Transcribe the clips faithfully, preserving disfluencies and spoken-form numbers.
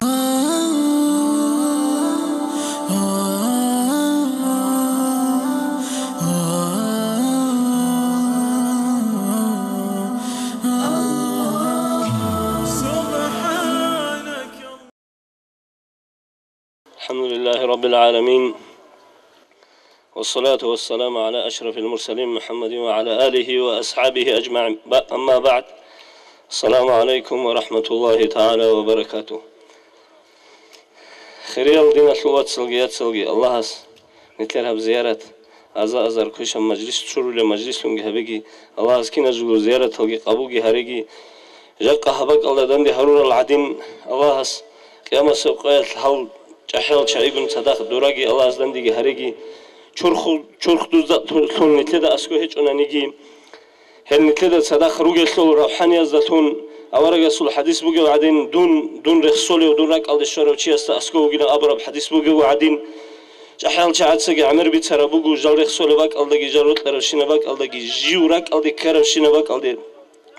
الحمد لله رب العالمين، والصلاة والسلام على أشرف المرسلين محمد وعلى آله وأصحابه أجمعين. أما بعد، السلام عليكم ورحمة الله تعالى وبركاته. Хириял диналъул вацалги яцалги, Аллагьас нилъер гьаб зиярат аза-азар квешаб мажлис, чурулеб мажлислъунги гьабеги, Аллагьас киназулго зияраталги къабулги гьареги. Жакъа гьаб бакӀалда данде гьарурал гӀадин, Аллагьас къиямасеб къоялъ гьал чӀахӀиял чагӀигун цадахъ дураги Аллагьас дандеги гьареги. Чурху-, чурхдузда лъун нилъеда аскӀо гьечӀонаниги, гьел нилъеда цадахъ ругелъул равхӀанияздалъун, аварагасул хӀадис бугев гӀадин, дун, дун рехсолев, дун ракӀалде щварав чиясда аскӀов вугилан абураб хӀадис бугев гӀадин, чӀахӀиял чагӀацаги гӀемер бицараб буго, жал рехсолеб бакӀалдаги, жал рокьаравщинаб бакӀалдаги, жив ракӀалде ккаравщинаб бакӀалде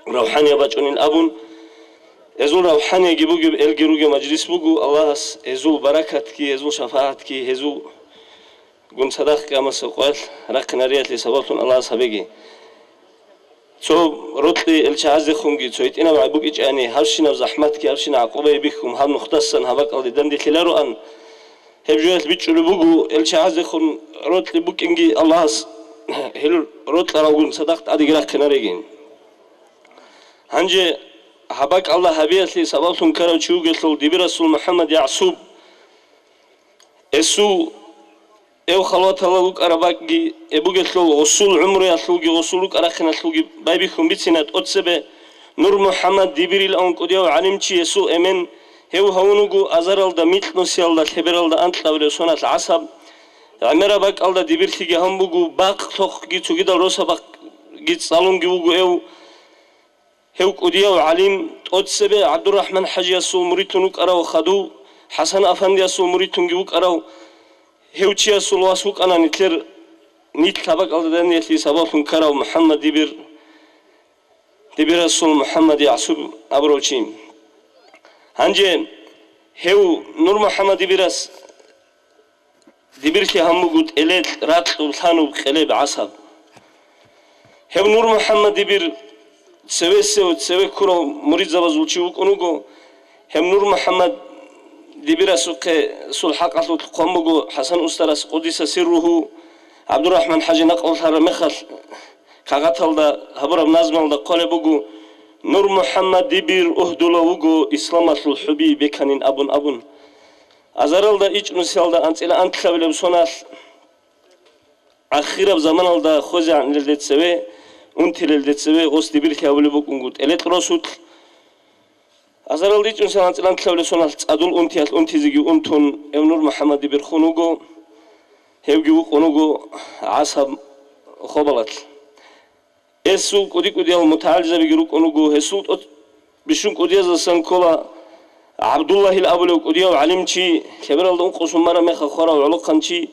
равхӀания бачӀунин абун. Гьезул равхӀаниеги бугеб, элги ругеб мажлис буго, Аллагьас гьезул баракатги, гьезул шафагӀатги, гьезул гун цадахъ къиямасеб къоялъ рахъинариялъе сабаблъун Аллагьас гьабеги. Цо рокьи ил чагӀаздехунги цо гьитӀинаб гӀайиб букӀичӀани, гьабщинаб захӀматги, гьабщинаб гӀакъубаги бихьун, гьаб нухдасан гьаб бакӀалде данделъилароан. Гьеб жоялъ бичӀчӀулеб буго, ил чагӀаздехун рокьи букӀинги Аллагьас гьел рокьаралгун цадахъ тӀадеги рахъинарегин. Гьанже гьаб бакӀалда гьабиялъе сабаблъун ккарав чи вугелъул дибирасул МухӀаммад ЯгӀсуб, гьесул эв халваталда вукӀараб бакӀги, эб бугелъул гъусул гӀумруялъулги, гъусул рукӀа-рахъиналъулги байбихьун бицина тӀоцебе. Нур МухӀаммад Дибирил авун кӀудияв гӀалимчи гьесул эмен гьев гьавун вуго азаралда микьнусиялда лъебералда анкьабилеб соналъ гӀасаб. ГӀемераб бакӀалда дибирлъиги гьавун буго, бакълъухъги цогидал росабахъги цӀалунги вуго эв. Гьев кӀудияв гӀалим, тӀоцебе ГӀабдурахӀман хӀажиясул муридлъун вукӀарав хадув, ХӀасан афандиясул муридлъунги вукӀарав, гьев чиясул вас вукӀана нилъер, нилъ гьаб бакӀалда даниялъе сабаблъун ккарав МухӀаммад Дибир, Дибирасул МухӀаммад ЯгӀсуб абурав чи. Гьанже гьев Нур МухӀаммад Дибирас Дибирлъи гьабун буго тӀелел ракьул лъануб къелеб гӀасаб. Гьев Нур МухӀаммад Дибир цевесев, цеве ккурав муридзабазул чи вукӀун вуго. Гьев Нур МухӀаммад Дибирасухъе сул хӀакъалъулъ хъван буго ХӀасан устарас, къудиса сирругьу, ГӀабдурахӀман хӀажи накълулъараб мехалъ, кагъаталда гьабураб назмалда хъвалеб буго: «Нур МухӀаммад Дибир угьдулав вуго исламалъул хӀуби беканин», абун, абун. Азаралда ичӀнусиялда анцӀила анкьабилеб соналъ, ахираб заманалда хвезегӀанилелде цеве, унтилелде цеве гъос дибирлъи гьабулеб букӀунго тӀелетӀ росулъ. Азаралда ичӀнусиялда анцӀила анкьабилеб соналъ цӀадул унтиялъ унтизеги унтун, гьев Нур МухӀаммад Дибир хун вуго, гьевги вукъун вуго гӀасаб хобалалъ. Гьесул кӀуди-кӀудиял мутагӀалимзабиги рукӀун руго. Гьесул тӀоц-, бищун кӀудияздасан ккола ГӀабдуллагьил абулев кӀудияв гӀалимчи, лъебералда ункъо суммараб мехалъ хварав гӀолохъанчи.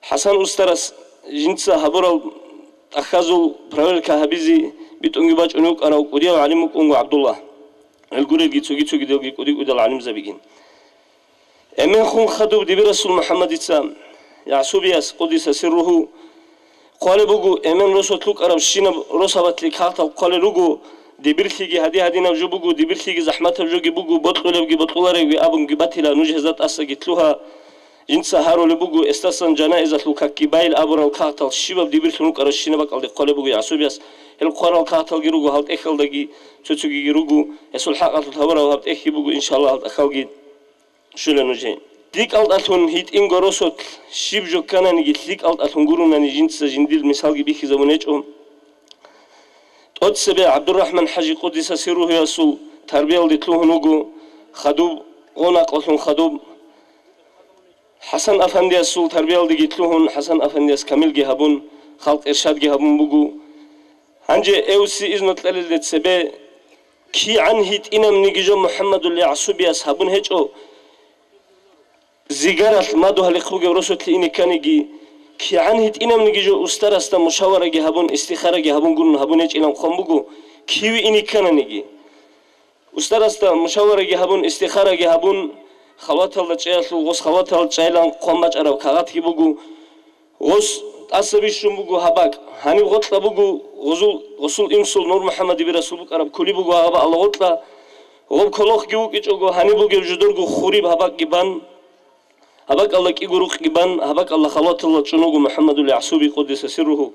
ХӀасан устарас жинца гьабурал тӀахьазул проверка гьабизе битӀунги бачӀунев вукӀарав кӀудияв гӀалим вукӀунго ГӀабдулла. Гьел гурелги цоги-цогидалги кӀуди-кӀудиял гӀалимзабигин. Эмен хун хадуб дибирасул МухӀаммадица, ЯгӀсубияс, къудиса сирругьу, хъвалеб буго, эмен росулъ рукӀарабщинаб росабалъе кагътал хъвалел руго, дибирлъиги гьади-гьадинаб жо буго, дибирлъиги захӀматаб жоги буго, бокьулебги бокьуларевги абунги батила, нуж гьезда тӀасаги лъугьа. Жинца гьарулеб буго, эсдасан жанаизалъул какги байил абурал кагътал щибаб дибирлъун рукӀарабщинаб бакӀалде хъвалеб буго ЯгӀсубияс. Гьел хъварал кагъталги руго, гьал тӀехьалдаги цо-цогиги руго, гьесул хӀакъалъулъ гьабураб гьаб тӀехьги буго, иншаллагь, гьал тӀахьалги щула нужее. ЛъикӀалтӀалъун гьитӀинго росулъ щиб жо ккананиги, лъикӀалтӀалъун гуронани жинца жиндир мисалги бихьизабун гьечӀо. ТӀоцебе ГӀабдурахӀман хӀажи, къудиса сирругьуясул тарбиялде лъугьун вуго хадуб, гъо накълулъун хадуб. ХӀасан афандиясул тарбиялдеги лъугьун, ХӀасан афандияс камилги гьабун, халкъ иршадги гьабун буго. Гьанже эвси изну кьелелде цебе, кигӀан гьитӀинабниги жо МухӀаммадул ЯгӀсубияс гьабун гьечӀо, зигаралъ мадугьалихъ бугев росулъе ине кканиги, кигӀан гьитӀинабниги жо устарасда мушавараги гьабун, истихараги гьабун гурун гьабун гьечӀилан хъван буго, киве ине ккананиги. Устарасда мушавараги гьабун, истихараги гьабун, халваталда чӀеялъул, гъос халваталда чӀайилан хъван бачӀараб кагъатги буго. Гъос тӀаса бищун буго гьаб бакӀ. Гьаниб гъоркьа буго гъозул, гъосул инсул Нур МухӀаммадиби расул букӀараб кули буго гьаб Аллагь гъоркьа. Гъоб колохги вукӀичӀого, гьаниб бугеб жудорго хуриб гьаб бакӀги бан, гьаб бакӀалда кӀиго рукъги бан, гьаб бакӀалда халваталда чӀун вуго МухӀаммадул ЯгӀсуби къуддиса сирругьу.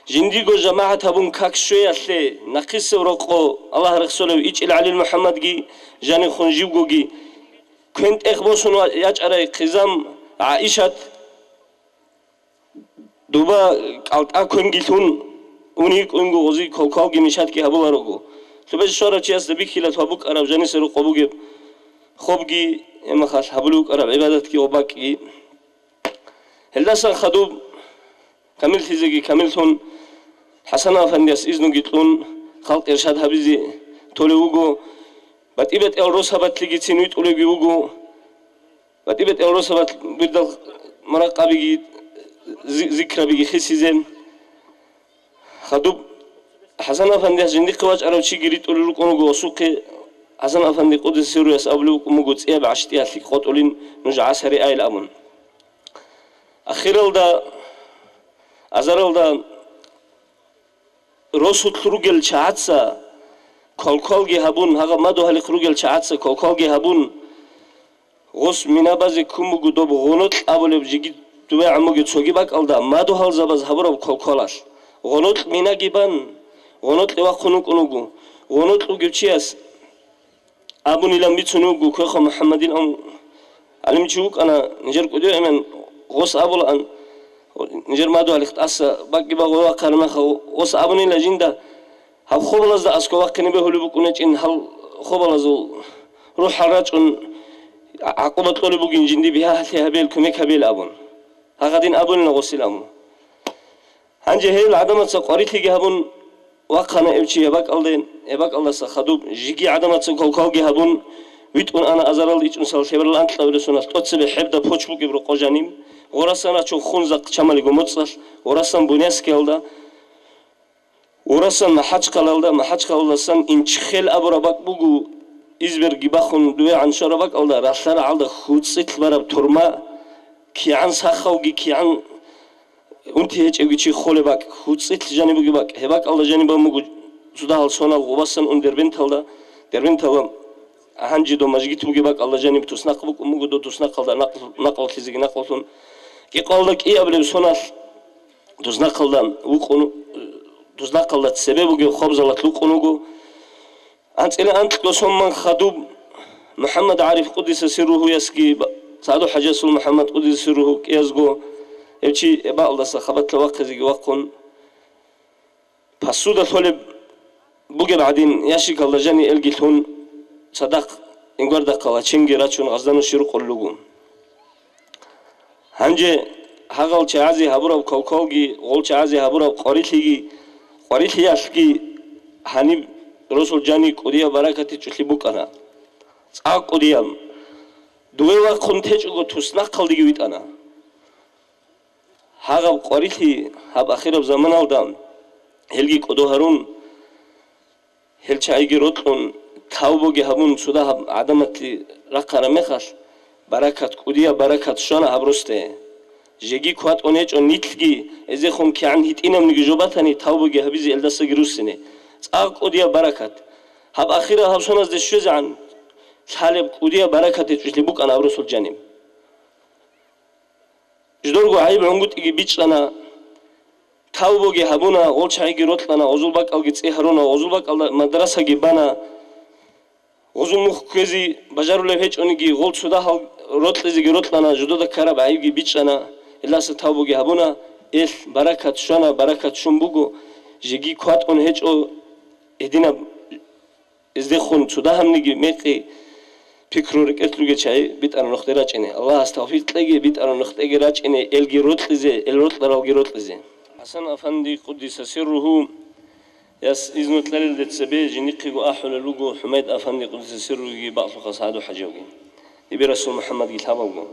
Жиндиго жамагӀат гьабун как щвеялъе, нахъисеб рокъо Аллагь рехсолев ИчӀил ГӀалил МухӀаммадги жанихун живгоги, квен тӀех босун ва-, ячӀарай хъизан ГӀаишат, дуба кӀалтӀа квенги лъун унев вукӀунго гъози колквалги мишатги гьабуларого. Лъубезе щварав чиясда бихьила лъугьа букӀараб жаниса рокъо бугеб хобги, гьеб мехалъ гьабулев вукӀараб гӀибадатги ва бакӀги. Гьелдасан хадуб камиллъизеги камиллъун, ХӀасан-афандияс изнуги кьун, халкъ иршад гьабизе толев вуго, батӀи-батӀиял росабалъигицин витӀулевги вуго, батӀи-батӀиял росабалъ бирдал муракъабиги, зи-, зикрабиги хисизе. Хадуб ХӀасан-афандияс жиндихъе вачӀарав чиги ритӀулел рукӀун вуго гъосухъе. ХӀасан-афанди къуддиса сирругьуяс абулев вукӀун буго цӀияб гӀащтӀиялъе къотӀулин нуж гӀасари айилан абун. Ахиралда, азаралда росулъ ругел чагӀаца квалквалги гьабун, гьагъаб мадугьалихъ ругел чагӀаца квалквалги гьабун, гъос мина базе ккун буго доб гъунокь абулеб жеги дубегӀан бугеб цоги бакӀалда мадугьалзабаз гьабураб квалквалалъ. Гъунокь минаги бан, гъунокье вахъун вукӀун вуго. Гъунокь вугев чияс абунилан бицун вуго, Квехъа МухӀаммадил ан гӀалимчи вукӀана, нижер кӀудияв эмен гъос абулаан, нижер мадугьалихъ тӀаса бакӀги багъуй вахъараб мехалъ, гъос абунила жинда, гьаб хобалазда аскӀов вахъине бегьулеб букӀунечӀин, гьал хобалазул рухӀал рачӀун, гӀакъуба кьолеб бугин жинди бигьа-, гьалъи гьабел, кумек гьабел абун. Гьагъадин абунила гъосил амру. Гьанже гьел гӀадамаца къварилъиги гьабун вахъана эб чи гьебакӀалде, гьебакӀалдаса хадуб жиги гӀадамаца квалквалги гьабун, витӀун ана азарал ичӀнусал лъеберал анкьабилеб соналъ тӀоцебе хӀебда поч букӀеб рокъо жаниб, Гъорасан рачун хун захъ чамалиго моцӀалъ, Гъорасан Буняскиялда, Гъорасан МахӀачхъалалда, МахӀачхъалалдасан Инчхел абураб бакӀ буго, Изберги бахун дуе гӀаншараб бакӀалда, ралъарагӀалда хьуцӀилъ бараб турма, кигӀан сахавги, кигӀан унти гьечӀевги чи холеб бакӀ, хьуцӀилъ жаниб бугеб бакӀ, гьеб бакӀалда жаниб бан буго цодагьал сонал гъубасан ун Дербенталда, Дербенталда гьанже дов мажгит бугеб бакӀалда жаниб туснахъ букӀун буго, дов туснахъалда накъл-, накълулъизеги накълулъун, кӀикъоялда кӀиабилеб соналъ туснахъалда вукъун, туснахъалда цебе бугеб хобзалалъ вукъун вуго. АнцӀила анкьго сон ман хадуб МухӀаммад ГӀариф къуддиса сирругьуясги СагӀду-хӀажиясул МухӀаммад къуддиса сирругьу кӀиязго, гьев чи эбаалдаса хабалъа вахъизеги вахъун, посуда лъолеб бугеб гӀадин, ящикалда жани элги лъун, цадахъ Ингвардахъал гьачинги рачун, гъазда нуши рукъулел руго. Гьанже гьагъал чагӀазе гьабураб квалквалги, гъол чагӀазе гьабураб къварилъиги, къварилъиялъги гьаниб росул жани кӀудияб баракат гьечӀолъи букӀана. ЦӀакъ кӀудияб. Дуе вахъун течӀого туснахъалдеги витӀана. Гьагъаб къварилъи гьаб ахираб заманалда гьелги кӀодо гьарун, гьел чагӀиги рокьун, тавбуги гьабун, цо дагьаб гӀадамалъе рахъараб мехалъ, баракат, кӀудияб баракат щвана гьаб росде. Жеги кватӀун гьечӀо нилъги, эзехун кигӀан гьитӀинабниги жо батани, тавбуги гьабизе элдасаги руссине. ЦӀакъ кӀудияб баракат. Гьаб ахирал гьаб соназде щвезегӀан лъалеб кӀудияб баракат гьечӀолъи букӀана гьаб росул жаниб. Жидерго гӀайиб-гӀунгутӀиги бичӀчӀана, тавбуги гьабуна, гъол чагӀиги рокьана, гъозул бакӀалги цӀи гьаруна, гъозул бакӀалда мадрасаги бана, гъозул мухь кквезе бажарулеб гьечӀониги, гъол цо дагьал рокьизеги рокьана, жидеда ккараб гӀайибги бичӀчӀана, гьелдаса тавбуги гьабуна, элъ баракат щвана, баракат щун буго, жеги кватӀун гьечӀо гьединаб Гьездехун цо дагьабниги мекъи пикру рекӀелъ ругел чагӀи битӀараб нухде рачӀине. Аллагьас тавфикъ кьеги битӀараб нухде рачӀине, элги рокьизе, эл рокьаралги рокьизе. ХӀасан-афанди, къуддиса сирругьу, яс изну кьелелде цебе жиндихъего ахӀулел руго ХӀумайд-афанди, къуддиса сирругьуги, бакълъухъа СагӀду-хӀажиявги, дибирасул МухӀаммадги лъабавго.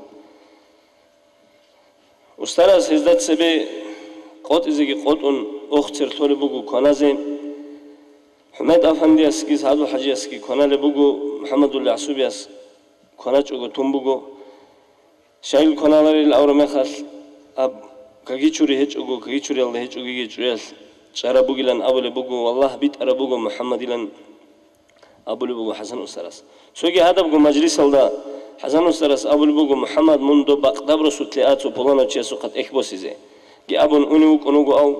Устарас гьезда цебе къотӀизеги къотӀун, охцер лъолеб буго кваназе. ХӀумайд-афандиясги СагӀду-хӀажиясги кваналеб буго, МухӀаммадул ЯгӀсубияс кваначӀого тун буго. Щайил кваналарил авра мехалъ, аб-, кагичури гьечӀого, кагичуриялда гьечӀогиги чӀуялъ чӀараб бугилан абулеб буго, валлагь, битӀараб буго МухӀаммадилан абулеб буго ХӀасан устарас. Цоги гьадабго мажлисалда ХӀасан устарас абулеб буго: «МухӀаммад, мун доб бакъдаб росулъе а цо пуланав чиясухъа тӀехь босизе», — ги абун унев вукӀун вуго ав.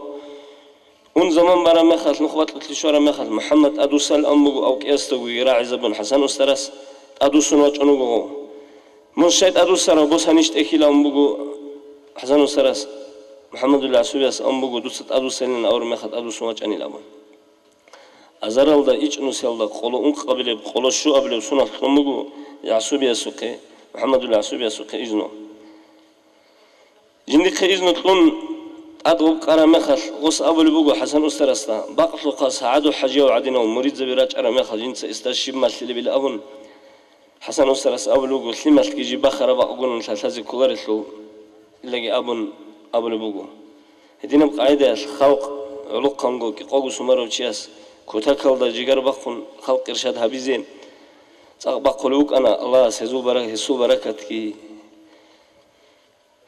Ун заман бараб мехалъ, нух бакьулъе щвараб мехалъ, МухӀаммад тӀадвуссал ан буго, ав кӀиясдагоги рагӀизабун ХӀасан устарас тӀадвуссун вачӀун вуго гъов. «Мун щай тӀадвуссарав, босанищ тӀехьила», — ан буго ХӀасан устарас, МухӀаммадул ГӀасубияс ан буго: «Дуца тӀадвуссалилан авра мехалъ тӀадвуссун вачӀанил», — абун. Азаралда ичӀнусиялда къоло ункъабилеб, къоло щуабилеб суналъ кьун буго ГӀасубиясухъе, МухӀаммадул ГӀасубиясухъе изну. Жиндихъе изну кьун тӀад гъоб кӀараб мехалъ, гъос абулеб буго ХӀасан устарасда: «Бакълъухъа СагӀаду ХӀажияв гӀадинав муридзаби рачӀараб мехалъ, жинца эсда щиб малъилебила», — абун, ХӀасан устарас абулеб буго: «Лъималъги жиб бахараб бакъгун лъалъазе кколарелъул», — иллаги абун абулеб буго. Гьединаб къагӀидаялъ халкъ гӀолохъанго кӀикъого сумарав чияс кутакалда жигар бахъун халкъ иршад гьабизе цӀакъ бахъулев вукӀана. Аллагьас гьезул бара-, гьесул баракатги,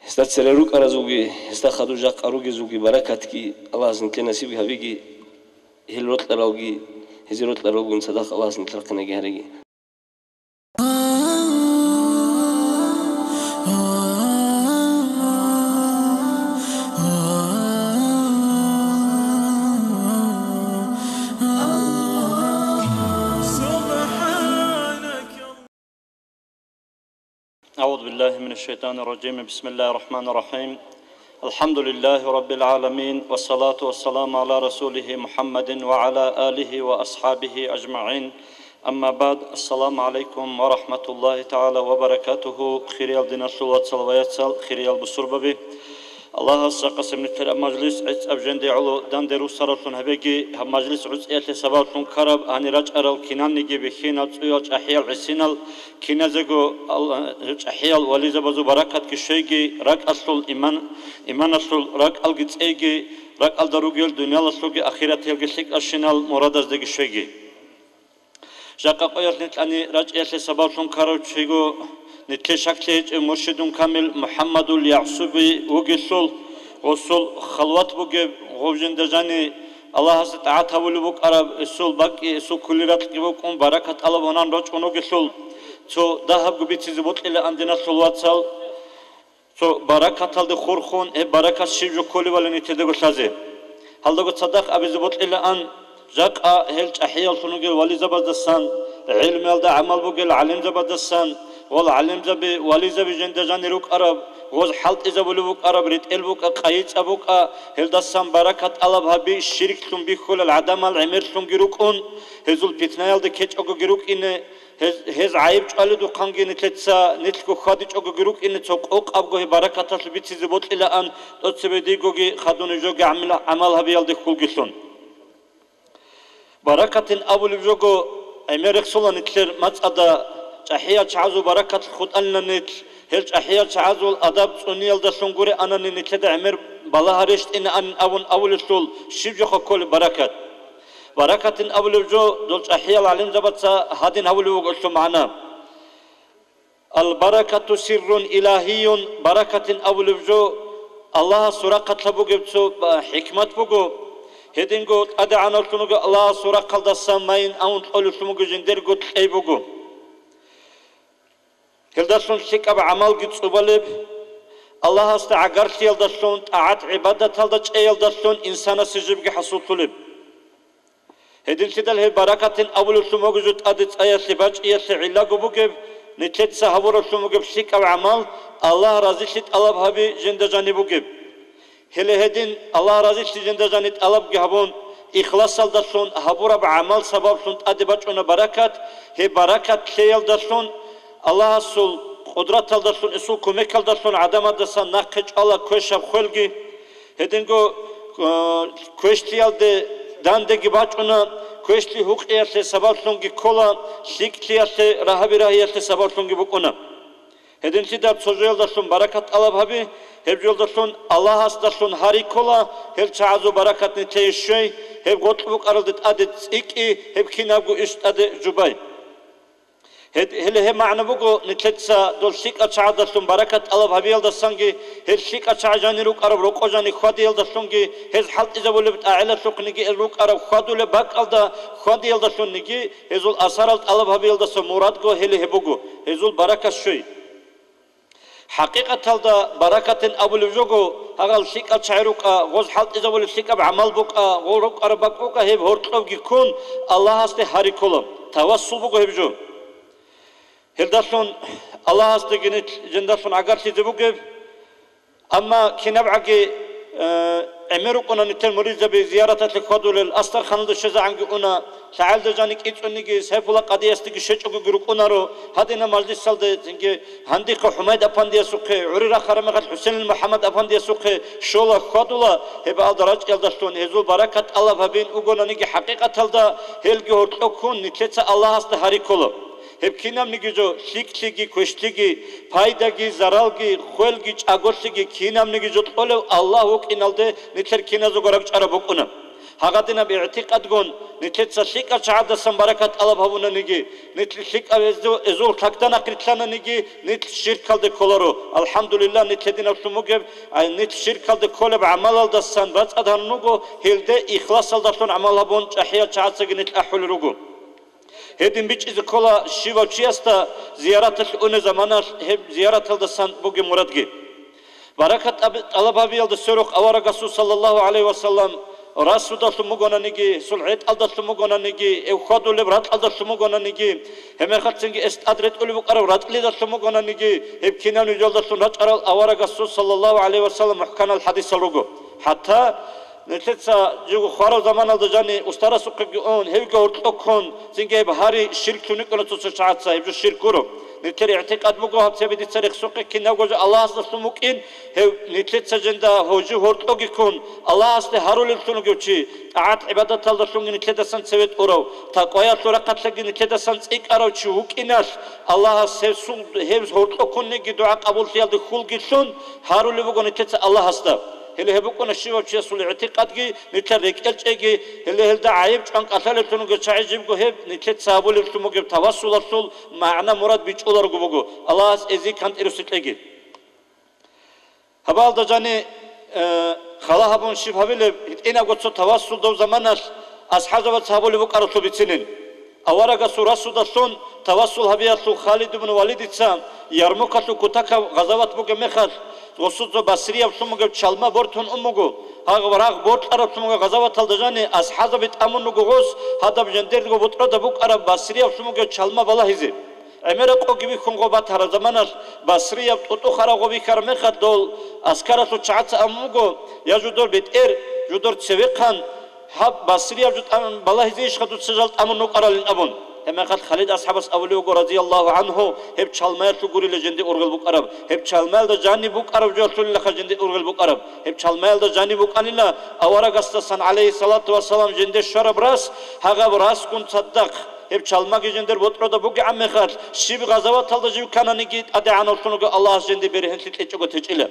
гьесда цере рукӀаразулги, гьесда хадур жакъа ругезулги баракатги Аллагьас нилъе насиб гьабиги, гьел рокьаралги, гьезие рокьаралгун цадахъ Аллагьас нилъ рахъинаги гьареги. أعوذ بالله من الشيطان الرجيم. بسم الله الرحمن الرحيم. الحمد لله رب العالمين، والصلاة والسلام على رسوله محمد وعلى آله وأصحابه أجمعين. أما بعد، السلام عليكم ورحمة الله تعالى وبركاته. Хириял диналъул вацал ва яцал, хириял бусурбаби. Аллагьас жакъасеб нилъер мажлис гӀицӀаб жинде гӀоло данде руссараллъун гьабеги, гьаб мажлис гӀуцӀиялъе сабаблъун ккараб гьанир рачӀарал кинабниги бихьинал, цӀуял, чӀахӀиял, гӀисинал, киназего ал-, чӀахӀиял вализабазул баракатги щвейги, ракӀалъул иман, иманалъул ракӀалги цӀейги, ракӀалда ругел дуниялалъулги ахиратиялги лъикӀалщинал мурадаздеги щвейги. Жакъа къоялъ нилъ кьани рачӀиялъе сабаблъун ккарав чиго, нилъее щаклъи гьечӀев муршидун камил МухӀаммадул ЯгӀсуби вугелъул, гъосул халват бугеб, гъов жинда жани Аллагьасда тӀагӀат гьабулеб букӀараб, гьесул бакӀги, гьесул кулли ракьги букӀун, баракат тӀалаб гьунан рачӀун вугелъул, цо дагьабго бицизе бокьилаан, диналъул вацал. Цо баракаталде хурхун, гьеб баракат щиб жо кколебали нилъедаго лъазе. Гьалдаго цадахъ абизе бокьилаан, жакъа гьел чӀахӀияллъун ругел вализабаздасан, гӀелмуялда гӀамал бугел гӀалимзабаздасан, гъол гӀалимзаби, вализаби жинда жанир рукӀараб, гъоз хӀалтӀизабулеб букӀараб, ретӀел букӀа, къайи-цӀа букӀа, гьелдасан баракат тӀалаб гьаби, ширклъун бихьулел гӀадамал гӀемерлъунги рукӀун, гьезул питнаялде ккечӀогоги рукӀине, Гьез, гьез гӀайиб чӀвалидухъанги нилъеца, нилъго хьвадичӀогоги рукӀине цо къокъабго гьеб баракаталъ бицизе бокьилаан, тӀоцебе дигоги хадуни жоги гӀамила-, гӀамал гьабиялде хьулгилъун. Баракатин абулеб жого гӀемер рехсола нилъер мацӀалда, чӀахӀиял чагӀазул баракат хутӀанила нилъ, гьел чӀахӀиял чагӀазул адаб цӀуниялдалъун гуре анани нилъеда гӀемер балагьа рещтӀинаанин абун абулелъул щиб жоха кколеб баракат? Баракатин абулеб жо, дол чӀахӀиял гӀалимзабаца гьадин гьабулеб буго гьелъул магӀна. Албаракату сиррун илагьийюн, баракатин абулеб жо Аллагьасул рахъалъа бугеб цо ба-, хӀикмат буго. Гьединго ТӀадегӀанавлъун вуго Аллагьасул рахъалдасан майин авун кьолевлъун вуго жиндирго кьей буго. Гьелдалъун лъикӀаб гӀамалги цӀубалеб, Аллагьасда гӀагарлъиялдалъун, тӀагӀат-гӀибадаталда чӀеялдалъун инсанасе жибги хӀасуллъулеб. Гьединлъидал гьеб баракатин абулевлъун буго жо тӀаде цӀаялъе бачӀиялъе гӀиллаго бугеб, нилъеца гьабуравлъун бугеб лъикӀаб гӀамал, Аллагь разилъи тӀалаб гьаби жинда жаниб бугеб. Гьеле гьедин Аллагь разилъи жинда жани тӀалабги гьабун, ихласалдалъун гьабураб гӀамал сабаблъун тӀаде бачӀуна баракат, гьеб баракат лъеялдалъун Аллагьасул къудраталдалъун, эсул кумекалдалъун гӀадамаздасан нахъе чӀвала квешаб хвелги. Гьединго, э, квешлъиялде дандеги бачӀуна, квешлъи гьукъиялъе сабаблъунги ккола, лъикӀлъиялъе, рагьаби-рагьиялъе сабаблъунги букӀуна. Гьединлъидал цо жоялдалъун баракат тӀалаб гьаби, гьеб жоялдалъун Аллагьасдалъун гьари ккола, гьел чагӀазул баракат нилъее щвей, гьеб гъоркь букӀаралде тӀаде цӀикӀкӀи, гьеб кинабго иш тӀаде жубай. Гьед-, гьеле гьеб магӀна буго, нилъеца дол лъикӀал чагӀаздалъун баракат тӀалаб гьабиялдасанги, гьел лъикӀал чагӀи жанир рукӀараб рокъо жанир хьвадиялдалъунги, гьез хӀалтӀизабулеб тӀагӀелалъухъниги гьел рукӀараб хьвадулеб бакӀалда хьвадиялдалъунниги, гьезул асарал тӀалаб гьабиялдаса мурадго гьеле гьеб буго, гьезул баракат щвей. ХӀакъикъаталда баракатин абулеб жого, гьагъал лъикӀал чагӀи рукӀа, гъоз хӀалтӀизабулеб лъикӀаб гӀамал букӀа, гъол рукӀараб бакӀ букӀа, гьеб гьоркьобги ккун, Аллагьасде гьари ккола. Тавассул буго гьеб жо. Гьелдалъун Аллагьасдеги нилъ жиндалъун гӀагарлъизе бугеб. Амма кинабгӀаги, э, гӀемер рукӀуна нилъер муридзаби зияраталъе хьвадулел, Астарханалда щвезегӀанги уна, лъагӀелда жани кӀицӀунниги, Сайфулла къадиясдеги щвечӀогоги рукӀунаро, гьадинаб мажлисалда цинги гьандихъа ХӀумайд апандиясухъе, гӀури рахараб мехалъ ХӀусенил МухӀаммад апандиясухъе щола, хьвадула, гьеб алда рачӀиялдалъун гьезул баракат тӀалаб гьабин угонаниги, хӀакъикъаталда гьелги гьоркьо ккун нилъеца Аллагьасда гьари ккола. Гьеб кинабниги жо лъикӀлъиги квешлъиги, пайдаги заралги, хвелги чӀаголъиги кинабниги жо кьолев Аллагь вукӀиналде нилъер киназего ракӀчӀараб букӀуна. Гьагъадинаб игӀтикъадгун нилъеца лъикӀал чагӀаздасан баракат тӀалаб гьабунаниги, нилъ лъикӀав гьезул, гьезул какда нахърилълъананиги, нилъ ширкалде кколаро. АлхӀамдулиллагь, нилъ гьединаблъун бугеб, ай, нилъ ширкалде кколеб гӀамалалдасан рацӀцӀад гьанун руго, гьелде ихласалдалъун гӀамал гьабун, чӀахӀиял чагӀацаги нилъ ахӀулел руго. Гьедин бичӀчӀизе ккола щивав чиясда зияраталъе унеб заманалъ гьеб зияраталдасан бугеб мурадги. Баракат тӀаб-, тӀалаб гьабиялда сверухъ аварагасул саллаллагьу гӀалайгьи вассалам расудалъун бугонаниги, гьесул гӀетӀалдалъун бугонаниги, гьев хьвадулеб ракьалдалъун бугонаниги, гьебмехалъцинги гьес тӀад ретӀулеб букӀараб ракьалдалъун бугонаниги, гьеб кинаб нижалдалъун рачӀарал аварагасул саллаллагьу гӀалайгьи вассалам мухӀканал хӀадисал руго. ХӀатта нилъеца живго хварав заманалда жани устарасухъеги ун, гьевги гьоркьо ккун, цинги гьеб гьари ширклъун йикӀуна цо-цо чагӀаца, гьеб жо ширк гуро. Нилъер игӀтикъад буго, гьаб цебе дица рехсухъе кинабго жо Аллагьасдалъун вукӀин, гьев нилъеца жинда гьожи гьоркьоги ккун, Аллагьасде гьарулеллъун вугев чи, тӀагӀат-гӀибадаталдалъунги нилъедасан цеве тӀурав, такъваялъул рахъалъаги нилъедасан цӀикӀкӀарав чи вукӀиналъ, Аллагьас гьесул, гьев гьоркьо ккунниги дугӀа къабуллъиялде хьулги лъун, гьарулеб буго нилъеца Аллагьасда. Гьеле гьеб букӀуна щивав чиясул игӀтикъадги, нилъер рекӀелчӀейги, гьеле гьелда гӀайиб чӀван кӀалъалеллъун вугев чагӀи жибго гьеб нилъеца гьабулеблъун бугеб тавассулалъул магӀна-мурад бичӀчӀуларого буго, Аллагьас эзие кантӀирусе кьеги. Гьабалда жани, э, хала гьабун щиб гьабилеб, гьитӀинабго цо тавассул дов заманалъ асхӀабзабаца гьабулеб букӀаралъул бицинин. Аварагасул расудалъун тавассул гьабиялъул Халид ибн Валидица Ярмукалъул кутакаб гъазават бугеб мехалъ, гъосузда Басрияблъун бугеб чалма бортун ун буго, гьагъаб рагъ боркьараблъун бугеб гъазаваталда жани асхӀабзаби тӀамун руго гъос гьадаб жиндирго бутӀрода букӀараб Басрияблъун бугеб чалма балагьизе. ГӀемераб къоги бихьун гъо батараб заманалъ, Басрияб тӀутӀухъараб гъо бихьараб мехалъ, дол аскаралъул чагӀаца абун буго: «Я жудор бетӀер, жудор цевехъан, гьаб Басрияб жо тӀамун балагьизейищха дуца жал тӀамун рукӀаралин?» абун. Гьебмехалъ Халид асхӀабас абулев вуго, разияллагьу гӀанхӀу, гьеб чалмаялъул гурила жинде ургъел букӀараб, гьеб чалмаялда жаниб букӀараб жо лъулилаха жинде ургъел букӀараб, гьеб чалмаялда жаниб букӀанила аварагасдасан, гӀалайгьиссалату вассалам, жинде щвараб рас, гьагъаб расгун цадахъ. Гьеб чалмаги жиндир бутӀрода бугебгӀан мехалъ, щиб гъазаваталда жив ккананиги, ТӀадегӀанавлъун вугев Аллагьас жинде бергьенлъи кьечӀого течӀила.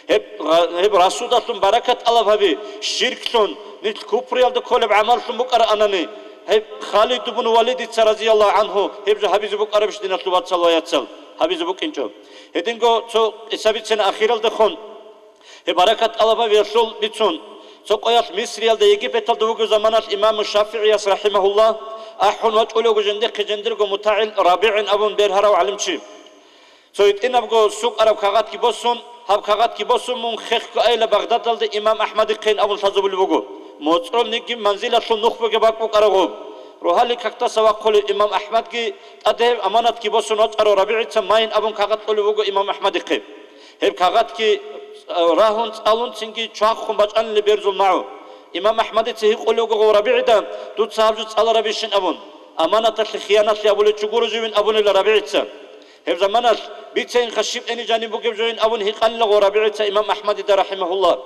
Гьеб гъа-, гьеб расудалъун баракат тӀалаб гьаби, ширклъун, нилъ купруялда кколеб гӀамаллъун букӀараанани, гьеб Халид ибн Валидица, разияллагьу гӀанхӀу, гьеб жо гьабизе букӀарабищ, диналъул вацал ва яцал? Гьабизе букӀинчӀо. Гьединго цо къиса бицина ахиралдехун. Гьеб баракат тӀалаб гьабиялъул бицун, цо къоялъ Мисриялда, Египеталда вугев заманалъ имаму ШафигӀияс, рахӀимагьуллагь, ахӀун вачӀулев вуго жиндихъе жиндирго мутагӀил РабигӀин абун бергьарав гӀалимчи. Цо гьитӀинабго сукӀараб кагъатги босун, гьаб кагъатги босун, мун хехго айила Багъдадалде имам АхӀмадихъейин абун лъазабулеб буго. МоцӀролниги манзилалъул нух бугеб бакӀ букӀараб гъоб. Рогьалил какдаса вахъулев имам АхӀмадги, тӀаде гьеб аманатги босун вачӀарав РабигӀица майин абун кагъат кьолеб буго имам АхӀмадихъе. Гьеб кагъатги, а, рагьун цӀалун цинги чвахун бачӀанила берзул магӀу. Имам АхӀмадица гьикъулев вуго РабигӀида: «Дуца гьаб жо цӀаларабищин?» абун. Аманаталъе хиянатлъи гьабулев чи гуро живин абунила РабигӀица. Гьеб заманалъ: «Бицейинха, щиб эни жаниб бугеб жойин», абун гьикъанила РабигӀица имам АхӀмадида, рахӀимагьуллагь.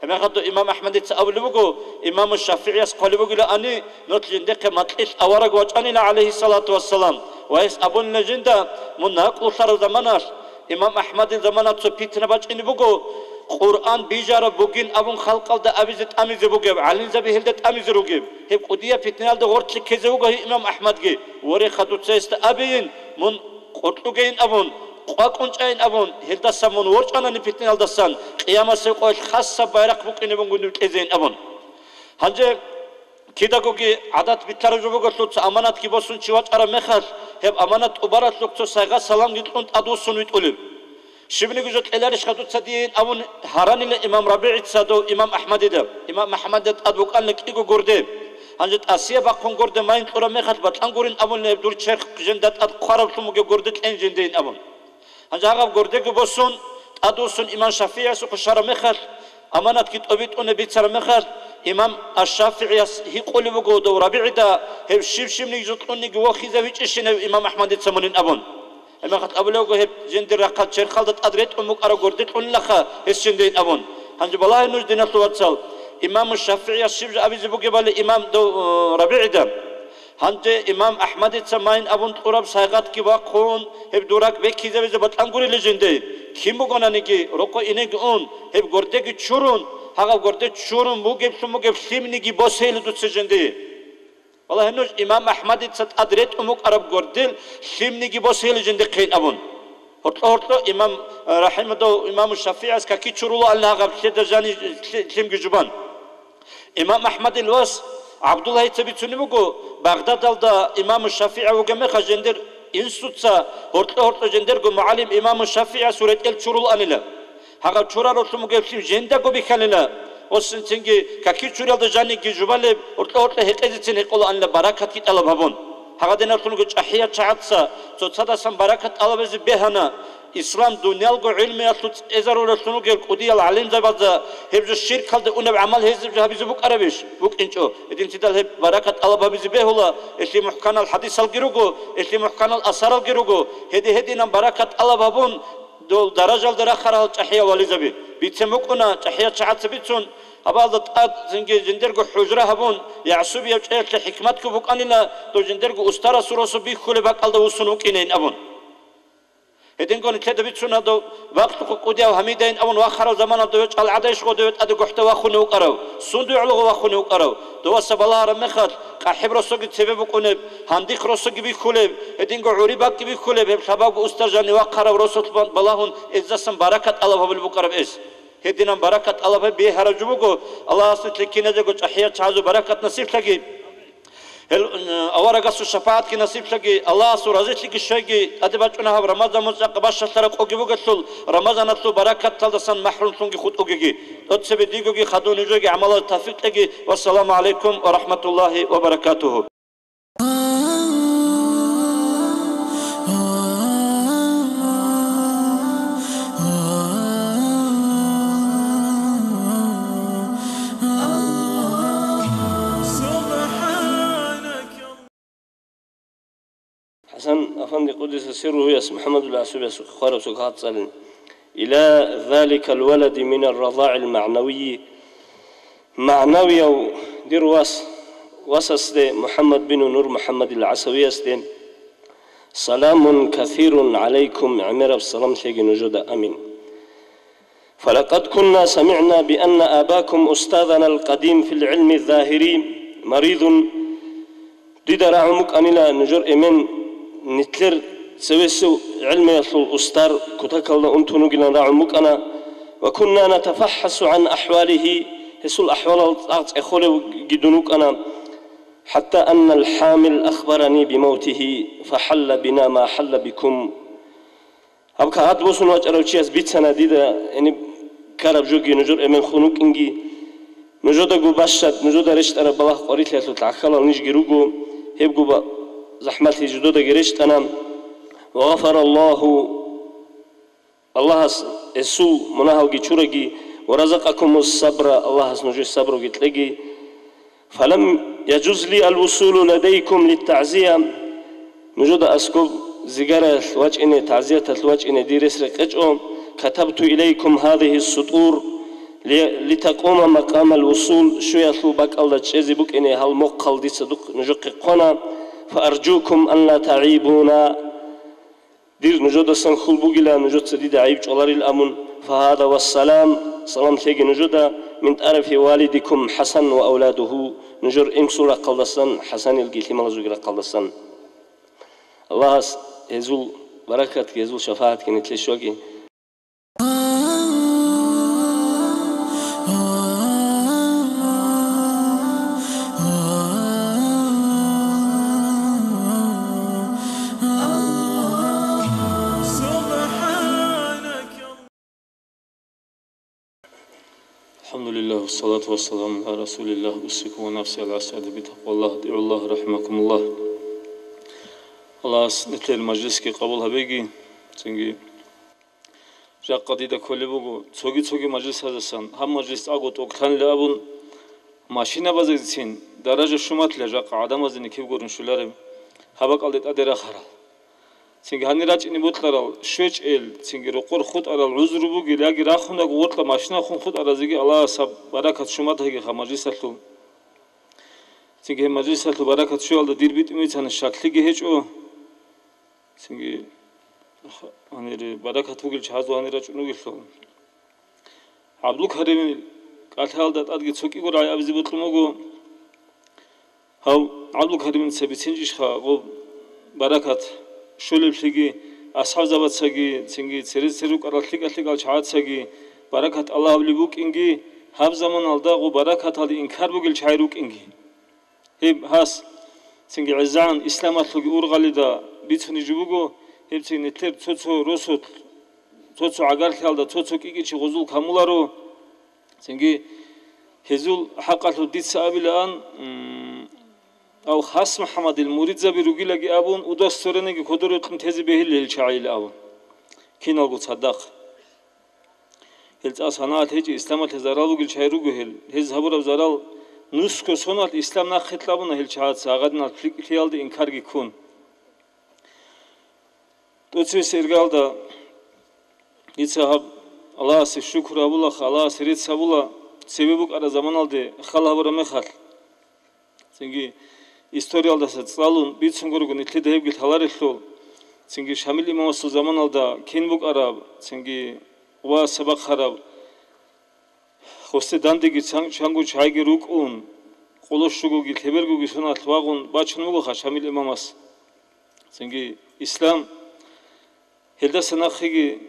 Гьебмехалда имам АхӀмадица абулеб буго, имаму ШафигӀияс хъвалеб бугилаани, нилъ жиндихъе макьилъ авараг вачӀанила, гӀалайгьиссалату вассалам, ва гьес абунила жинда, мун накълулъараб заманалъ, имам АхӀмадил замана цо питна бачӀине буго, Къуръан бижараб бугин абун халкъалда абизе тӀамизе бугеб, гӀалимзаби гьелда тӀамизе ругеб. Гьеб кӀудияб питнаялда гъорлъе ккезе вуго гьев имам АхӀмадги. Вореха, дуца гьесда абейин, Мун къуркьугейин абун, къвакӀун чӀайин абун, гьелдаса мун ворчӀанани питнаялдасан, къиямасеб къоялъ хасаб байрахъ букӀине бугин дун кьезейин абун. Гьанже кидагоги гӀадат битӀараб жо буго, лъуца аманатги босун чи вачӀараб мехалъ, гьеб аманат тӀубаралъухъ цо сайгъат саламги кьун тӀадвуссун витӀулеб. Щибниги жо кьеларищха дуца дие абун гьаранила имам РабигӀица дов имам АхӀмадида. Имам АхӀмадида тӀад букӀана кӀиго гурде. Гьанже тӀасияб бахъун гурде майин кьураб мехалъ бакьан гурин абунила гьеб дур черх жинда тӀад хъвараблъун бугеб гурде кьейин жиндейин абун. Гьанже гьагъаб гурдеги босун, тӀадвуссун имам ШафигӀиясухъе щвараб мехалъ, аманатги тӀобитӀунеб бицараб мехалъ, имам АшшафигӀияс гьикъулеб буго дов РабигӀида, гьеб щиб-щибниги жо кьуниги вохизавичӀищин гьев имам АхӀмадица мунин абун. Гьебмехалъ абулеб буго, гьеб жиндир рахъал черхалда тӀад ретӀун букӀараб гурде кьунилаха гьес жиндейин абун. Гьанже балагье нуж, диналъул вацал, имаму ШафигӀияс щиб жо абизе бугебали имам дов, э, РабигӀида. Гьанже имам АхӀмадица майин абун кьураб сайгъатги бахъун, гьеб дур ракӀ беккизабизе бакьан гурила жинде. Кин бугонаниги, рокъо инеги ун, гьеб гурдеги чурун, гьагъаб гурде чурун бугеблъун бугеб лъимниги босейила дуца жинде. Валлагь, нуж имам АхӀмадица тӀад ретӀун букӀараб гурдел лъимниги босейила жиндихъейин абун. Гьоркьо-гьоркьо имам, э, рахӀимадав имаму ШафигӀас каки чурулаан гьагъаб лъеда жани лъи-, лъимги жубан. Имам АхӀмадил вас ГӀабдуллагьица бицунеб буго, Багъдадалда имаму ШафигӀи вугеб мехалъ жиндир инсуца гьоркьо-гьоркьо жиндирго мугӀалим имаму ШафигӀиясул ретӀел чурулаанила. Гьагъаб чурарулъун бугеб лъим жиндаго бихьанила. Ва цинги каки чуриялда жаниги жубалеб, гьоркьо-гьоркьо гьекъезецин гьекъолаанила баракатги тӀалаб гьабун. Гьагъадиналъун буго чӀахӀиял чагӀаца цоцадасан баракат тӀалабизе бегьана. Ислам дуниялго гӀилмуялъул цӀезарулелъун ругел кӀудиял гӀалимзабазда гьеб жо ширкалде унеб гӀамал гьезеб жо гьабизе букӀарабищ? БукӀинчӀо. Гьединлъидал гьеб баракат тӀалаб гьабизе бегьула, гьелъие мухӀканал хадисалги руго, гьелъие мухӀканал асаралги руго. Гьеди-гьединан баракат тӀалаб гьабун, дол даражалда рахарал чӀахӀиял вализаби. Бицен букӀуна, чӀахӀиял чагӀаца бицун, гьабалда тӀад цинги жиндирго хӀужра гьабун, ягӀсубияб чӀаялъе хӀикматго букӀанила, дов жиндирго устарасул росу бихьулеб бакӀалда вуссун вукӀинейин абун. Гьединго нилъеда бицуна дов бакълъухъе кӀудияв гьамидайин абун вахарав заманалда дов чӀалгӀадайищ гъо дов тӀаде гохӀда вахунев вукӀарав, сундуе гӀолого вахунев вукӀарав, доваса балагьараб мехалъ, къахӀиб росоги цебе букӀунеб, гьандихъ росоги бихьулеб, гьединго гӀури бакӀги бихьулеб, гьеб лъабавго устар жанив вахъарав росулъ ба-, балагьун эздасан баракат тӀалаб гьабулеб букӀараб эс. Гьединан баракат тӀалаб гьаб бегьараб жо буго, Аллагьас нилъер киназего чӀахӀиял чагӀазул баракат насиблъаги. Гьел, э, аварагасул шапагӀатги насиблъаги, Аллагьасул разилъиги щвеги, тӀаде бачӀуна гьаб Рамазан муцӀакъ бащалъараб къоги бугелъул, Рамазаналъул баракаталдасан махӀрумлъунги хутӀугеги. ТӀоцебе дигоги хадув нужеги гӀамалал тавфикъ кьеги. Вассаламу гӀалайкум ва рахӀматуллагьи ва баракатугьу. ХӀасан афанди къуддиса сирругьуяс МухӀаммадул ГӀасубияс хъвараб цо кагъат цӀалин: «Ила заликал валади минар разагӀил магӀнавийи». МагӀнавияв дир вас, васасде, МухӀаммад бину Нур МухӀаммадил ГӀасавиясде, саламун касирун гӀалайкум, гӀемераб салам лъеги нужеда, амин. Фалакъад кунна самигӀна бианна абакум устазанал къадим фил гӀилми загьири маридун. Дида рагӀун букӀанила нужер эмен, нилъер цевесев гӀелмиялъул устар кутакалда унтун вугилан рагӀун букӀана. Ва кунна натафаххасу гӀан ахӀвалихи, гьесул ахӀвалал цӀакъ цӀехолевги дун вукӀана. ХӀатта аннал хӀамил ахбарани бимавтихи, фахӀалла бина ма хӀалла бикум. Гьаб кагъат босун вачӀарав чияс бицана дида, гьениб ккараб жоги нужер эмен хун вукӀинги. Нужедаго бащад, нужеда рещтӀараб балагь къварилъиялъул гӀахьалал нижги руго, гьебго ба-, захӀмалъи жидедаги рещтӀана. Ва гъафараллагьу, Аллагьас гьесул мунагьалги чураги, ва разакъакумус сабра, Аллагьас нужее сабруги кьеги. Фалам яжуз ли аль-вусулу ладайкум литтагӀзия. Нужеда аскоб зигараялъ вачӀине, тагӀзияталъ вачӀине дир рес рекъечӀо. Катабту илайкум гьазихи ссутӀур ли-, литакъума макъамал вусул, щуялъул бакӀалда чӀезе букӀине гьал мохъал дица духъ-, нужехъе хъвана. Фааржукум ан ла тагӀибуна. Дир нужедасан хьул бугила, нужеца дида гӀайиб чӀваларил абун. Фагьаза вассалам, салам лъеги нужеда, мин тӀарафи валидикум ХӀасан ва авладуху, нужер инсул рахъалдасан, ХӀасанилги лъималазулги рахъалдасан. Аллагьас Гьезул баракатги, гьезул шафагӀатги нилъе щваги. الحمد لله والصلاة والسلام على رسول الله. أوصيكم ونفسي على العسل بتقوى الله. أطيعوا الله رحمكم الله. Аллагьас нилъер мажлисги къабул гьабеги. Цинги жакъа дида кколеб буго, цоги-цоги мажлисаздасан гьаб мажлис тӀаго тӀокӀлъанила абун, машинабазецин даража щуматлъила жакъа гӀадамазде никиб гурун щулареб гьаб бакӀалде тӀаде рахарал. Цинги гьанир рачӀине бокьарал щвечӀел, цинги рокъор хутӀарал гӀузру бугел яги рахундаго гъоркьа машинахун хутӀаразеги Аллагьас гьаб баракат щумат гьагиха мажлисалъул. Цинги гьеб мажлисалъул баракат щуялда дир битӀун бицана щаклъиги гьечӀо. Цинги гьанир баракат бугел чагӀазул гьанир рачӀун вугелъул. ГӀабдулкаримил кӀалъаялда тӀадги цо кӀиго рагӀи абизе бокьун буго. Гьав ГӀабдулкаримица бицинчӀищха гъоб баракат щолеблъиги, асхӀабзабацаги, цинги цере-цере рукӀарал лъикӀа-лъикӀал чагӀацаги баракат Аллагь абулеб букӀинги, гьаб заманалда гъоб баракаталде инкар бугел чагӀи рукӀинги? Гьеб гьас цинги гӀезегӀан исламалъулги ургъалида бицунеб жо буго, гьеб цин нилъер цо-цо росулъ, цо-цо гӀагарлъиялда цо-цо кӀикӀичи гъузул камуларо. Цинги гьезул хӀакъалъулъ дица абилаан, м, гьав Хас МухӀаммадил муридзаби ругилаги абун, удас цорениги кодор рекьун тезе бегьилел чагӀийилан абун, киналго цадахъ. Гьел цӀа санагӀалъ гьечӀеб исламалъе зарал бугел чагӀи руго гьел. Гьез гьабураб зарал нусго соналъ ислам нахъе кьабуна гьел чагӀаца гьагъадинал лъикӀлъиялда инкарги ккун. ТӀоцевесеб иргалда дица гьаб Аллагьасе шукру гьабулаха, Аллагьасе рецц гьабула, цебе букӀараб заманалде хал гьабураб мехалъ. Цинги историялдаса цӀалун бицунго руго нилъеда гьебги лъаларелъул, цинги Шамил имамасул заманалда кин букӀараб, цинги ва сабахъараб, хосде дандеги чан-, чанго чагӀиги рукӀун, къоло щугоги лъебергоги соналъ вагъун бачун вугоха Шамил имамас. Цинги ислам гьелдаса нахъеги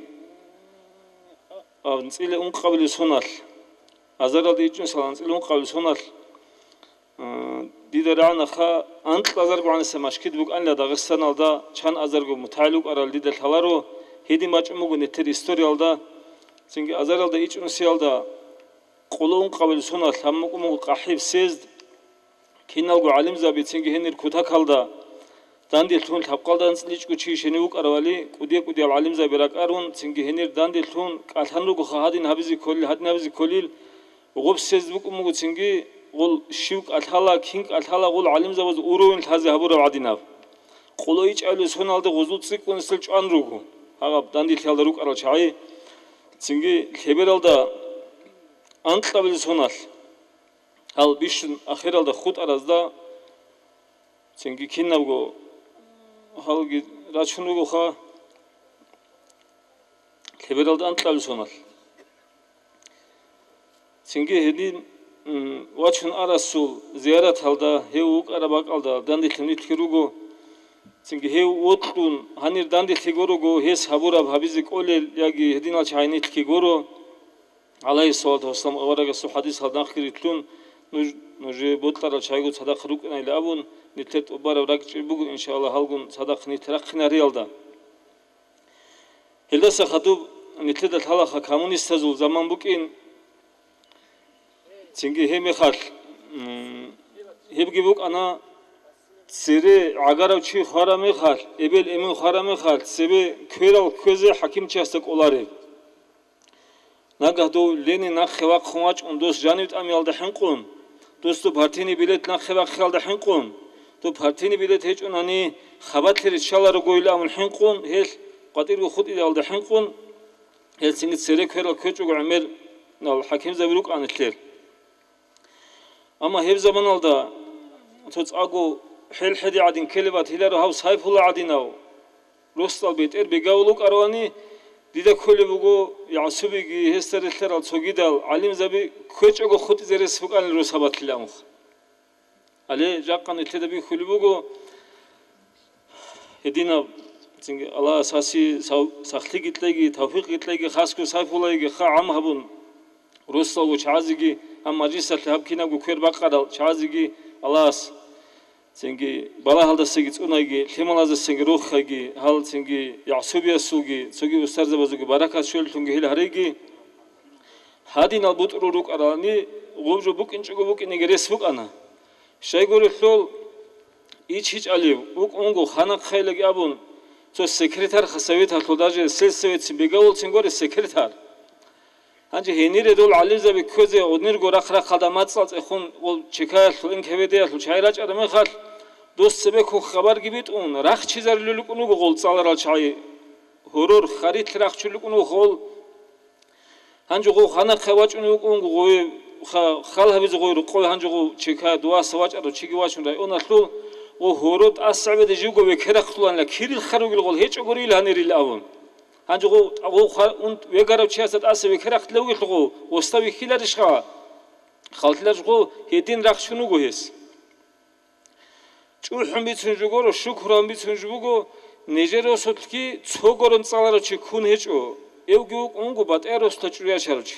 анцӀила ункъабилеб соналъ, азаралда ичӀнусал анцӀила ункъабилеб соналъ, а, дида рагӀнаха анкьазарго гӀаниса машгид букӀанила Дагъистаналда, чан азарго мутагӀил вукӀарал дида лъаларо, гьедин бачӀун буго нилъер историялда. Цинги азаралда ичӀнусиялда къоло ункъабилеб соналъ гьаб мукӀун буго къахӀиб съезд. Киналго гӀалимзаби цинги гьенир кутакалда данделъун лъабкъалда анцӀличӀго чи щенив вукӀаравали, кӀудия-кӀудиял гӀалимзаби ракӀарун, цинги гьенир данделъун кӀалъан ругоха гьадин гьабизе кколил, гьадин гьабизе кколил, гъоб съезд букӀун буго цинги, гъол щив кӀалъала, кин кӀалъала гъол гӀалимзабаз уровень лъазе гьабураб гӀадинаб. Къоло ичӀабилеб соналда гъозул цӀикӀкӀун эсел чӀван руго, гьаб данделъиялда рукӀарал чагӀи, цинги лъебералда анкьабилеб соналъ. Гьал бищун ахиралда хутӀаразда цинги кинабго гьалги рачун ругоха, лъебералда анкьабилеб соналъ. Цинги гьедин, м, вачун арасул зияраталда гьев вукӀараб бакӀалда данделъун нилъги руго. Цинги гьев вокьун гьанир данделъи гурого, гьес гьабураб гьабизе кӀолел яги гьединал чагӀи нилъги гуро. ГӀалайгьиссалату вассалам аварагасул хӀадисалда нахъги рилълъун, нуж, нужее бокьарал чагӀиго цадахъ рукӀинайилан абун, нилъер тӀубараб ракӀчӀей буго, иншааллагь, гьалгун цадахъ нилъ рахъинариялда. Гьелдаса хадуб нилъеда лъалаха коммунистазул заман букӀин, цинги гьеб мехалъ, м, гьебги букӀана, цере гӀагарав чи хвараб мехалъ, эбел-эмен хвараб мехалъ, цебе кверал кквезе хӀакимчиясда кӀолареб. Нагагь дов Ленин нахъе вахъун вачӀун, дос жанив тӀамиялда хӀинкъун, дос доб партийный билет нахъе бахъиялда хӀинкъун, доб партийный билет гьечӀунани, хабалъи риччаларогойилан абун хӀинкъун, гьелъ къватӀирго хутӀиялда хӀинкъун, гьелцинги цере кверал ккечӀого гӀемерал хӀакимзаби рукӀана нилъер. Амма гьеб заманалда цо цӀакъго хӀел-хӀеди гӀадин ккелеб батиларо гьав Сайфулла гӀадинав. Росдал бетӀер бегавул вукӀаравани, дида кколеб буго ЯгӀсубиги гьесда релълъарал цогидал гӀалимзаби кквечӀого хутӀизе рес букӀанил росабатлъилан. Гьале жакъа нилъеда бихьулеб буго, гьединаб Цинги Аллагьас гьасе сав-, сахлъиги кьеги, тавфикъги кьеги, хасго Сайфуллагьиги ха гӀам гьабун, росалго чагӀазеги, гьаб мажлисалъе гьаб кинабго квер бакъарал чагӀазеги Аллагьас цинги балагьалдасаги цӀунайги, лъималаздасаги рохайги, гьал цинги ЯгӀсубиясулги, цоги устарзабазулги баракат щолелъунги гьел гьареги. Гьадинал бутӀрул рукӀаралани гъуб жо букӀинчӀого букӀинеги рес букӀана. Щайгурелъул ичичӀалив вукӀунго ханахъайлаги абун, цо секретарха советалъул, даже сельсоветцин бегавулцин горе секретарь. Гьанже гьенире дол гӀалимзаби кквезе гъуднирго рахъ-рахъалда мацӀал цӀехун гъол чекаялъул, НКВД-ялъул чагӀи рачӀараб мехалъ, дос цебеккун хабарги битӀун, рахчизарулел рукӀун вуго гъол цӀаларал чагӀи. Гьорор, харилъ рахчулел рукӀун вуго гъол. Гьанже гъов ханахъе вачӀунев вукӀун, гъове ха-, хал гьабизе гъой рукъове гьанже гъов чекая дуваса вачӀарав чиги вачун районалъул, гъов гьоро тӀасабиде живго векерахълъуланила, кирил хар ругел гъол гьечӀогурил гьанирил абун. Гьанже гъов, гъов ха-, ун вегарав чиясда тӀаса векерахълъи вугелъул гъов, гъосда вихьиларищха? Халтиларищ гъов гьедин рахчун вуго гьес. ЧӀухӀун бицун жо гуро, шукру гьабун бицун жо буго, нижер росулъги цо гурун цӀаларав чи ккун гьечӀо, эвги вукӀун вуго батӀияб росулъа чӀужу ячарав чи.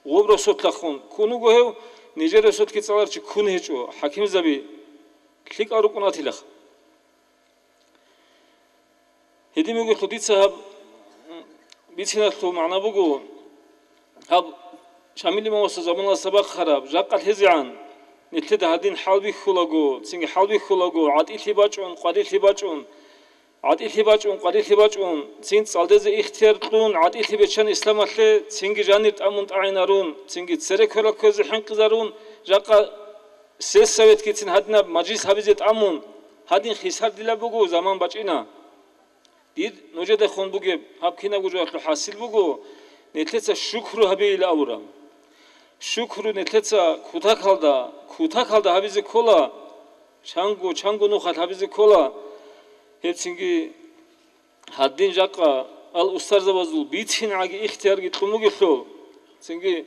Гъоб росулъахун ккун вуго гьев, нижер росулъги цӀаларав чи ккун гьечӀо, хӀакимзаби лъикӀал рукӀун атилаха. Гьедин бугелъул дица гьаб, м, бициналъул магӀна буго, гьаб Шамил имамасул заманалъа бахъараб, жакъа лъезегӀан, нилъеда гьадин хӀалбихьулаго, цинги хӀалбихьулаго, гӀатӀилъи бачӀун, къварилъи бачӀун, гӀатӀилъи бачӀун, къварилъи бачӀун, цин цӀалдезе ихтияр кьун, гӀатӀилъи бечан исламалъе, цинги жанир тӀамун тӀагӀинарун, цинги цере кверал кквезе хӀинкъизарун, жакъа сельсоветгицин гьадинаб мажлис гьабизе тӀамун, гьадин хисар дила буго, заман бачӀина. Дир нужедехун бугеб гьаб кинабго жоялъул хӀасил буго, нилъеца шукру гьабейила абураб. Шукру нилъеца кутакалда, кутакалда гьабизе ккола, чанго, чанго нухалъ гьабизе ккола, гьеб цинги гьадин жакъа ал устарзабазул бицинегӀаги ихтиярги кьун бугелъул, цинги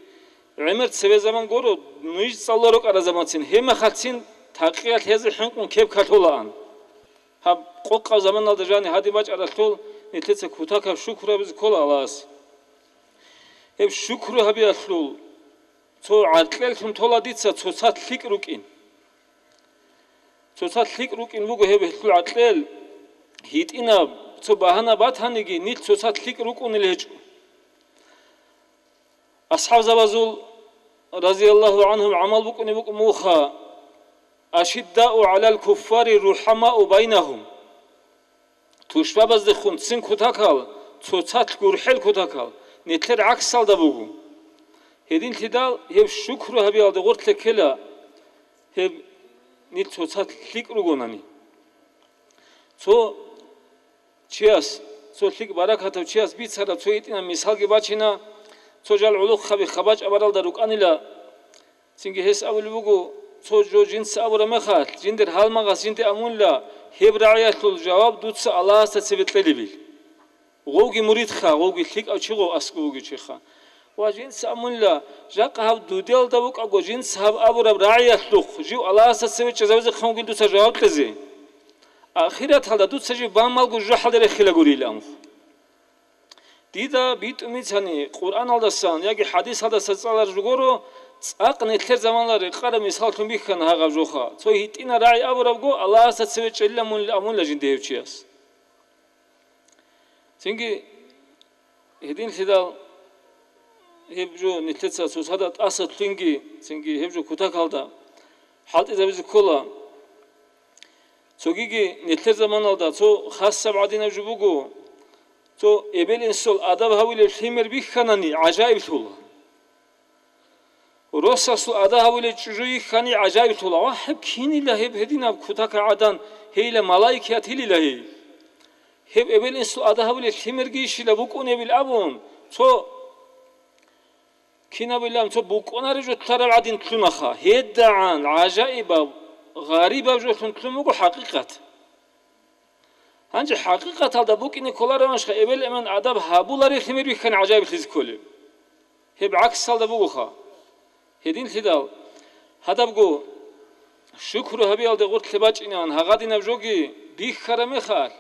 гӀемер цеве заман гуро, нуж цӀалула рукӀарал заманцин, гьебмехалцин такъиялъ гьезе хӀинкъун кеп кколаан. Гьаб къокъаб заманалда жани гьадин бачӀаралъул нилъеца кутакаб шукру гьабизе ккола Аллагьас. Гьеб шукру гьабиялъул цо гӀаркьеллъун тола дица цоцалъ лъикӀ рукӀин. Цоцалъ лъикӀ рукӀин буго гьеб гьелъул гӀаркьел, гьитӀинаб цо багьана батаниги, нилъ цоцалъ лъикӀ рукӀунел гьечӀо. АсхӀабзабазул, разияллагьу гӀанхум, гӀамал букӀунеб букӀун бугоха: «Ашиддау гӀалал куффари рухӀамау байнагьум». Тушбабаздехун цин кутакал, цоцалъ гурхӀел кутакал, нилъер гӀаксалда буго. Гьединлъидал гьеб шукру гьабиялде гъорлъе ккела, гьеб нилъ цоцалъ лъикӀ ругонани. Цо чияс, цо лъикӀ баракатав чияс бицараб цо гьитӀинаб мисалги бачина, цо жал гӀолохъаби хабачӀ абаралда рукӀанила. Цинги гьес абулеб буго, цо жо жинца абураб мехалъ, жиндир гьалмагъас жинде амунила, гьеб рагӀиялъул жаваб дуца Аллагьасда цебе кьелебил. Гъовги муридха, гъовги лъикӀав чи гъов аскӀов вугев чиха. Ва жинца амунила, жакъа гьаб дудиялда букӀаго, жинца гьаб абураб рагӀиялъухъ жив Аллагьасда цеве чӀезавизехъан вугил дуца жаваб кьезе. Ахираталда дуца жив бамалго жужахӀалде рехилагурил амхъ. Дида битӀумицани Къуръаналдасан яги хӀадисалдаса цӀалар жугоро, цӀакъ нилъер заманалда рекъараб мисаллъун бихьана гьагъаб жоха. Цо гьитӀина рагӀи абурабго, Аллагьасда цеве чӀелила мун амунила жинде гьев чияс. Цинги гьединлъидал гьеб жо нилъеца цоцазда тӀаса лъугьинги, цинги гьеб жо кутакалда хӀалтӀизабизе ккола. Цогиги нилъер заманалда цо хасаб гӀадинаб жо буго, цо эбел-инсул адаб гьавулеб лъимер бихьанани гӀажаиблъула. Росасул адаб гьавулел чӀужу йихьани гӀажаиблъула. Ва гьеб кинила гьеб гьединаб кутакаб гӀадан, гьейила малаикият гьилила гьей. Гьеб эбел-инсул адаб гьавулел лъимергийищила букӀунебил абун, цо кинабилан цо букӀунареб жо лъараб гӀадин лъунаха. ГьедагӀан гӀажаибаб, гъарибаб жолъун лъун буго хӀакъикъат. Гьанже хӀакъикъаталда букӀине кколароанищха эбел-эмен адаб гьабуларелъи мер бихьани гӀажаиблъизе кколеб? Гьеб гӀаксалда бугоха. Гьединлъидал гьадабго шукру гьабиялде гъорлъе бачӀинегӀан гьагъадинаб жоги бихьараб мехалъ,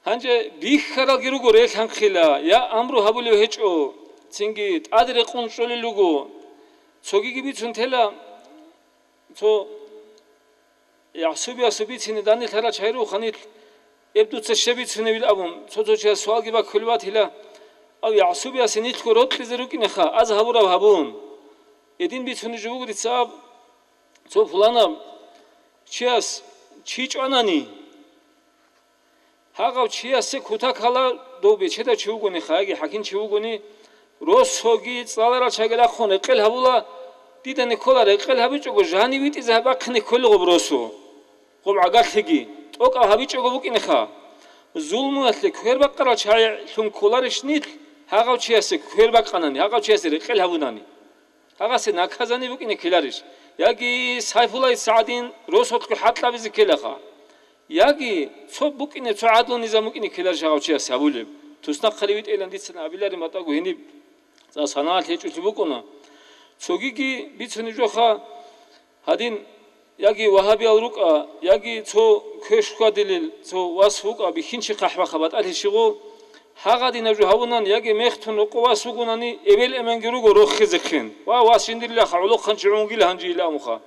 Гьанже бихьаралги руго релъанхъила, я амру гьабулев гьечӀо, цинги тӀаде рекъон чӀолел руго. Цогиги бицун тела, цо ЯгӀсубиясул бицине данделъарал чагӀи руго нилъ, эб дуца щиб бицунебил абун, цо-цо чияс суалги баккулеб батила, ав ЯгӀсубиясе нилъго рокьизе рукӀинеха, аз гьабураб гьабун. Гьедин бицунеб жо буго дица аб, цо пуланаб чияс чи чӀванани, гьагъав чиясе кутак гьала, дов бечедав чи вугониха яги хӀакимчи вугони, росоги цӀаларал чагилахъун рекъел гьабула, дида никола рекъел гьабичӀого жанив витӀизе гьабахъине кколел гъоб росу, гъоб гӀагарлъиги, тӀокӀав гьабичӀого букӀинеха. Зулмуялъе квербакъарал чагӀи лъун кколарищ нилъ, гьагъав чиясе квербакъанани, гьагъав чиясе рекъел гьабунани? Гьагъасе наказание букӀине ккеларищ? Яги Сайфуллагьица гӀадин росулъго хӀакълъабизе ккелаха? Яги цо букӀине, цо гӀадлу низам букӀине ккеларищ гьав чияс гьабулеб? Туснахъали витӀейилан дицан абиларин батӀаго гьениб цӀа санагӀалъи гьечӀолъи букӀуна. Цогиги бицунеб жоха, гьадин, яги вагьабиял рукӀа, яги цо квеш хьвадилел цо вас вукӀа, бихьинчи хъахӀбаха батӀалъи щигъу, гьагъадинаб жо гьабунан, яги мехтун рокъов вас вугунани, эбел-эменги руго рохизехъин, ва вас жиндирилаха гӀолохъанчи гӀунгила гьанжи ила амуха.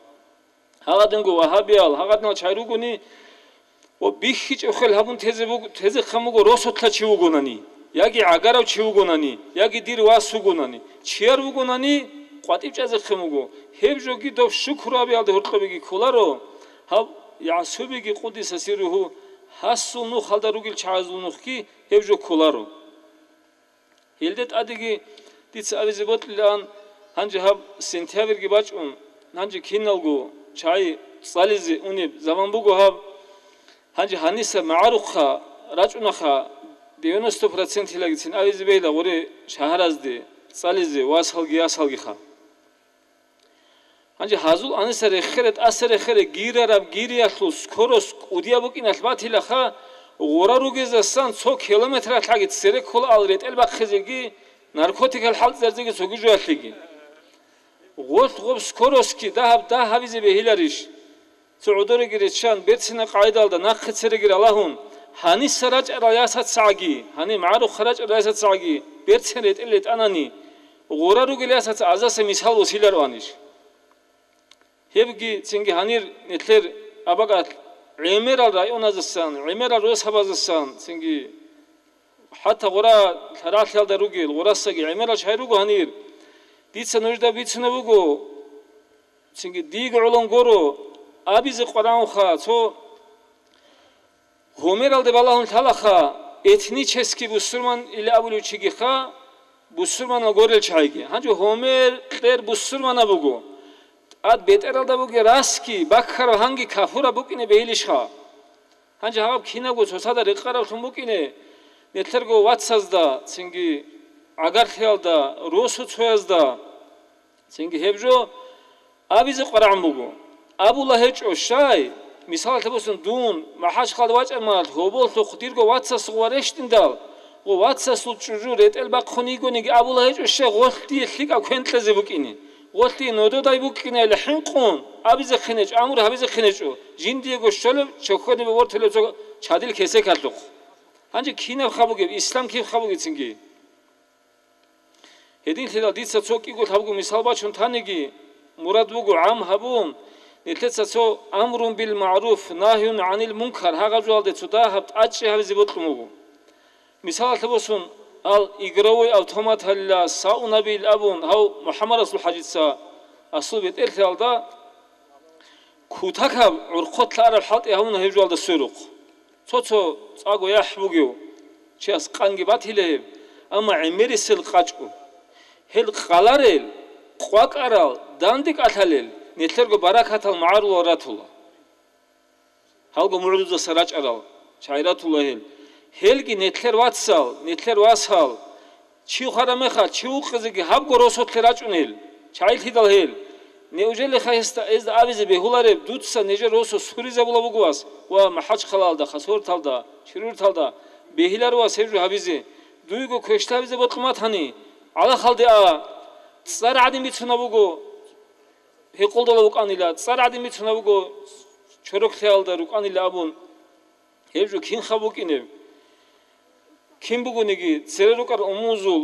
Гьагъадинго вагьабиял, гьагъадинал чагӀи ругони, ва бихьичӀеб хвел гьабун тезе буг-, тезехъан буго росулъа чи вугонани, яги гӀагарав чи вугонани, яги дир вас вугонани, чияр вугонани, къватӀиб чӀезехъин буго. Гьеб жоги доб шукру абиялда гьоркьобеги кколаро, гьаб ЯгӀсубиги къуддиса сирругьу, гьасул нухалда ругел чагӀазул нухги гьеб жо кколаро. Гьелде тӀадеги дица абизе бокьилаан, гьанже гьаб сентябрьги бачӀун, гьанже киналго чагӀи цӀализе унеб заман буго гьаб. Гьанже гьаниса магӀарухъа рачӀунаха, девяносто процентилагицин абизе бегьила гъуре шагьаразде цӀализе васалги ясалгиха. Гьанже гьазул аниса реххере, тӀаса реххере гирараб гириялъул скорость кӀудияб букӀиналъ батилаха, гъура ругезасан цо километралъаги цере ккола ал ретӀел бахъизеги, наркотикал хӀалтӀизарзеги цоги жоялъеги. Гъолъ гъоб скоростьги дагьаб дагь гьабизе бегьиларищ? Цо гӀодореги реччан, берцина къагӀидалда нахъе цереги ралагьун, гьаниса рачӀарал ясацагӀаги, гьаниб магӀарухъа рачӀарал ясацагӀаги берцин ретӀел ретӀанани, гъура ругел ясаца азаса мисал босилароанищ? Гьебги цинги гьанир нилъер абакӀалъ гӀемерал районазасан, гӀемерал росабазасан, цинги хӀатта гъура лъаралъиялда ругел гъурасаги гӀемерал чагӀи руго гьанир. Дица нужда бицунеб буго, цинги диего гӀолон гуро, абизе къваранха, цо Гьумералде балагьун лъалаха, этнический бусурман или абулев чигиха, бусурманал горел чагӀиги. Гьанже гьумер кьер бусурманаб буго. ТӀад бетӀералда бугеб расги баккараб гьанги кафураб букӀине бегьилищха? Гьанже гьаб кинабго цоцазда рекъараблъун букӀине, нилъерго вацазда, цинги гӀагарлъиялда, росуцоязда. Цинги гьеб жо абизе къварагӀун буго. Абула гьечӀо, щай, мисалалъе босун, дун МахӀачхъалда вачӀармалъ гьоболлъухъ дирго вацасухъ ва рещтӀиндал, гъо вацасул чӀужу ретӀел бахъун йигониги абула гьечӀо, щай, гъолъ дие лъикӀаб квен кьезе букӀине, гъолъ дие нододай букӀинайилан хӀинкъун абизехъин гьечӀо, амру гьабизехъин гьечӀо, жиндиего щолеб чохьонибе вортулеб цо чадил кесекалъухъ. Гьанже кинаб хаб бугеб, ислам киб хаб бугеб цинги? Гьединлъидал дица цо кӀиго лъабго мисал бачун таниги, мурад буго гӀам гьабун, нилъеца цо амрун бил магӀруф, нагьюн гӀанил мункар гьагъаб жоялде цо дагьаб тӀадчӀи гьабизе бокьун буго. Мисалалъе босун, ал игровой автоматалила саунабил абун гьав МухӀаммад Расул хӀажица асул бетӀерлъиялда кутакаб гӀурхъулъа араб хӀалтӀи гьавуна гьеб жоялда сверухъ. Цо-цо цӀаго яхӀ бугев чияс къанги батила гьеб, амма гӀемерисел къачӀо. Гьел къаларел, къвакӀарал, данде кӀалъалел, нилъерго баракатал магӀарулал ратула. Гьалго мугӀрузаса рачӀарал чагӀи ратула гьел. Гьелги нилъер вацал, нилъер васал, чи хвараб мехалъ, чи вукъизеги гьабго росулъе рачӀун гьел, чагӀилъидал гьел. Неужели ха гьесда, гьезда абизе бегьулареб, дуца нижер росу суризабула буго вас ва МахӀачхъалалда, Хасавюрталда, Ширвюрталда бегьиларо вас гьеб жо гьабизе? Дуего квешлъабизе бокьун батани, гӀалахалде а, цӀар гӀадин бицунаб буго, гьекъолдала вукӀанила, цӀар гӀадин бицунаб буго, чороклъиялда рукӀанила абун. Гьеб жо кинха букӀинеб? Кин бугониги, цере рукӀарал умумузул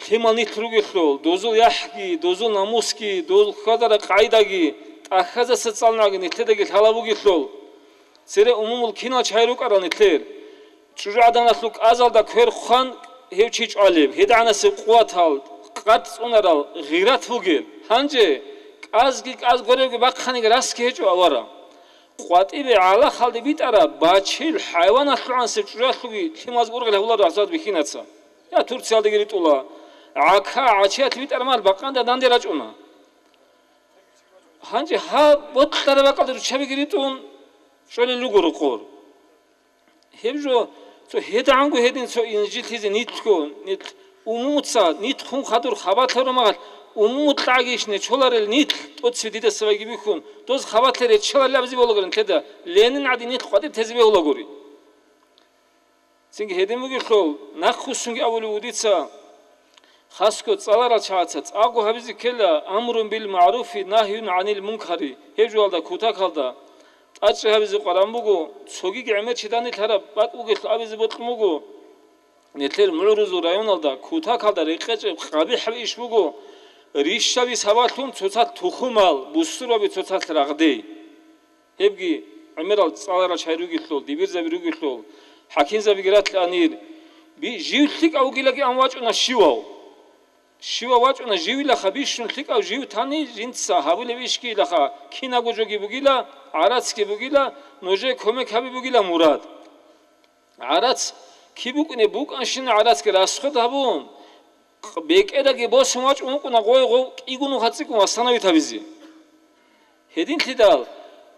лъимал нилъ ругелъул, дозул яхӀги, дозул намусги, дозул хьвадарал къагӀидаги, тӀахьазаса цӀалнагӀги нилъедаги лъала бугелъул, цере умумул кинал чагӀи рукӀарал нилъер. ЧӀужугӀаданалъул кӀазалда квер хъван гьев чи чӀвалеб, гьедигӀанасеб къуватал, къарцӀунарал, гъират бугел. Гьанже кӀазги кӀаз гуребги бахъаниги расги гьечӀо авара. КъватӀибе гӀалахалде битӀараб бачил хӀайваналъугӀансеб чӀужуялъулги лъималазги ургъел гьавуларо гьазаб бихьинаца. Я Турциялдаги ритӀула. ГӀака, гӀачият битӀараб мал бакъанда данде рачӀуна. Гьанже гьаб бокьараб бакӀалда руччабиги ритӀун чӀолел руго рукъор. Гьеб жо цо гьедигӀанго гьедин цо инжитлъизе нилъго, нилъ умумуца, нилъ хун хадур хабалъ гьарума, умумуца гьагищ нечоларел нилъ тӀоцебе дидаса вайги бихьун, доз хабалъе реччаларилабизе болагурин лъеда, Ленин гӀадин нилъ къватӀиб тезе бегьулагури. Цинги гьедин бугелъул, нахъвуссунги абулев вугица, хасго цӀаларал чагӀаца цӀакъго гьабизе ккела амрун бил магӀруфи, нагьюн гӀанил мункари, гьеб жоялда кутакалда, тӀачӀи гьабизе къваран буго, цогиги гӀемер чиданилъараб бакӀ бугелъул абизе бокьун буго. Нилъер МугӀрузул районалда кутакалда рекъечӀеб къабихӀаб иш буго, рищаби сабаблъун цоцалъ тухумал, бусурбаби цоцалъ рагъдей. Гьебги гӀемерал цӀаларал чагӀи ругелъул, дибирзаби ругелъул, хӀакимзабиги ратанир, би-, жив лъикӀав вугилаги ан вачӀуна щивав. Щивав вачӀуна живилаха бищун лъикӀав жив тани, жинца гьабулеб ишгилаха, кинабго жоги бугила, гӀарацги бугила, нужее кумек гьаби бугила мурад. ГӀарац киб букӀунеб букӀанщина гӀарацги расход гьабун, бекӀедаги босун вачӀун вукӀуна гъой гъов кӀиго нуха цӀикӀкӀун вассанавит гьабизе. Гьединлъидал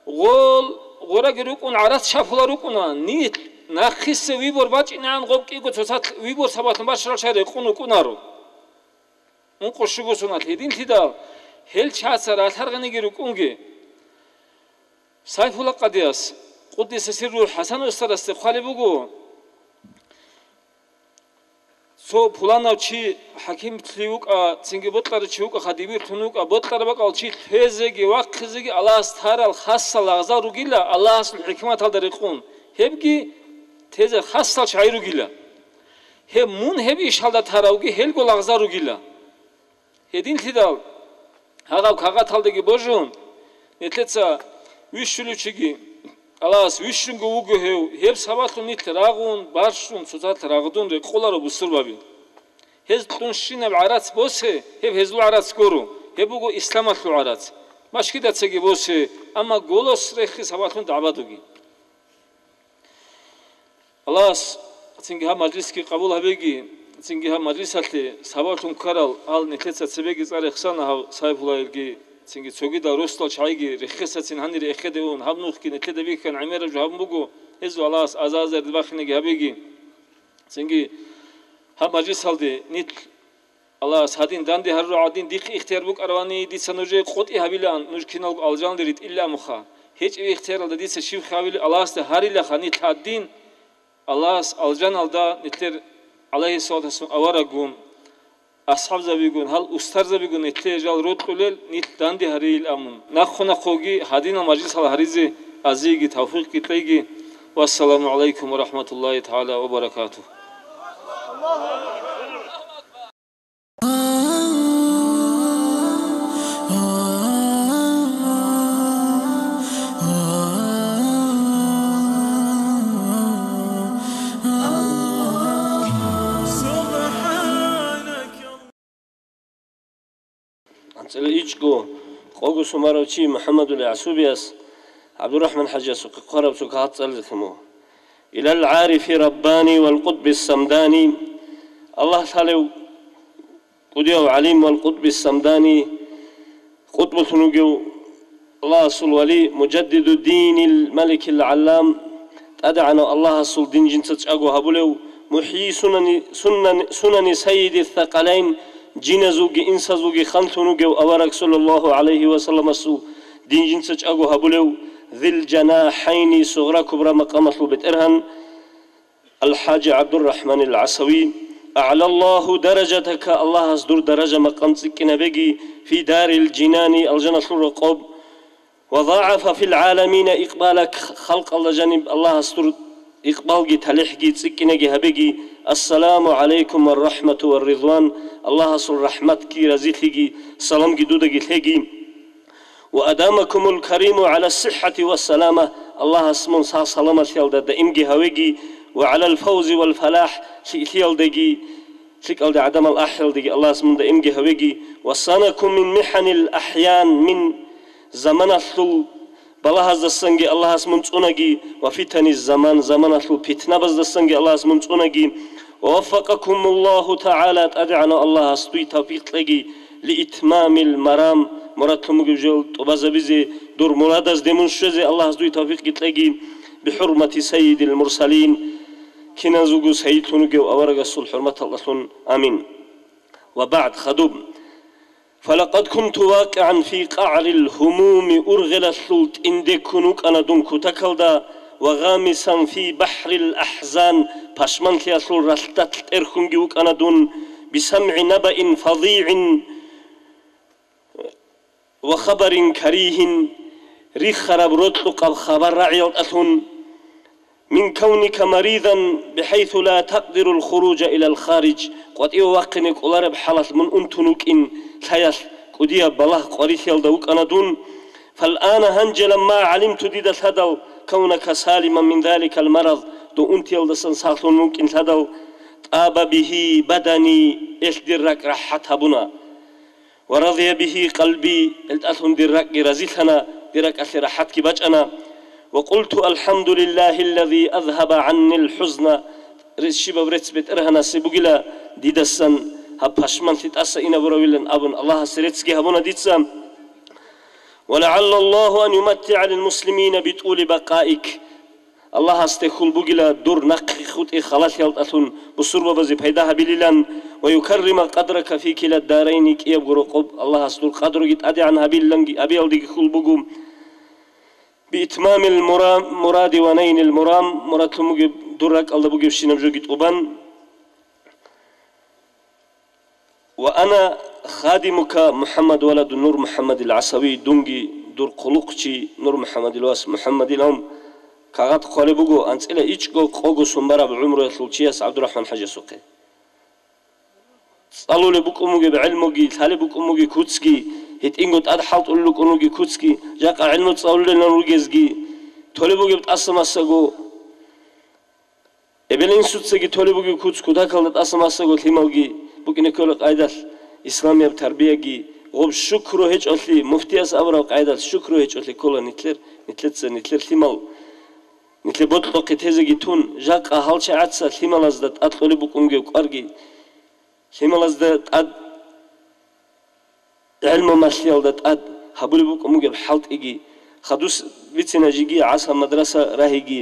гъол гъораги рукӀун гӀарац чапула рукӀуна, нилъ нахъисеб вибор бачӀинегӀан гъоб кӀиго цоцалъ вибор сабаблъун бащарал чагӀи рекъун рукӀунаро. Ункъо-щуго соналъ гьединлъидал гьел чагӀаца ралъаргъаниги рукӀунги. Сайфулла къадияс, къуддиса сирругьу, ХӀасан устарасде хъвалеб буго, цо пуланав чи хӀакимлъи вукӀа, цинги бокьарав чи вукӀа, хадивирлъун вукӀа, бокьараб бакӀал чи лъезеги вахъизеги Аллагьас тарал хасал лагъзал ругила, Аллагьасул хӀикматалда рекъун, гьебги тезе хасал чагӀи ругила. Гьеб мун гьеб ишалда таравги гьелго лагъзал ругила. Гьединлъидал гьагъаб кагъаталдаги божун, нилъеца вищулев чиги, Аллагьас вищунго вуго гьев, гьеб сабаблъун нилъ рагъун, барщун, цоцалъ рагъдун рекъоларо бусурбаби. Гьез кьунщинаб гӀарац босе, гьеб гьезул гӀарац гуро, гьеб буго исламалъул гӀарац. Машгидацаги босе, амма голос рехи сабаблъун дагӀба дуги. Аллагьас цинги гьаб мажлисги къабул гьабеги, цинги гьаб мажлисалъе сабаблъун ккарал гьал нилъеца цебеги цӀар рехсана гьав Сайфуллагьилги, цинги цогидал росдал чагӀиги рехсецин гьанире эхеде ун, гьаб нухги нилъеда бихьан гӀемераб жо гьабун буго, гьезул Аллагьас аза-азарид бахинеги гьабеги. Цинги гьаб мажлисалде нилъ Аллагьас гьадин данде гьарурал гӀадин, дихъ ихтияр букӀаравани, дица нужее къотӀи гьабилаан, нуж киналго алжаналде ритӀилла амуха. ГьечӀеб ихтияралда дица щиб хъавили, Аллагьасда гьарилаха нилъ гьадин, Аллагьас алжаналда нилъер, гӀалайгьиссалату вассалам, авараггун, асхӀабзабигун, гьал устарзабигун нилъее жал рокьулел, нилъ данде гьарийил амун. Нахъо-нахъоги гьадинал мажлисал гьаризе азиеги тавфикъги кьейги. Вассаламу гӀалайкум ва рахӀматуллагьи тагӀала ва баракатугь. АнцӀила ичӀго къого сумарав чи МухӀаммадули ГӀасубияс ГӀабдурахӀман ХӀажиясухъе хъвараб цо кагъат цӀализехъе мугьу. Илал гӀарифи Раббани вал Къутби Самдани, Аллагь лъалев кӀудияв гӀалим вал Къутби Самдани, къутбулъун вугев Аллагьасул вали, мужаддиду динил маликил гӀаллам, ТӀадегӀанав Аллагьасул дин жинца чӀаго гьабулев, мухӀйи сунани, суннани, сунани сайиди сакъалайн, жиназулги инсазулги ханлъун вугев авараг саллаллагьу гӀалайгьи ва салламасул дин жинца чӀаго гьабулев, зил жанахӀайни, сугъра-кубра макъамалъул бетӀергьан, АлхӀажи ГӀабдуррахӀманил ГӀасави, агӀлаллагьу даражатака, Аллагьас дур даража-макъам цӀикӀкӀинабеги, фи дарил жинани, алжаналъул рокъоб, ва загӀафа фил гӀаламина икъбалак, халкъалда жаниб Аллагьас дур икъбалги талихӀги цӀикӀкӀинеги гьабеги, ассаламу гӀалайкум ва рахӀмату ва ридван, Аллагьасул рахӀматги разилъиги саламги дудаги лъеги. Ва адамакумул кариму гӀала сиххати ва салама, Аллагьас мун сагъ-саламалъиялда даимги гьавеги, ва гӀалал фавзи вал фалахӀ, лъикӀлъиялдаги, лъикӀалда гӀадамал ахӀиялдаги Аллагьас мун даимги гьавеги, ва санакум мин миханил ахӀян, мин заманалъул балагьаздасанги Аллагьас мун цӀунаги, ва фитани заман, заманалъул питнабаздасанги Аллагьас мун цӀунаги, ва ваффакакумуллагьу тагӀала, ТӀадегӀанав Аллагьас дуй тавфикъ кьеги, лиитмамил марам, мурадлъун бугеб жо тӀубазабизе, дур мурадазде мун щвезе Аллагьас дуй тавфикъги кьеги, бихӀурмати сайидил мурсалин, киназулго сайидлъун вугев аварагасул хӀурматалдалъун. Амин. Ва багӀд, хадуб. Фалакъад кунту вакигӀан фи къагӀрил гьумуми, ургъелалъул тӀинде ккун вукӀана дун кутакалда, ва гъамисан фи бахӀрил ахӀзан, пашманлъиялъул ралъдалъ тӀерхьунги вукӀана дун, бисамгӀи набаин фазигӀин ва хабарин каригьин, рихараб рокьукъаб хабар рагӀиялдалъун, мин кавника маридан бихӀайсу ла такъдирул хуружа илал хариж, къватӀиве вахъине кӀолареб хӀалалъ мун унтун вукӀин лъаялъ кӀудияб балагь-къварилъиялда вукӀана дун. Фалана гьанже ламма гӀалимту, дида лъадал, кавнака салиман мин заликал мараз, дов унтиялдасан сагълъун вукӀин лъадал, тӀаба бигьи бадани, элъ дир ракӀ рахӀат гьабуна. Ва разия бигьи къалби, гьелдалъун дир ракӀги разилъана, дир ракӀалъе рахӀатги бачӀана. Ва къулту: «АлхӀамдулиллагьиллази азгьаба гӀаннил хӀузна», рес-, щибаб рецц БетӀергьанасе бугила дидасан гьаб пашманлъи тӀаса инабуравилан абун, Аллагьасе реццги гьабуна дица. «Ва лагӀаллаллагьу ан юматтигӀа лил муслимина битӀули бакъаик». Аллагьасде хьул бугила дур нахъе хутӀи халалъиялдалъун бусурбабазе пайда гьабилилан, ва юкаррима къадрака фи килад дарайни, кӀиябго рокъоб Аллагьас дур къадруги тӀадегӀан гьабилиланги, гьабиялдеги хьул буго. Биитмамил мура-, муради ва найнил мурам, мурадлъун бугеб дур ракӀалда бугебщинаб жоги тӀубан. «Ва ана хадимука МухӀаммад валаду Нур МухӀаммадил ГӀасави», дунги дур хъулухъчи Нур МухӀаммадил вас МухӀаммадил ам кагъат хъвалеб буго, анцӀила ичӀго къого сон бараб гӀумруялъул чияс ГӀабдурахӀман ХӀажиясухъе. ЦӀалулеб букӀун бугеб гӀелмуги, лъалеб букӀун бугеб куцги, гьитӀинго тӀад хӀалтӀулел рукӀун ругеб куцги, жакъа гӀелму цӀалулелан ругезги, толеб бугеб тӀаса-масаго, эбел-инсуцаги толеб бугеб куц, кутакалда тӀаса-масаго лъималги букӀине ккола къайдалъ, исламияб тарбияги, гъоб щукру гьечӀолъи, муфтияс абураб къайдалъ щукру гьечӀолъи ккола нилъер, нилъеца нилъер лъимал, нилъер бокьухъе тезеги тун, жакъа гьал чагӀаца лъималазда тӀад кьолеб букӀун бугеб кӀварги, лъималазда тӀад гӀелму малъиялда тӀад гьабулеб букӀун бугеб хӀалтӀиги, хадус бицина жеги ГӀаса мадраса рагьиги,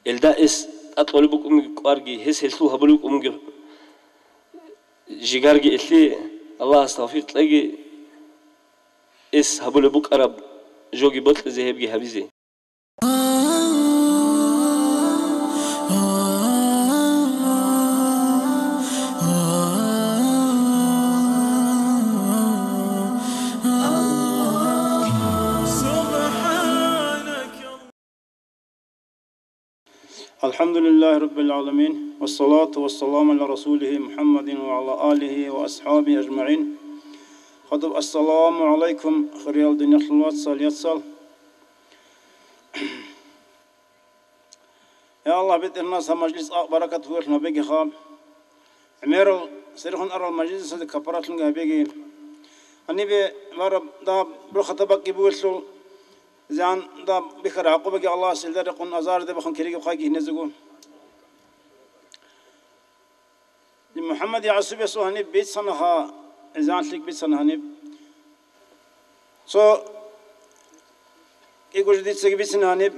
элда эс тӀад кьолеб букӀун бугеб кӀварги, гьес гьелъул гьабулеб букӀун бугеб жигарги элъи, Аллагьас тавфикъ кьеги, эс гьабулеб букӀараб жоги бокьизе, гьебги гьабизе. الحمد لله رب العالمين، والصلاة والسلام على رسوله محمد وعلى آله وأصحابه أجمعين. Хадуб, ассаламу гӀалайкум, хириял диналъул вацал, яцал. Я Аллагь, БетӀергьанас, гьаб мажлис акъ баракат бугелъун гьабегиха. ГӀемерал сверухъ арал мажлисазде капаратлъунги гьабеги. Гьанибе бараб дагьаб рохатаб бакӀги бугелъул, зиянда бихьараб гӀакъубаги Аллагьас гьелда рекъон азарде бахун кириги хъвайги гьенезего. МухӀаммад ЯгӀсубиясул гьаниб бицана гьа, изан лъикӀ бицана гьаниб. Цо кӀиго жо дицаги бицина гьаниб.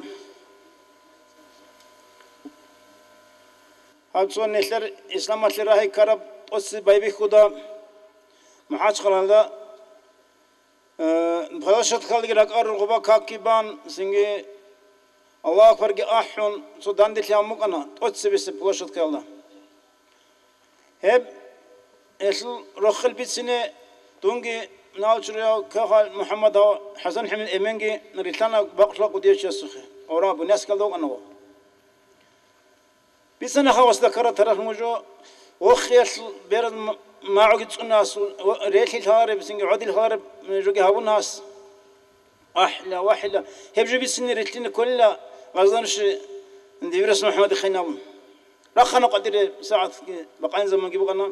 Гьаб цо нилъер исламалъе рагьи ккараб тӀоцебе байбихьуда МахӀачхъалалда, э, площадкалги ракӀарургъуба какги бан, цинги Аллагьу акбарги ахӀун, цо данделъи гьабун букӀана тӀоцебесеб площадкаялда. Гьеб гьелъул рохел бицине дунги Налчурияв Кагъал МухӀаммадав ХӀасан ХӀемил эменги рилъана бакълъа кӀудияв чиясухъе, ора буниясгалда вукӀана гъо. Бицана гьавасда ккараб таралъ нуж, вохиялъ бераз м-, магӀуги цӀуна гьас, ва релъи лъалареб, цинги гӀодил лъалареб жоги гьабуна гьас. АхӀла, вахӀла, гьеб жо бицине рилълъине кколила Гъазаниши Дибирас МухӀаммадихъин абун. Рахъана къватӀире сагӀатги бакъанин заманги букӀана.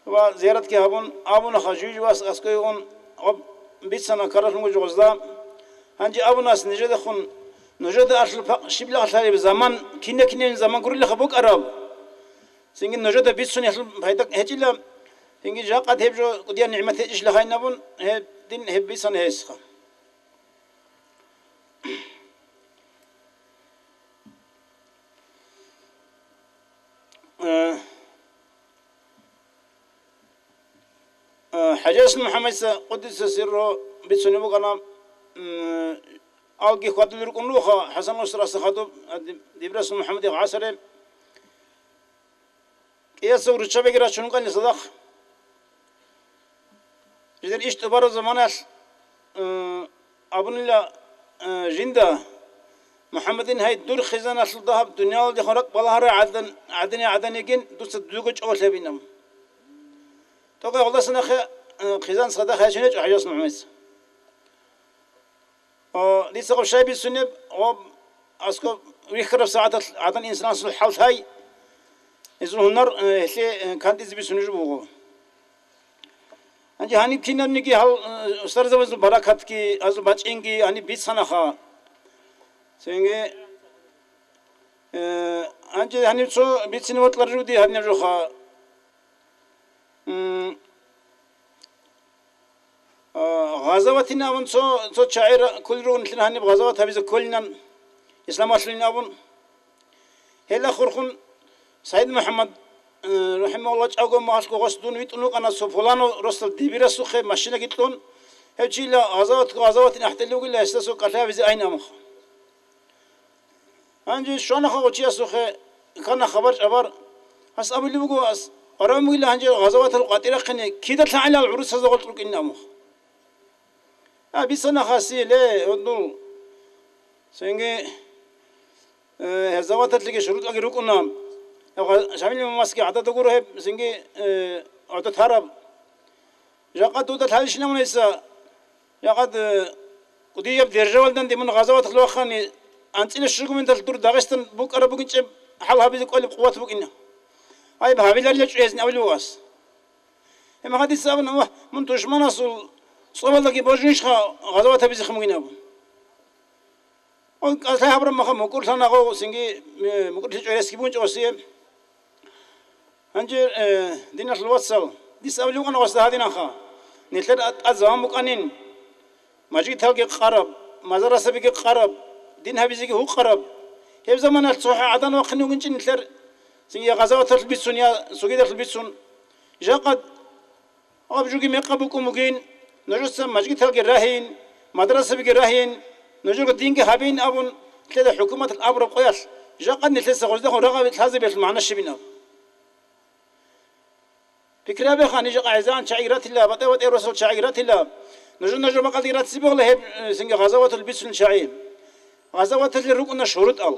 Ва зияратги гьабун, абунаха жив-живас аскӀове ун, гъоб бицана ккаралъун гьечӀо гъозда. Гьанже абунас нижедехун, нужеда алъул пакъ щиблагъ лъареб заман, кина-кинабин заман гурилаха букӀараб. Цинги нужеда бицунелъул пайда гьечӀила, цинги жакъа гьеб жо кӀудиял нигӀмат гьечӀищ лагьайин абун, гьедин гьеб бицана гьесха. Э, э, ХӀажасул МухӀаммадица, къуддиса сирругьу, бицунеб букӀана, м, алги хьвадулел рукӀун руго ХӀасан устарасда хадуб, а, Диб-, Дибирасул МухӀаммадихъ гӀасаре. КӀиясул руччабиги рачун рукӀана цадахъ. Жидер иш тӀубараб заманалъ, э, абунила, э, жинда, МухӀаммадин, гьай, дур хизаналъул дагьаб дуниялалдехун ракӀ балагьарай гӀадан, гӀадин-гӀадан йигин, дуца дуго чӀолъ гьабинаб. ТӀокӀаб гьалдаса нахъе, э, хизан цадахъ гьечӀин гьечӀо ХӀажасул МухӀаммадица. О, дица гъоб щай бицунеб, гъоб аскӀоб вихьараб сагӀаталъ гӀадан-инсанасул хӀал лъай, гьезул гьунар, э, гьелъе, э, кантӀизе бицунеб жо буго. Гьанже гьаниб кинабниги гьал, э, устарзабазул баракатги, гьазул бачӀинги гьаниб бицанаха. Цинги, э, гьанже гьаниб цо бицине вокьарав жуди гьадинаб жоха. М, А, гъазаватин абун цо, цо чагӀи ра-, кколел ругонлъи гьаниб гъазават гьабизе кколинан, исламалъулин абун. Гьелда хурхун СагӀид МухӀаммад, э, рахӀимагьуллагь, чӀаго махалъго гъос дун витӀун вукӀана цо пуланав росдал Дибирасухъе машинаги кьун, гьев чила гъазаватго гъазаватин ахӀделев вугила, гьесда цо кӀалъай гьабизе айин абунха. Гьанже щвана гъов чиясухъе, ккана хабар чӀвар. Гьас абулеб буго, ас къваригӀун бугила гьанже гъазаватал къватӀирахъине, кида лъагӀелал гӀурусазда гъоркь рукӀинин абун. А, бицана гьасие, ле, гьудул. Цинги, э, гъазаваталъеги шурутӀалги рукӀуна. Гьев гъа-, Шамил имамасги гӀадада гуро гьеб, цинги, э, гӀодотараб. Жакъа дуда лъалищин абуна гьес, жакъа, э, кӀудияб державалдалъун мун гъазаваталъ вахъани, анцӀила щуго минуталъ дур Дагъистан букӀараб бугинчӀеб хӀал гьабизе кӀолеб къуват букӀина. Гьай, гьабиларила чӀвезин абулев вугас. Гьеб гьадис абуна, вагь, мун тушманасул цӀобалдаги божунищха гъазават гьабизехъин бугин абун. Ва кӀалъай гьабураб мехалъ мукӀурлъана гъов, цинги, э, мукӀурлъи чӀваресги букӀинчӀо гъосие. Гьанже, э, диналъул вацал, дис абулев вукӀана гъосда гьадинанха: нилъер а-, тӀад заман букӀанин, мажгиталги къараб, мазарасабиги къараб, дин гьабизеги гьукъараб. Гьеб заманалъ цохӀо гӀадан вахъине вугинчӀин нилъер, цинги я гъазаваталъ бицун, я цогидалъ бицун. Жакъа Гьаб жуги мекъаб букӀун бугин, нужеца мажгиталги рагьин, мадрасабиги рагьин, нужего динги гьабин абун, лъеда хӀукуматалъ абураб къоялъ, жакъа нилъеца гъоздехун рагъаби лъазабиялъул магӀна щибин абун. Пикри гьабеха, нижа къагӀизан чагӀи ратила, батӀа-батӀа росал чагӀи ратила, нужу-нужу бакъалде рацци бегьула гьеб, э, цинги гъазаватал бицунел чагӀи. Гъазаваталъе рукӀуна шурутӀал.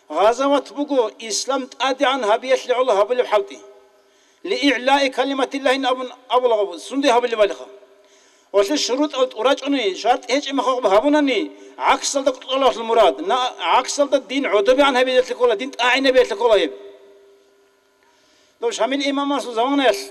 Гъазават буго ислам тӀадегӀан гьабиялъе гӀоло гьабулеб хӀалтӀи. ЛиигӀлаи калиматиллагьин абун абулаго, сунде гьабулебалиха. Гъолъе шурутӀал тӀурачӀуни, шартӀ гьечӀеб мехалъ гьабунани, гӀаксалда кьолалъул мурад, на-, гӀаксалда дин гӀодобегӀан гьабиялъе ккола, дин тӀагӀинабиялъе ккола гьеб. Дов Шамил имамасул заманаялъ,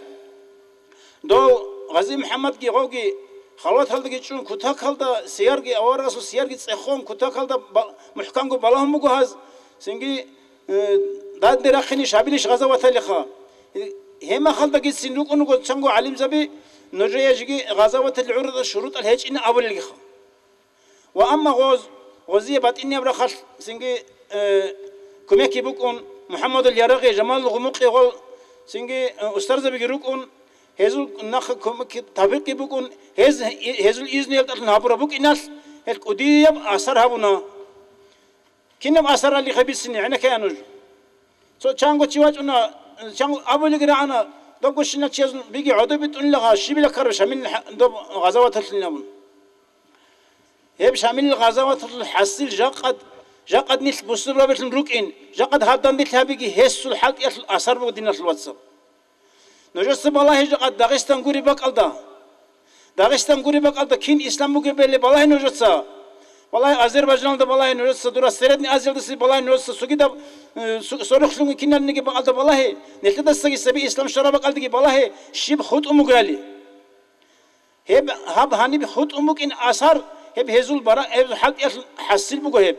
дов Гъази МухӀаммадги гъовги халваталдаги чӀун, кутакалда сиярги, аварагасул сиярги цӀехон, кутакалда ба-, мухӀканго балагьун буго гьаз, цинги, э, данде рахъинищ гьабилищ гъазаваталиха. Гьеб мехалдагицин рукӀун руго цанго гӀалимзаби, нужее жеги гъазаваталъе гӀурру шурутӀал гьечӀин абулелгиха. Ва амма гъоз, гъозие батӀинияб рахъалъ цинги, э, кумекги букӀун, МухӀаммадул Ярагъи, Жамалул Гъумукъи гъол цинги, э, устарзабиги рукӀун, гьезул нахъа кумекги, тавфикъги букӀун, гьез, гьезул изнуялдалъун гьабураб букӀиналъ, гьел кӀудияб асар гьабуна. Кинаб асаралиха бицине, гӀенеккея нуж. Цо чанго чи вачӀуна, чанго абулеги рагӀана, добго щинав чиясул биги гӀодобе тӀунилаха, щибила ккараб Шамил хӀа-, доб гъазаваталъин абун. Гьеб Шамилил гъазаваталъул хӀасил жакъа Жакъад нилъ бусурбабилъун рукӀин, жакъад гьаб данделъи гьабиги, гьесул хӀалтӀиялъул асар буго, диналъул вацал. Нужеца балагье жакъад Дагъистан гуреб бакӀалда. Дагъистан гуреб бакӀалда кин ислам бугебали балагье нужеца. Балагье Азербайджаналда, балагье нужеца, дура Средний Азиялдаса балагье нужеца, цогидаб, э, су-, сорухълъунги киналниги бакӀалда балагье, нилъедасаги цебе ислам щвараб бакӀалдаги балагье, щиб хутӀун бугебали. Гьеб, гьаб гьаниб хутӀун букӀин асар, гьеб гьезул бара-, гьезул хӀалтӀиялъул хӀасил буго гьеб.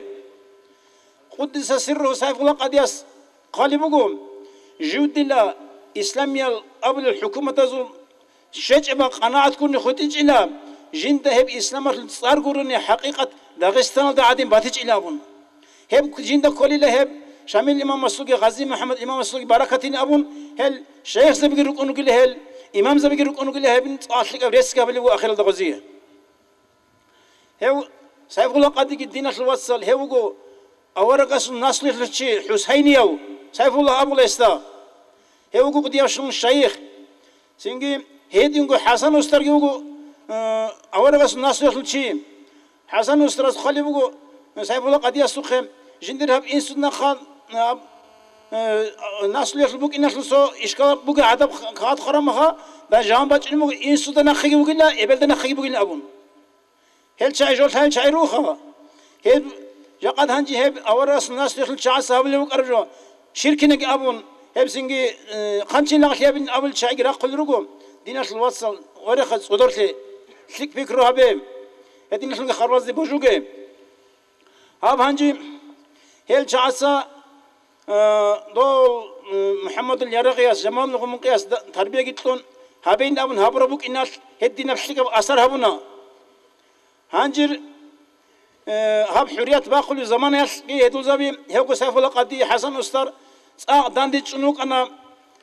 Къуддиса сирругьу Сайфулла къадияс хъвалеб буго, жив дила исламиял абулел хӀукуматазул щвечӀебан къанагӀат гурони хутӀичӀила, жинда гьеб исламалъул цӀар гурони хӀакъикъат Дагъистаналда гӀадин батичӀила абун. Гьеб жинда кколила гьеб Шамил имамасулги Гъази МухӀаммад имамасулги баракатин абун, гьел шайихзабиги рукӀун ругила, гьел имамзабиги рукӀун ругила, гьеб цӀакъ лъикӀаб реццги гьабилеб буго ахиралда гъозие. Гьев Сайфулла къадиги, диналъул вацал, гьев вуго аварагасул наслуялъул чи ХӀусайнияв Сайфулла абула гьесда. Гьев вуго кӀудияб щун шайих. Цинги гьединго ХӀасан устарги вуго, э, аварагасул наслуялъул чи. ХӀасан устарас хъвалеб буго, э, Сайфулла къадиясухъе, жиндир гьаб институт нахъа, э, э, наслуялъул букӀиналъул цо ишкал бугеб гӀадаб хъат хъарамаха, дан жаван бачӀунеб буго, институтда нахъеги бугила, эбелда нахъеги бугила абун. Гьел чагӀи жолъа гьел чагӀи руха. Гьеб жакъад гьанже гьеб аварагасул наслуялъул чагӀаца гьабулеб букӀараб жо, ширкинаги абун, гьеб цинги, э, хъанчиян лагълъи гьабин абулел чагӀиги рахъулел руго, диналъул вацал, вареха цӀодорлъи, лъикӀ пикру гьабе, гьединалъунги харбазде божуге. Гьаб гьанже гьел чагӀаца, э, дол, э, МухӀаммадул Ярагъияс, Жамалул Гъумукъияс да-, тарбияги кьун, гьабейин абун гьабураб букӀиналъ, гьединаб лъикӀаб асар гьабуна. Гьанжир, э, гьаб хӀурият бахъулеб заманаялъги гьедулзаби гьевго Сайфулла къади, ХӀасан устар цӀакъ дандечӀун вукӀана,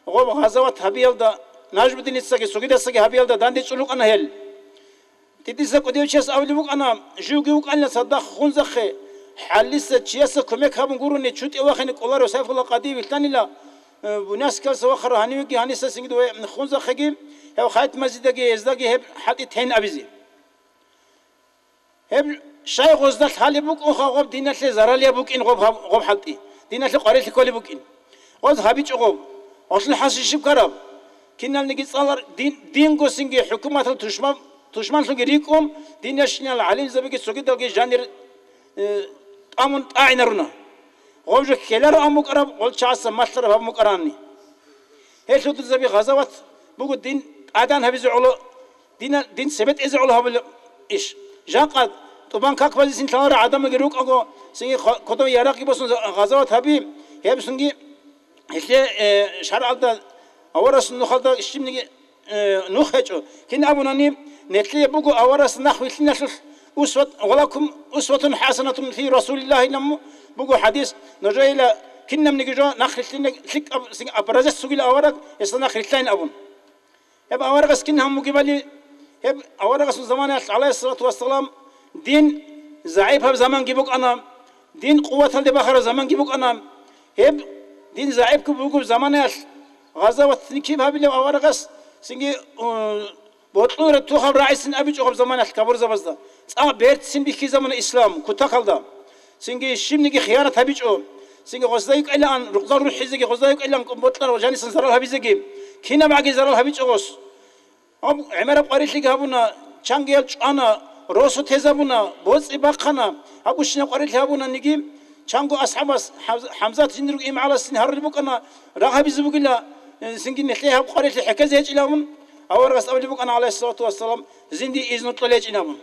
гъоб гъазават гьабиялда, Нажмудиницаги цогидасаги гьабиялда дандечӀун вукӀана гьел. ТӀитӀиса кӀудияв чияс абулеб букӀана, живги вукӀанила цадахъ хунзахъе, хӀалиса чияса кумек гьабун гурони чутӀи вахине кӀоларев Сайфулла къади вилълъанила, э, Буняскалса вахарав гьанивеги гьаниса цинги дове хунзахъеги, гьев Хайтмазидаги гьездаги гьеб хӀалтӀи тейин абизе. Гьеб щай гъозда лъалеб букӀунха гъоб диналъе заралияб букӀин гъоб гьаб-, гъоб хӀалтӀи, диналъе къварилъи кколеб букӀин. Гъоз гьабичӀо гъоб. Гъолъул хӀасил щиб ккараб? Киналниги цӀалар дин, дингосинги хӀукуматал тушман-, тушманлъунги рикӀкӀун, дин ящинал гӀалимзабиги цогидалги жанир, э, тӀамун тӀагӀинаруна. Гъов жо ккелароан букӀараб, гъол чагӀаца малъараб гьабун букӀаранни. Гьелъул дузаби гъазават буго дин тӀадан гьабизе гӀоло, дина-, дин цебетӀезе гӀоло гьабулеб иш. Жакъа тӀубан как базисин лъаларал гӀадамалги рукӀаго, цинги хъо-, кодов ярагъги босун за-, гъазават гьаби, гьебсунги гьелъе, э, шаргӀалда, аварасул нухалда щибниги, э, нух гьечӀо. Кин абунани, нелъие буго аварас нах вилълъиналъулъ, усват-, «Ва лакум усватун хӀасанатун фи Расулиллахи», илан буго хӀадис, нужеила кинабниги жо нах вилълъине лъикӀаб син-, образец вугила авараг, гьесда нах вилълъайин абун. Гьеб аварагас кин гьаммугебали, гьеб аварагасул заманаялъ, гӀалайгьиссалату вассалам, дин загӀипаб заманги букӀана, дин къуваталде бахараб заманги букӀана. Гьеб дин загӀипго бугеб заманаялъ гъазаватни киб гьабилеб аварагас, цинги, э, бокьулареб тухал рагӀицин абичӀо гьаб заманаялъ кабурзабазда. ЦӀакъ берцин бихьизабуна ислам кутакалда. Цинги щибниги хиянат гьабичӀо. Цинги гъозда йикӀелаан, рукъзал рухӀизеги гъозда йикӀелаан, кӀун бокьарав жанисан зарал гьабизеги, кинаб гӀаги зарал гьабичӀо гъос. Гьаб гӀемераб къварилъиги гьабуна, чангиял чӀвана, росу тезабуна, боцӀи бахъана, гьаб гущинаб къварилъи гьабунаниги, чанго асхӀабас, Хьамз-, ХӀамзат жиндирго имгӀаласин гьарулеб букӀана, рагъ гьабизе бугила, э, цинги нилъее гьаб къварилъи хӀеккезе гьечӀилан абун, аварагас абулеб букӀана, гӀалайгьиссалату вассалам, зинди изну кьолечӀин абун.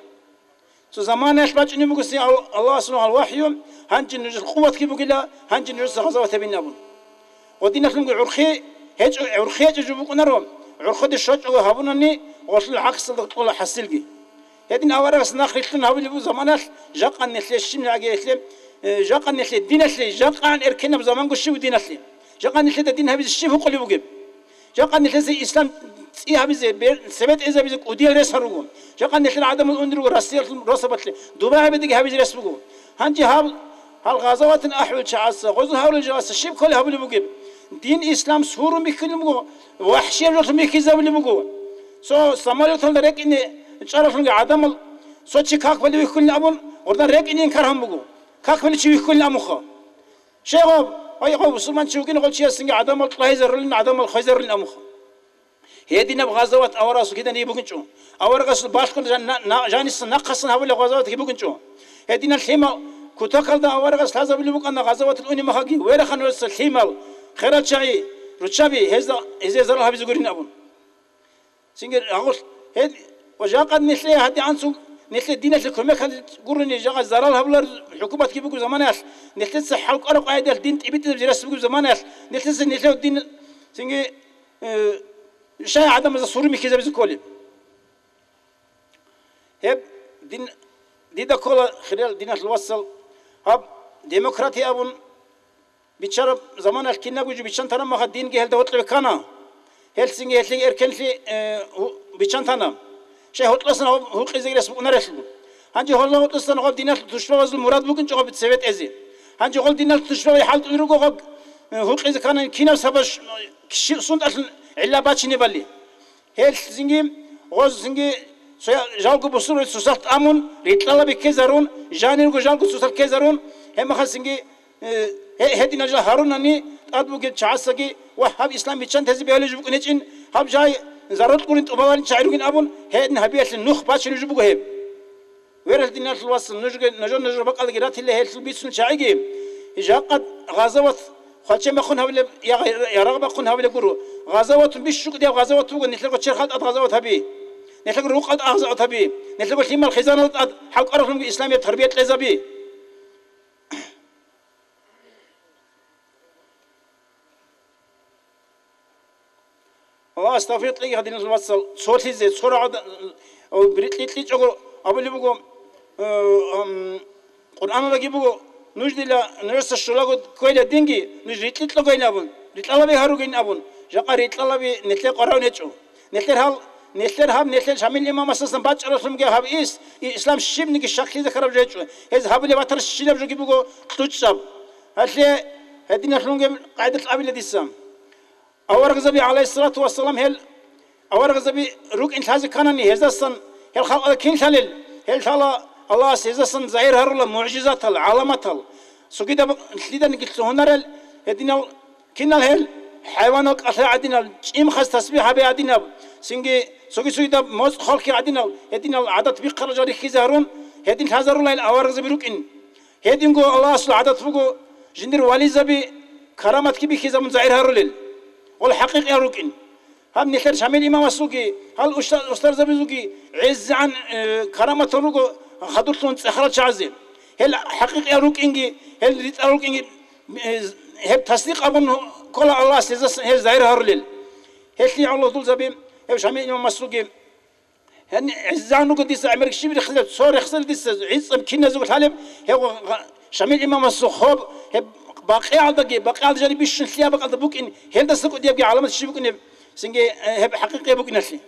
Цо заманаялъ бачӀунеб буго син Ал-, Аллагьасул вахӀю, гьанже нужер къуватги бугила, гьанже нужеца гъазават гьабин абун. Гъодиналъунги гӀурхъи гьечӀо, гӀурхъи гьечӀеб жо букӀунаро, гӀурхъуде щочӀого гьабунани, гъолъул гӀаксалда кьола хӀасилги. Гьедин аварагас нах рилълъун гьабулеб бу заманалъ, жакъа нилъе щиб гӀаги гьелъе, э, жакъа нилъе диналъе, жакъагӀан эркенаб заманго щив диналъе? Жакъа нилъеда дин гьабизе щиб гьукъулеб бугеб? Жакъа нилъеца ислам цӀи гьабизе, бер-, цебетӀезабизе кӀудиял рес гьаруго. Жакъа нилъер гӀадамал унел руго Россиялъул росабалъе, дуба гьабидеги гьабизе рес буго. Гьанже гьаб, гьал гъазаватан ахӀулел чагӀаца, гъозун гьарулел чагӀаца щиб кколеб гьабулеб бугеб? Дин ислам сурун бихьулеб буго, вахӀшияб жолъун бихьизабулеб буго. Цо самолеталда рекӀине чӀаралъунги гӀадамал, цо чи как балев вихьулин абун, гъордан рекӀине инкар гьабун буго. Как виличи вихьулин амуха. Щегъаб, гъай гъав мусулманчи вугин гъав чиясинги гӀадамал кьвагьизарулин, гӀадамал хвезарулин амуха. Гьединаб гъазават аварагасул киданиги бугинчӀо. Аварагасул балъгун жан-, на-, на-, жаниса нахъасан гьабулеб гъазаватги бугинчӀо. Гьединал лъимал кутакалда аварагас лъазабулеб букӀана гъазаватал унеб махаги, верахан верца лъимал, хералчагӀи, руччаби, гьезда, гьезие зарал гьабизе гурин абун. Цинги рагъулъ гьед ва жакъа нилъее гьадигӀанцун, нилъее диналъе кумек гьабизе гурони, жакъа зарал гьабулар хӀукуматги бугеб заманаялъ, нилъеца хӀалкӀвараб къагӀидаялъ дин тӀибитӀизабизе рес бугеб заманаялъ, нилъеца нилъее дин цинги, э, щай гӀадамазда суру михьизабизе кколеб? Гьеб дин, дида ккола, хириял диналъул вацал, гьаб демократия абун, биччараб заманалъ кинабго жо биччан тараб маха динги гьелда гьоркье ккана. Гьелцинги гьелъие эркенлъи, э, гьу-, биччан тана. Щай гьоркьосан гьоб гьукъизе рес букӀунарелъул. Гьанже гьорла гьоркьосан гьоб диналъул тушбабазул мурад букӀинчӀо гьоб цеве тӀезе. Гьанже гьол диналъул тушбабай хӀалтӀулел руго гьоб, э, гьукъизе ккани кинаб сабаб щ-, щи-, сунтӀалъун гӀилла бачинебали. Гьелъ цинги, гъоз цинги цоя-, жалго бусурбаби цоцалъ тӀамун, рикьалаби ккезарун, жанирго жалго цоцалъ ккезарун, гьебмахалъ цинги, э, гье-, гьединал жал гьарунани тӀад бугел чагӀасаги, ва гьаб ислам биччан тезе бегьулеб жо букӀин гьечӀин, гьаб жай зарокь гурин тӀубаларин чагӀи ругин абун, гьедин гьабиялъе нух бачулеб жо буго гьеб. Верал диналъул вацал, нужги, нужер, нужер бакӀалдаги ратила гьелъул бицун чагӀиги, жакъа гъазават хвалчен бахъун гьабилеб, я гъай-, ярагъ бахъун гьабилеб гуро. Гъазаватун бищукӀдияб гъазават буго, нилъерго черхал тӀад гъазават гьаби. Нилъерго рукъал тӀад гъазават гьаби. Нилъерго лъимал хизанал тӀад хӀалкӀваралъунги исламияб тарбия кьезаби. Аллагьас тавфикъ кьеги, гьадинал вацал, цолъизе, цо рагӀада, о, рикьи-, рикьичӀого абулеб буго, э, ам, Къуръаналдаги буго, нуж дила, нужеца щулаго кквейла динги, нуж рикьи-, рикьалаби гьаругин абун, жакъа рикьалаби нилъер къварагӀун гьечӀо. Нилъер гьал, нилъер гьаб, нилъер Шамил имамасасан бачӀаралъунги гьаб ис, и ислам щибниги щаклъизе ккараб жо гьечӀо. Гьез гьабулеб батарщинаб жоги буго кьучӀаб. Гьалъе гьединалъунги къагӀидалъ абила дица. Аварагзаби, гӀалайгьиссалату вассалам, гьел аварагзаби рукӀин лъазе кканани, гьездасан гьел халкъалда кин лъалел? Гьел лъала Аллагьас гьездасан загьир гьарула мугӀжизатал, гӀаламатал. Цогидаб лъиданиги лъугьунарел гьединал, кинал гьел хӀайванал кӀалъай гӀадинал, чӀимхъаз тасбихӀ гьабе гӀадинаб, цинги цоги-цогидаб моцӀ хъалхьи гӀадинал, гьединал гӀадат бихъарал жал рихьизе гьарун, гьедин лъазарулайил аварагзаби рукӀин. Гьединго Аллагьасул гӀадат буго, жиндир вализаби караматги бихьизабун загьир гьарулел, гъол хӀакъикъиял рукӀин. Гьаб нилъер Шамил имамасулги, гьал ушта-, устарзабизулги гӀезегӀан, э, караматал руго хадурлъун цӀехарал чагӀазе. Гьел хӀакъикъиял рукӀинги, гьел ритӀарал рукӀинги, э, гьеб тасдикъ абун ккола Аллагьас гьезас-, гьез загьир гьарулел. Гьелъие гӀоло дулзаби, гьев Шамил имамасулги Гьаниб гӀезегӀан руго дица гӀемер щиб рехсараб, цо рехсараб дица гӀицӀаб киназего лъалеб, гьев гъа-, Шамил имамасул хоб, гьеб Бакъиялдаги, Бакъиялда жаниб бищун лъияб бакӀалда букӀин, гьелдаса кӀудиябги гӀаламат щиб букӀинеб, цинги, э, гьеб хӀакъикъияб букӀиналъе.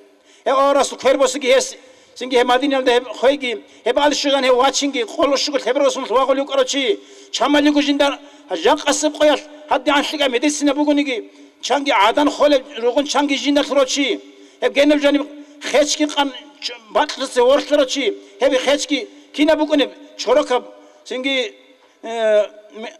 Гьев аварагасул квер босиги гьес, цинги гьеб Мадинаялда гьеб хвейги, гьеб алщуган гьев вачинги, къоло щуго лъеберасун вагъулев вукӀарав чи, чамалиго жинда жакъасеб къоялъ гьадигӀан лъикӀаб медицина бугониги, чанги гӀадан холеб ругъун чанги жинда лъурав чи, гьеб генаб жаниб хечги къан бакьлъизе ворхьарав чи, гьеб хечги кинаб букӀунеб, чорокаб, цинги, э, ме-,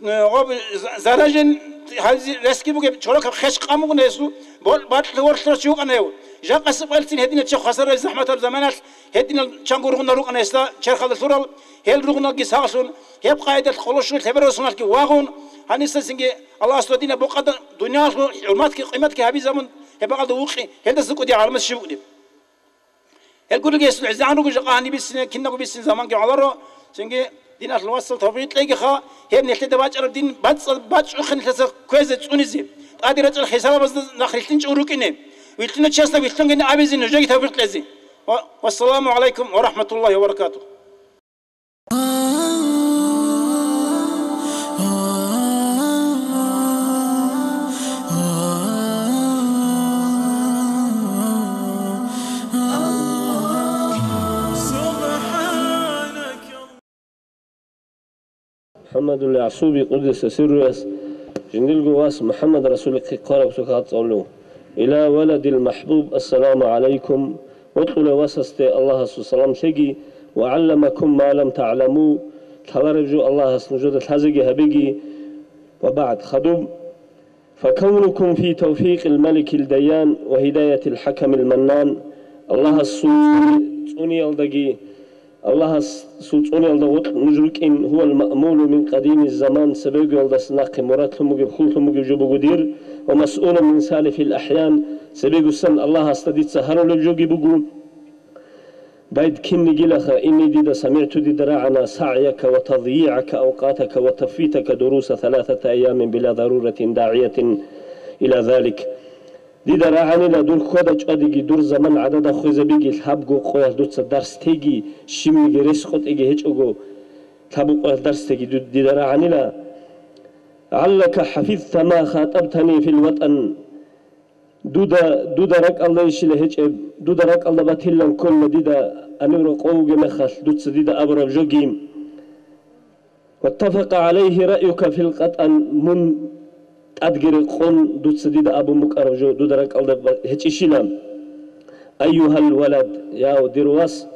э, гъоб за-, заражен гьази ресги бугеб чорокаб хеч къан букӀуна гьесул, бол-, бакьлъи ворхьарав чи вукӀана гьев. Жакъасеб къоялъ цин гьединал чи хвасар рай захӀматаб заманалъ, гьединал чанго ругъунал рукӀана гьесда черхалда лъурал, гьел ругъуналги сагълъун, гьеб къайдалъ къоло щуго лъеберасуналъги вагъун, гьаниса цинги Аллагьас додина букъада дуниялалъул хӀурматги къиматги гьабизабун, гьеб бакӀалда вукъи, гьелдаса кӀудияб гӀаламат щиб букӀунеб. Гьел гурелги гьесул гӀезегӀан руго жакъа гьаниб бицине, кинабго бицине заманги гӀоларо, цинги диналъул вацал тавфикъ кьегиха, гьеб нилъеда бачӀараб дин бацӀцӀад бачӀухъе нилъеца кквезе, цӀунизе. ТӀаде рачӀарал хӀисабазда нахъ рилълъинчӀого рукӀине. Вилълъунав чиясда вилълъунгеян абизе нужееги тавфикъ кьезе. Ва-, вассаламу гӀалайкум ва рахӀматуллагьи ва баракатугь. МухӀаммадул ЯгӀсуби, къуддиса сирругьу, жиндирго вас МухӀаммад Расулихъе хъвараб цо хатӀ цӀалулев. Иля валадил махӀбуб, ассаламу гӀалайкум. Бокьулев васасде Аллагьасул салам лъеги, ва гӀалламакум ма лам тагӀламу, лъалареб жо Аллагьас нужеда лъазеги гьабеги. Ва багӀд, хадуб, فكونكم في توفيق الملك الديان وهداية الحكم المنان, Аллагьасул цӀуни-, цӀуниялдаги, Аллагьасул цӀуниялда гъоркь нуж рукӀин, هو المأمول من قديم الزمان, цебегоялдаса нахъе мурадлъун бугеб, хьуллъун бугеб жо буго дир, ومسؤول من سالف الأحيان, цебегосан Аллагьасда дица гьарулеб жоги буго. Байд киннигилаха, إني дида, سمعت дида рагӀана, سعيك وتضييعك أوقاتك وتفويتك دروس ثلاثة أيام بلا ضرورة داعية إلى ذلك. Дида рагӀанила дур хьвада-чӀвадиги, дур заман гӀадада хвезабиги, лъабго къоялъ дуца дарс теги, щибниги рес къотӀиги гьечӀого, лъабго къоялъ дарс теги ду-, дида рагӀанила. علك حفظت ما خاطبتني في الوطن. Дуда, дуда ракӀалда ишила гьечӀеб, дуда ракӀалда батилан ккола дида гьанив рокъов вугеб мехалъ дуца дида абураб жоги. واتفق عليه رأيك في القطن, мун тӀадги рекъон дуца дида абун букӀараб жо дуда ракӀалда ба-, гьечӀищила. أيها الولد, я дир вас,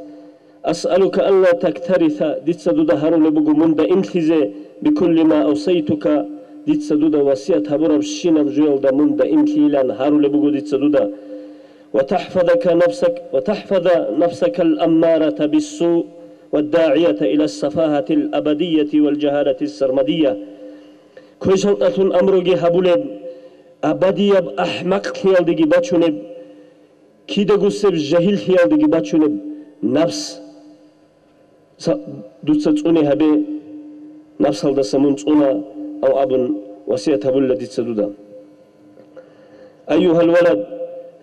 أسألك ألا تكترث, дица дуда гьарулеб буго мун даимлъизе, بكل ما أوصيتك, дица дуда васият гьабурабщинаб жоялда мун даимлъийилан гьарулеб буго дица дуда. وتحفظك نفسك، وتحفظ نفسك الأمارة بالسوء والداعية إلى السفاهة الأبدية والجهالة السرمدية. Квешалдалъун амруги гьабулеб, абадияб ахӀмакълъиялдеги бачунеб, кидагусеб жагьиллъиялдеги бачунеб напс. Ца-, дуца цӀуне гьабе, напсалдаса мун цӀуна, ав абун васият гьабула дица дуда. أيها الولد،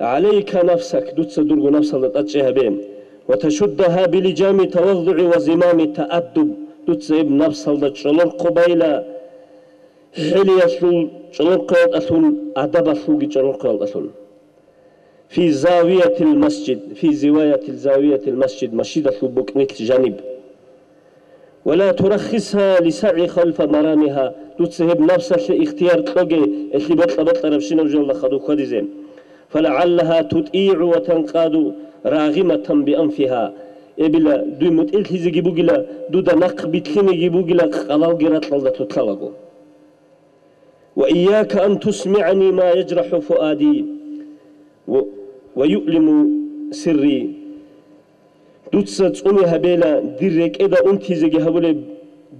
عليك نفسك, дуца дурго напсалда тӀадчӀей гьабе, وتشدها بلجام التواضع وزمام التأدب, дуца гьеб напсалда чӀолорхъо байла, хӀелиялъул чӀолорхъоялдалъун, адабалъулги чӀолорхъоялдалъун. في زاوية المسجد، في زواية زاوية المسجد, машидалъул букӀнилъ жаниб. ولا ترخصها للسعي خلف مرامها, дуца гьеб напсалъе ихтияр кьоге, гьелъи бокьа-бокьарабщинаб жоялда хадуб хьвадизе. فلعلها تطيع وتنقاد راغمة بأنفها. Эбила, дуй мутӀигӀлъизеги бугила, дуда нахъ битлъинеги бугила, къалалги ракьалда тутлъалаго. وإياك أن تسمعني ما يجرح فؤادي و-، ويؤلم سري. Дуца цӀуне гьабела, дир рекӀеда унтизеги гьабулеб,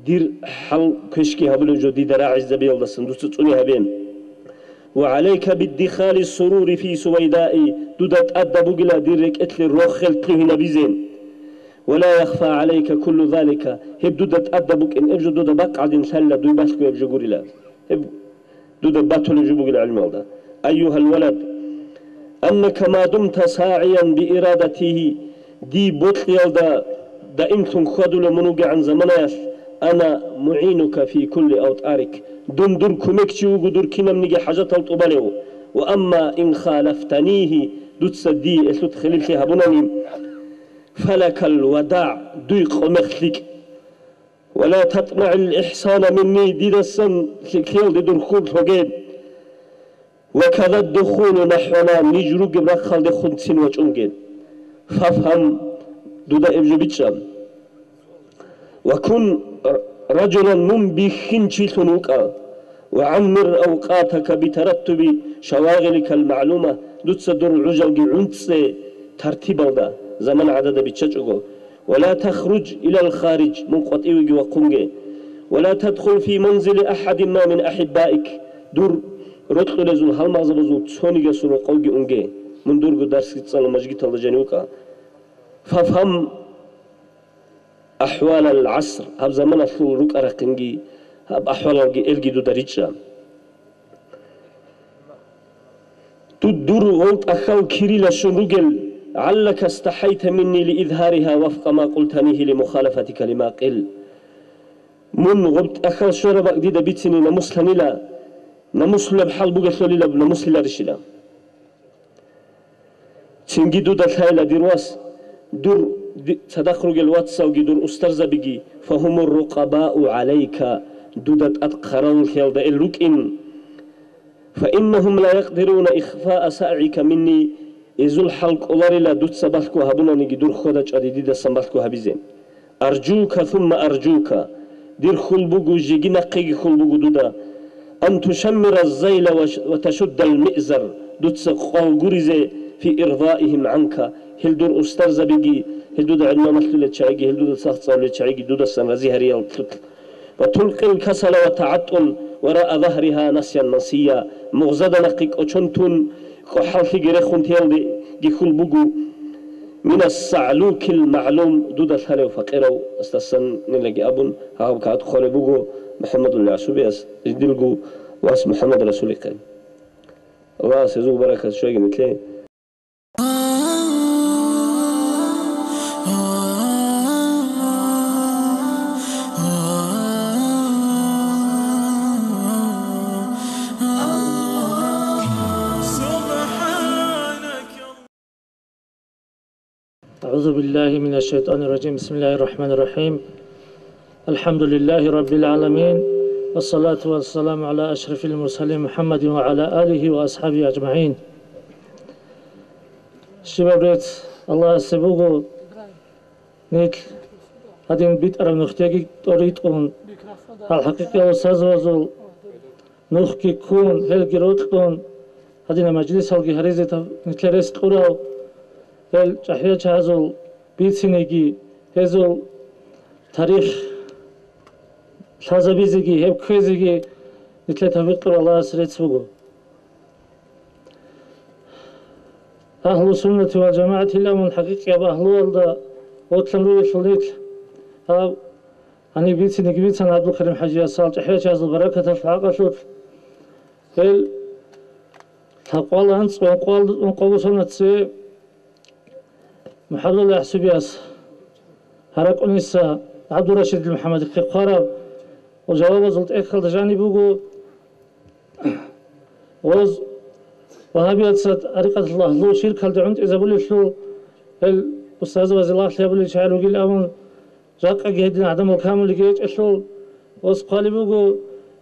дир хӀал квешги гьабулеб жо дида рагӀизабиялдасан дуца цӀуне гьабе. وعليك بادخار السرور في سويدائي, дуда тӀадаб бугила дир рекӀелъе рохел лъугьинабизе. ولا يخفى عليك كل ذلك, гьеб дуда тӀадаб букӀин, гьеб жо дуда бакъ гӀадин лъалила, дуй балъго гьеб жо гурила. Гьеб дуда батулеб жо бугила гӀелмалда. أيها الولد، أنك ما دمت ساعيا بإرادته, дие бокьиялда даимлъун хьвадулев мун вугегӀан заманаялъ, أنا معينك في كل أوطارك, дун дур кумекчи вуго дур кинабниги хӀажатал тӀубалев. وأما إن خالفتنيه, дуца дие элъул хилиплъи гьабунани, فلك الوداع, дуй къо-мех лъикӀ. ولا تطمع الإحسان مني, дидасан лъикӀлъиялде дур хьул лъоге. وكذا الدخول نحونا, ниж ругеб рахъалдехун цин вачӀунге. فافهم, дуда гьеб жо бичӀчӀа. وكن رجلا, мун бихьинчилъун вукӀа. وعمر أوقاتك بترتب شواغلك المعلومة, дуца дур гӀужалги гӀунцӀе тартибалда, заман гӀадада биччачӀого. ولا تخرج إلى الخارج, мун къватӀивеги вахъунге. ولا تدخل في منزل أحد ما من أحبائك, дур рокьулезул гьалмагъзабазул цонигасул рокъовги унге, мун дурго дарсги цӀалун мажгиталда жанив вукӀа. فافهم أحوال العصر, гьаб заманалъул рукӀа-рахъинги, гьаб ахӀвалалги элги дуда ричӀчӀа. Дур, дур гъол тӀахьал кирила щун ругел, علك استحيت مني لإظهارها وفق ما قلتنيه لمخالفتك لما قيل. Мун гъоб тӀахьал щвараб бакӀ дида бицине намуслъанила, намуслъулеб хӀал бугелъулила намуслъиларищила. Цинги дуда лъайла, дир вас, дур ди-, цадахъ ругел вацалги дур устарзабиги, فهم الرقباء عليك, дуда тӀад хъаравуллъиялда эл рукӀин. فإنهم لا يقدرون إخفاء سعيك مني, эзул хӀал кӀоларила дуца балъго гьабунаниги дур хьвада-чӀвади дидасан балъго гьабизе. أرجوك ثم أرجوك. Дир хьул буго, жеги нахъеги хьул буго дуда. Ан тушаммира зайла ва ш-, ва ташуддал миъзар, дуца къвал гуризе фи ирдаихим гӀанка, гьел дур устарзабиги, гьел дуда гӀилманалъулел чагӀиги, гьел дуда цахцӀалулел чагӀиги дудасан рази гьариялъулъ. Ва тулкъил касала ва тагӀаттул вараа загьриха насян мансия, мугъзада нахъе кӀочон тун, кӀухӀаллъиги рехун теялдеги хьул буго, минас сагӀлукил магӀлум, дуда лъалев факъирав, астасаннилаги абун, гьаб кагъат хъвалеб буго МухӀаммадул Ясубияс, жиндирго вас МухӀаммад Расулихъе. Аллагьас гьезул баракат щвеги нилъее. أعوذ بالله من الشيطان الرجيم. بسم الله الرحمن الرحيم. الحمد لله رب العالمين. والصلاة والسلام على أشرف المرسلين محمد وعلى آله وأصحابه أجمعين. Щибаб рецц Аллагьасе буго, нилъ гьадин битӀараб нухтеги тӀоритӀун, гьал хӀакъикъиял устарзабазул нухги ккун, гьелги рокьун, гьадинаб мажлисалги гьаризе тав-, нилъер рес кьурав, гьел чӀахӀиял чагӀазул бицинеги, гьезул тарих лъазабизеги, гьеб кквезеги нилъер тавфикъ кьурав Аллагьасе рецц буго. Агьлу суннати вал жамагӀатилан мун хӀакъикъияб агьлуялда вокьун ругелъул нилъ гьаб гьаниб бицинеги бицана ГӀабдулкарим ХӀажиясул чӀахӀиял чагӀазул баракаталъ, хӀакъалъулъ. Гьел лъабкъоялда анцӀ ункъоялда, ункъого соналъ цебе МухӀаммадул Ясубияс гьаракӀуниса ГӀабдурашидил МухӀаммадихъе хъвараб ва жавабазул тӀехьалда жаниб буго, гъоз вагьабияца тӀарикъаталъул агьлу ширкалде гӀунтӀизабулелъул, гьел устарзабазе лагълъи гьабулел чагӀи ругел абун, жакъаги гьедин гӀадамал камулги гьечӀелъул, гъоз хъвалеб буго,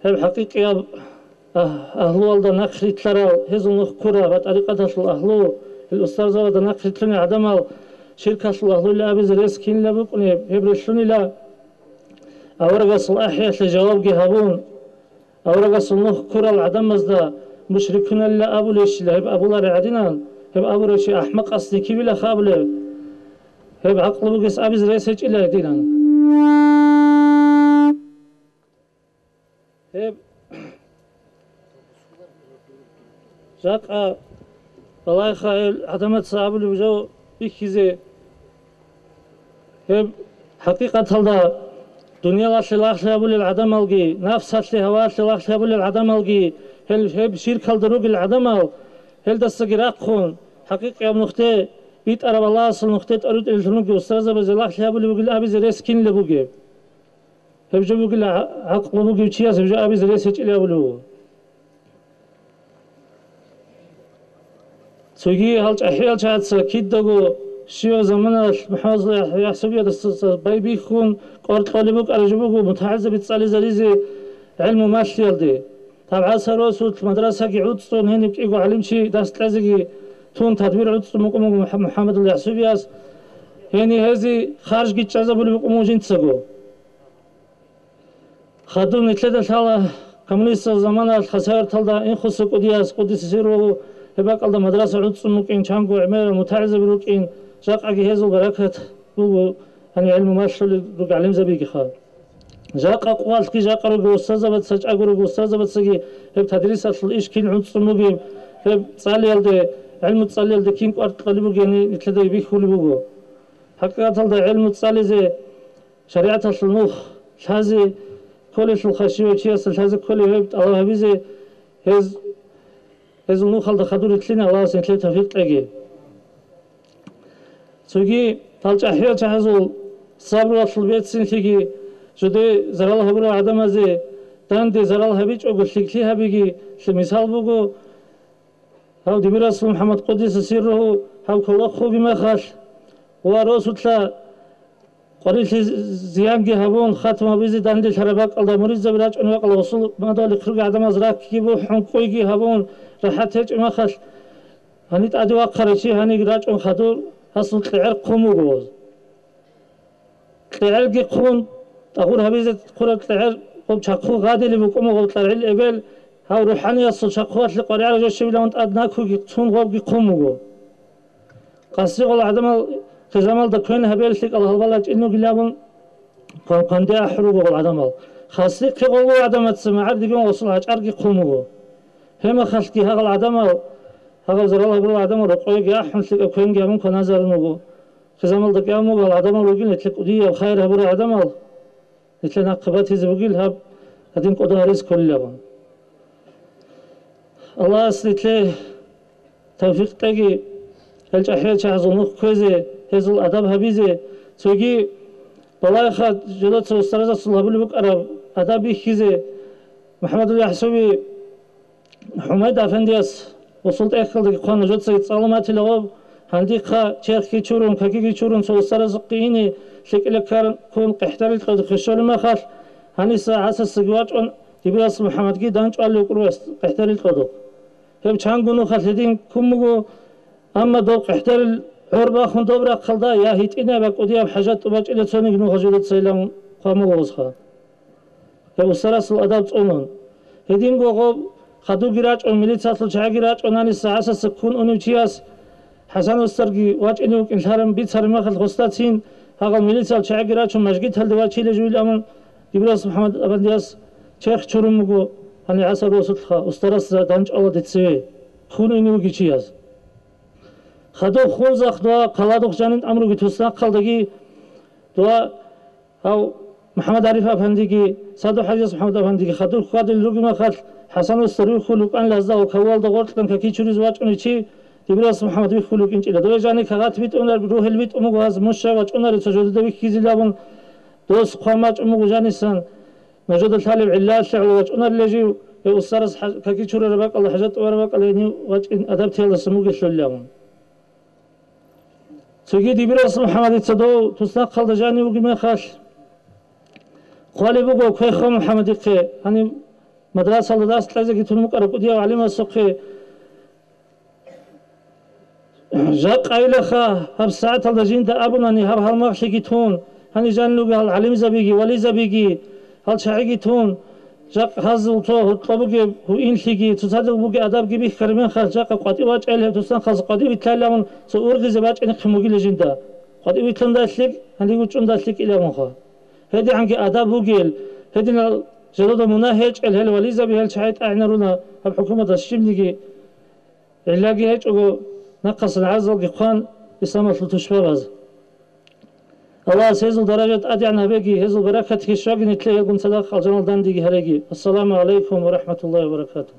гьеб хӀакъикъияб агь-, агьлуялда нахърилълъарал, гьезул нух ккурал ва тӀарикъаталъул агьлу, гьел устарзабазда нахърилълъунел гӀадамал ширкалъул агьлуйилан абизе рес кинила букӀунеб, гьеб релълъунила. Аварагасул ахӀиялъе жавабги гьабун, аварагасул нух ккурал гӀадамазда мушрикуналила абулищила гьеб абулареб гӀадинан, гьеб абурав чи ахӀмакъасде кибилаха абулеб? Гьеб гӀакълу бугес абизе рес гьечӀила гьединан. Гьеб жакъа балагьеха гьел гӀадамаца абулеб жо бихьизе. Гьеб хӀакъикъаталда дуниялалъе лагълъи гьабулел гӀадамалги, нафсалъе, гьаваялъе лагълъи гьабулел гӀадамалги, гьел, гьеб ширкалда ругел гӀадамал, гьелдасаги рахъун, хӀакъикъияб нухде, битӀараб Аллагьасул нухде тӀоритӀулелъун ругел устарзабазе лагълъи гьабулеб бугил абизе рес кинила бугеб? Гьеб жо бугила гӀа-, гӀакълу бугев чияс гьеб жо абизе рес гьечӀила абулеб буго. Цоги гьал чӀахӀиял чагӀаца кидаго щивав заманалъ МухӀаммад Ясубиясдаса байбихьун кӀвар кьолеб букӀараб жо буго мутагӀилзаби цӀализаризе гӀелму малъиялде. Гьаб гӀасар росулъ мадрасаги гӀуцӀцӀун, гьениб кӀиго гӀалимчи дарс кьезеги тун тадбир гӀуцӀцӀун букӀун буго МухӀа-, МухӀаммадул Ясубиясда. Гьениб гьезие харжги чӀезабулеб букӀун буго жинцаго. Хадуб нилъеда лъала коммунистал заманалъ Хасавюрталда Инхоса кӀудияс, къуддиса сирругьу, гьеб бакӀалда мадраса гӀуцӀцӀун букӀин, чанго гӀемерал мутагӀилзаби рукӀин, жакъаги гьезул баракат буго, гьаниб гӀелму малъулел руго гӀалимзабигиха. Жакъа къвалъги жакъа руго устарзабаца, чӀаго руго устарзабацаги гьеб тадрисалъул иш кин гӀуцӀцӀун бугеб, гьеб цӀалиялде, гӀелму цӀалиялде кин кӀвар кьолеб бугеб гьаниб нилъеда бихьулеб буго. ХӀакъикъаталда гӀелму цӀализе, шаригӀаталъул нух лъазе кколелъул, хашивав чиясда лъазе кколеб гьеб тӀалаб гьабизе, гьез, гьезул нухалда хадур рилълъине Аллагьас нилъее тавфикъ кьеги. Цоги гьал чӀахӀиял чагӀазул сабруялъул берцинлъиги, жуде зарал гьабурал гӀадамазе данде зарал гьабичӀого лъикӀлъи гьабиги мисал буго. Гьав Дибирасул МухӀаммад, къуддиса сирругьу, гьав ккола хъуги мехалъ ва росулъа къварилъи зиянги гьабун, хатму гьабизе данделъараб бакӀалда муридзаби рачӀунеб бакӀалда гъосул мадугьалихъ ругел гӀадамаз раккиги бухӀун, кӀуйги гьабун, рахӀат гьечӀеб мехалъ, гьаниб тӀаде вахъарав чи гьаниб рачӀун хадур, гьасул кьегӀер хъун вуго. КьегӀерги хъун, Агъур гьабизе хъураб кьегӀер гъоб чахъу гъадилеб букӀун буго, кьаргӀил эбел гьав рухӀаниялъул чахъуялъе къваригӀараб жо щибилан тӀад накуги цун гъобги хъун буго. Къасигъал гӀадамал хъизамалда квен гьабел лъикӀал гьалбал гьачӀин вугилан абун, кван-, кванде ахӀун руго гъол гӀадамал. Хасихъе гъолго гӀадамаца магӀардигун гъосул гьачӀарги хъун буго. Гьебмехалъги гьагъал гӀадамал, гьагъал зарал гьабурал гӀадамал рокъовеги ахӀун, лъикӀаб квенги гьабун кваназарун вуго. Хъизамалда кӀиабун буго гьал гӀадамал ругин, нилъер кӀудияв хайр гьабурал гӀадамал, нилъер нахъе батизе бугил гьаб гьадин кӀодо гьаризе кколилан абун. Аллагьас нилъее тавфикъ кьеги, гьел чӀахӀиял чагӀазул нух кквезе, гьезул адаб гьабизе, цоги балагьеха жидеца устаразул гьабулеб букӀараб адаб бихьизе. МухӀаммадул ЯхӀсуби ХӀумайд афандияс гъосул тӀехьалдаги хъван, нужецаги цӀалун батила гъоб, гьандихъа черхги чурун, какиги чурун, цо устаразухъе ине, лъикӀила ккарун ккун, къехӀдарил кьодухъе щолеб мехалъ, гьаниса гӀасасаги вачӀун, Дибирас МухӀаммадги данчӀвалев вукӀур къехӀдарил кьодухъ. Гьеб чанго нухалъ гьедин ккун буго, амма доб къехӀдарил гӀор бахун доб рахъалда я гьитӀинаб, я кӀудияб хӀажат тӀубачӀила цониги нуха жидецайилан хъван буго гъосха. Гьеб устарасул адаб цӀунун. Гьединго гъоб хадурги рачӀун, милициялъул чагӀиги рачӀун, гьаниса гӀасаса ккун унев чияс ХӀасан устарги вачӀине вукӀин лъаран бицараб мехалъ, гъосдацин гьагъал милициялъул чагӀиги рачун, мажгиталде вачейила жугьил абун, Дибирас МухӀаммад афандияс черх чурун буго, гьанив гӀасал росулъха, устарас данчӀвала децеве, ккун унев вугев чияс. Хадуб Хунзахъ дова, хъаладухъ жанин тӀамуруги туснахъалдаги дова Гьав МухӀаммад ГӀариф афандиги, Саду-ХӀажияс МухӀаммад афандиги хадур хьвадулел ругеб мехалъ, ХӀасан устар вихьулев вукӀанила гьазда ва кавуалда гъоркьан каки чуризе вачӀунев чи Дибирас МухӀаммад вихьулев вукӀинчӀила. Дой жаниб кагъат битӀунар, ругьел битӀун буго гьаз, муша вачӀунарев цо жодида вихьизилан абун, дос хъван бачӀун буго жанисан, нужеда лъалеб гӀиллалъе гӀоло вачӀунарила жив, гьев устарас хӀаж-, каки чурараб бакӀалда, хӀажат тӀубараб бакӀалда гьенив вачӀин адаб теялдасан бугелъулилан абун. Цоги Дибирас МухӀаммадица дов туснахъалда жанив вугеб мехалъ, хъвалеб буго Квеха МухӀаммадихъе, гьаниб мадрасалда дарс кьезеги тун букӀараб кӀудияв гӀалимасухъе. Жакъайилаха гьаб сагӀаталда жинда абунани, гьаб гьалмагълъиги тун, гьаниб жанив вугел гьал гӀалимзабиги, вализабиги, гьал чагӀиги тун, жакъа гьазул цо гьоркьоб бугеб гьуинлъиги, цоцазул бугеб адабги бихьараб мехалъ, жакъа къватӀив вачӀайилан гьеб туснахъалъ къватӀив витайилан абун, цо ургъизе бачӀинехъин бугила жинда. КъватӀив витӀун далъик, гьаниб гучӀун далъикӀилан абунха. ГьедигӀанги адаб бугел, гьединал жидеда мунагь гьечӀел гьел вализаби, гьел чагӀи тӀагӀинаруна гьаб хӀукуматас щибниги. ГӀиллаги гьечӀого, нахъасан гӀарзалги хъван, исламалъул тушбабаз. Аллагьас гьезул даража тӀадегӀан гьабеги, гьезул баракатги щваги нилъее гьелгун цадахъ алжаналъ дандеги гьареги. Ассаламу гӀалайкум ва рахӀматуллагьи ва баракатугь.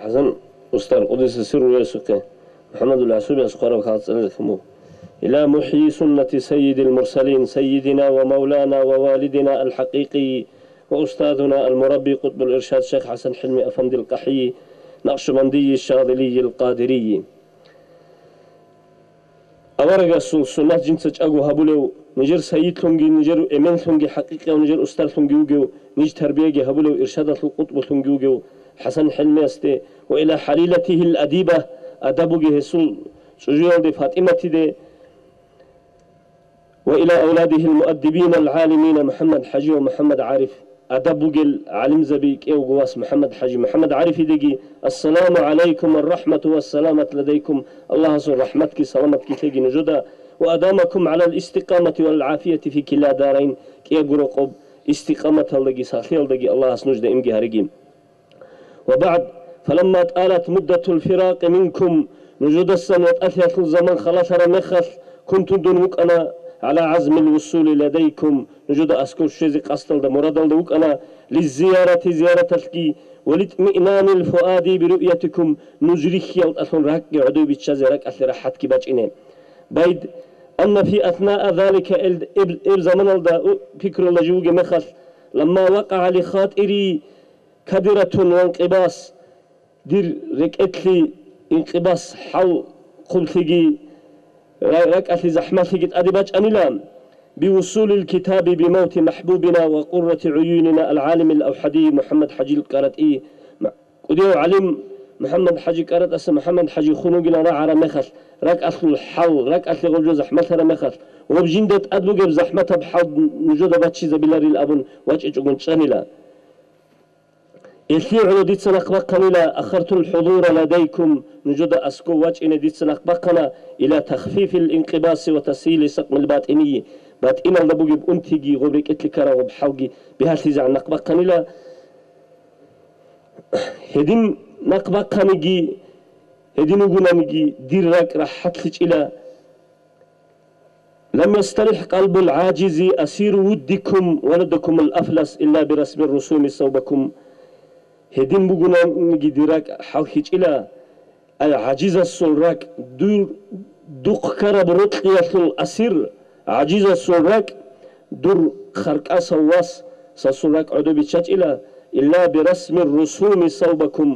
ХӀасан устар, къуддиса сирругьу, ясухъе, МухӀаммадул ГӀасубияс хъвараб кагъат цӀаларехун буго: إلى محيي سنة سيد المرسلين سيدنا ومولانا ووالدنا الحقيقي وأستاذنا المربي قطب الإرشاد شيخ حسن حلمي أفندي القحي نقشبندي الشاذلي القادري. Аварагасул суннат жинца чӀаго гьабулев, нижер сайидлъунги, нижер эменлъунги, хӀакъикъияв нижер устарлъунги вугев, ниж тарбияги гьабулев, иршадалъул къутбулъунги вугев ХӀасан ХӀилмиясде, وإلى حليلته الأديبة, адаб бугей гьесул чӀужуялде ФатӀиматиде, وإلى أولاده المؤدبين العالمين محمد حاجي ومحمد عارف, адаб бугел гӀалимзаби кӀиявго вас МухӀаммад ХӀажи, МухӀаммад ГӀарифидеги, السلام عليكم والرحمة والسلامة لديكم, Аллагьасул рахӀматги саламатги лъеги нужеда, وأدامكم على الاستقامة والعافية في كلا الدارين, кӀиябго рокъоб истикъаматалдаги сахлъиялдаги Аллагьас нуж даимги гьареги. وبعد، فلما طالت مدة الفراق منكم, нужедасан ватӀалъиялъул заман халалъараб мехалъ, كنت, дун вукӀана, على عزم الوصول لديكم, нужеда аскӀов щвезе къасдалда, мурадалда вукӀана, للزيارة, зияраталъги, ولإطمئنان الفؤاد برؤيتكم, нуж рихьиялдалъун ракӀги гӀодов биччазе, ракӀалъе рахӀатги бачӀине. Байд, أن في أثناء ذلك, эл-, эб-, эб заманалда, у, пикрулла жив вугеб мехалъ, لما وقع لخاطري كدرة وانقباض, дир рекӀелъе инкъибас, хӀал хъублъиги, ра-, ракӀалъе захӀмалъиги тӀаде бачӀанила. بوصول الكتاب بموت محبوبنا وقرة عيوننا العالم الأوحدي محمد حاجي القرطي. КӀудияв гӀалим МухӀаммад ХӀажи КӀаратӀаса МухӀаммад ХӀажи хун вугилан рагӀараб мехалъ, ракӀалъул хӀал, ракӀалъе гъоб жо захӀмалъараб мехалъ, гъоб жинда тӀад бугеб захӀматаб хӀал нужеда баччизабиларил абун вачӀичӀогун чӀанила. Гьелъие гӀоло дица нахъ бахъанила, أخرت الحضور لديكم, нужеда аскӀов вачӀине дица нахъ бахъана, إلى تخفيف الانقباض وتسهيل سقم الباطني, батӀиналда бугеб унтиги, гъоб рекӀелъе ккараб гъоб хӀалги бигьалъизегӀан нахъ бахъанила. Гьедин нахъ бахъаниги, гьедин вугонаниги, дир ракӀ рахӀатлъичӀила. لم يسترح قلب العاجز أسير ودكم ولدكم الأفلس إلا برسم الرسوم صوبكم. Гьедин бугонаниги дир ракӀ хӀалхьичӀила. Ай, гӀажизасул ракӀ, дур, духъ ккараб рокьиялъул асир, гӀажизасул ракӀ, дур харкъасав вас, сасул ракӀ гӀодобиччачӀила, إلا برسم الرسوم صوبكم,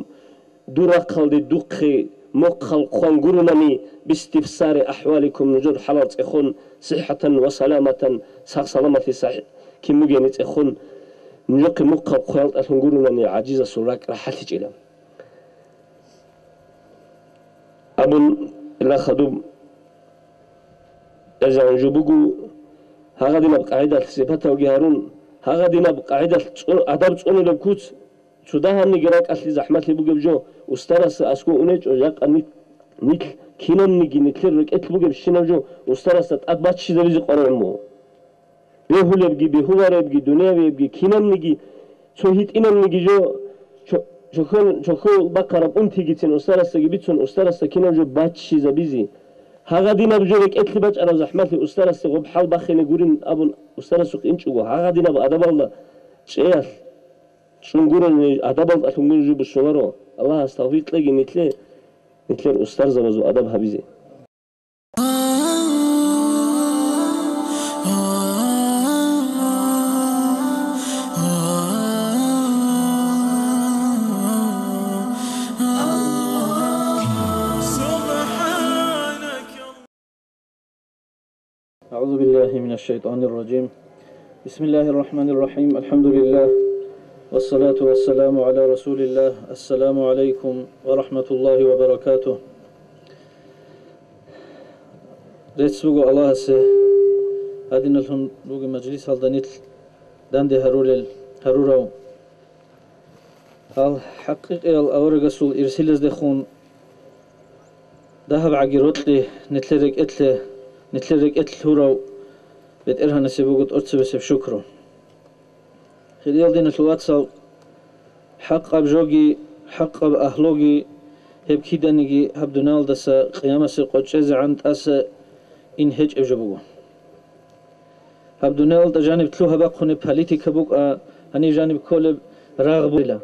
дур рахъалде духъе мухъал хъван гурунани, باستفسار أحوالكم, нужер хӀалал цӀехун, صحة وسلامة, сах-саламалъи сахӀ-, кин бугени цӀехун, нужехъе мухъал хъваялдалъун гурунани гӀажизасул ракӀ рахӀалъичӀила. Абун, ила хадуб, гӀезегӀан жо буго, гьагъадинаб къагӀидалъ сипаталги гьарун, гьагъадинаб къагӀидалъ цӀу-, адаб цӀунулеб куц, цо дагьабниги ракӀалъе захӀмалъи бугеб жо, устараса аскӀов унечӀо, жакъа нилъ, нилъ кинабниги, нилъер рекӀелъ бугебщинаб жо устарасда тӀад баччизабизе къваригӀун буго. Бегьулебги, бегьуларебги, дуниявиябги, кинабниги, цо гьитӀинабниги жо, чо-, чохьол-, чохьол бахъараб унтигицин устарасдаги бицун, устарасда кинаб жо баччизабизе. Гьагъадинаб жо рекӀелъе бачӀараб захӀмалъи устарасда гъоб хӀал бахине гурин абун устарасухъ инчӀого, гьагъадинаб адабалда чӀеялъ чӀун гурони, адабалда лъун гурони жо бусуларо. Аллагьас тавфикъ кьеги нилъе, нилъер устарзабазул адаб гьабизе. أعوذ بالله من الشيطان الرجيم. بسم الله الرحمن الرحيم. الحمد لله. والصلاة والسلام على رسول الله. السلام عليكم ورحمة الله وبركاته. Рецц буго Аллагьасе, гьадиналъун ругел мажлисалда нилъ данде гьарулел, гьарурав. Гьал хӀакъикъиял аварагасул ирсилаздехун дагьаб гӀаги рокьи нилъер рекӀелъе, нилъер рекӀелъ лъурав БетӀергьанасе буго тӀоцебесеб шукру. Хириял диналъул вацал, хӀакъаб жоги, хӀакъаб агьлуги, гьеб киданиги гьаб дуниялдаса къиямасеб къо чӀезегӀан тӀаса ин гьечӀеб жо буго. Гьаб дуниялалда жаниб лъугьа-бахъунеб политика букӀа, гьаниб жаниб кколеб рагъ бугила.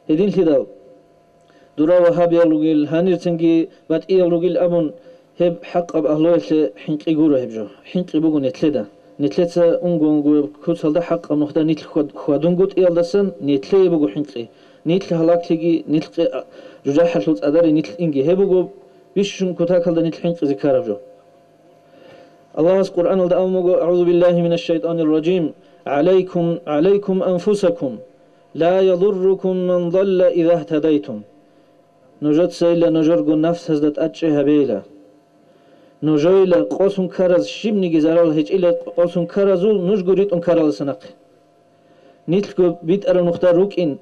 Гьединлъидал, дура вагьабиял ругел, гьанирцинги батӀиял ругел абун, гьеб хӀакъаб агьлуялъе хӀинкъи гуро гьеб жо. ХӀинкъи буго нилъеда. Нилъеца унго-унгояб куцалда хӀакъаб нухда нилъ хьвад-, хьвадунгутӀиялдасан нилъее буго хӀинкъи. Нилъ гьалаклъиги, нилъ къе-, а, жужахӀалъул цӀадаре нилъ инги. Гьеб буго бищун кутакалда нилъ хӀинкъизе ккараб жо. Аллагьас Къуръаналда абун буго: أعوذ بالله من الشيطان الرجيم. عليكم، عليكم أنفسكم. لا يضركم من ضل إذا اهتديتم. Нужецайила нужерго нафсазда тӀадчӀей гьабейила. Нужойила къосун ккараз щибниги зарал гьечӀила, къосун ккаразул нужго ритӀун ккаралдаса нахъе. Нилъго битӀараб нухда рукӀин,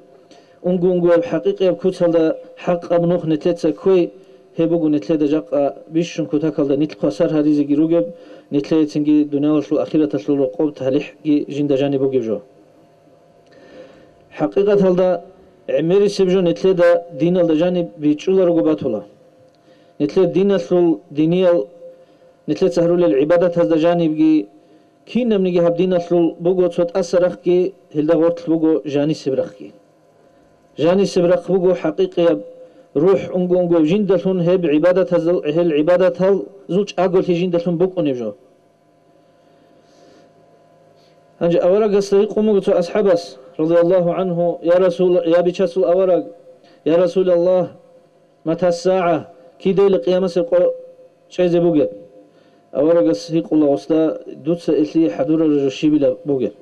унго-унгояб хӀакъикъияб куцалда хӀакъаб нух нилъеца кквей, гьеб буго нилъеда жакъа бищун кутакалда нилъ хвасар гьаризеги ругеб, нилъецинги дуниялалъул ахираталъул рокъоб талихӀги жинда жаниб бугеб жо. ХӀакъикъаталда, гӀемерисеб жо нилъеда диналда жаниб бичӀчӀуларого батула. Нилъер диналъул, диниял, нилъеца гьарулел гӀибадатазда жанибги, кинабниги гьаб диналъул буго цо тӀаса рахъги, гьелда гъорлъ буго жанисеб рахъги. Жанисеб рахъ буго хӀакъикъияб рухӀ унго-унгояб жиндалъун гьеб гӀибадатазул, гьел гӀибадаталзул чӀаголъи жиндалъун букӀунеб жо. Гьанже аварагасда гьикъун буго цо асхӀабас, радияллагьу гӀангьу: «Я Расул, я Бичасул авараг, я Расулаллагь, мата сагӀа, кидайила къиямасеб къо чӀезе бугеб?» Аварагас гьикъула гъосда: «Дуца илъи хӀадурараб жо щибила бугеб?»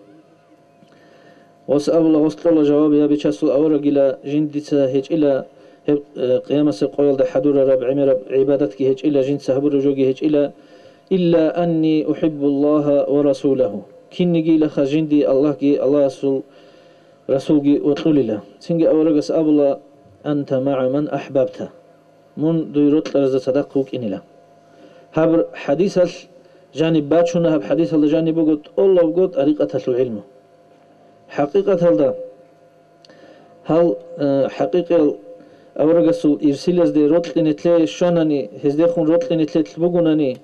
Гъос абула, гъос кьола жаваб: «Я Бичасул аварагила, жиндица гьечӀила гьеб, э, къиямасеб къоялда хӀадурараб гӀемераб гӀибадатги гьечӀила, жинца гьабураб жоги гьечӀила, илла анни ухӀиббуллагьа ва расулагьу». Кинниги илаха жинди Аллагьги, Аллагьасул Расулги вокьулила. Цинги аварагас абула: «Анта магӀа ман ахӀбабта». Мун дуе рокьаразда цадахъ вукӀинила. Гьаб хӀадисалъ жаниб бачуна, гьаб хӀадисалда жаниб буго тӀолабго тӀарикъаталъул гӀилму. ХӀакъикъаталда, гьал, э, хӀакъикъиял аварагасул ирсилазде рокьи нилъее щванани, гьездехун рокьи нилъелъ бугунани,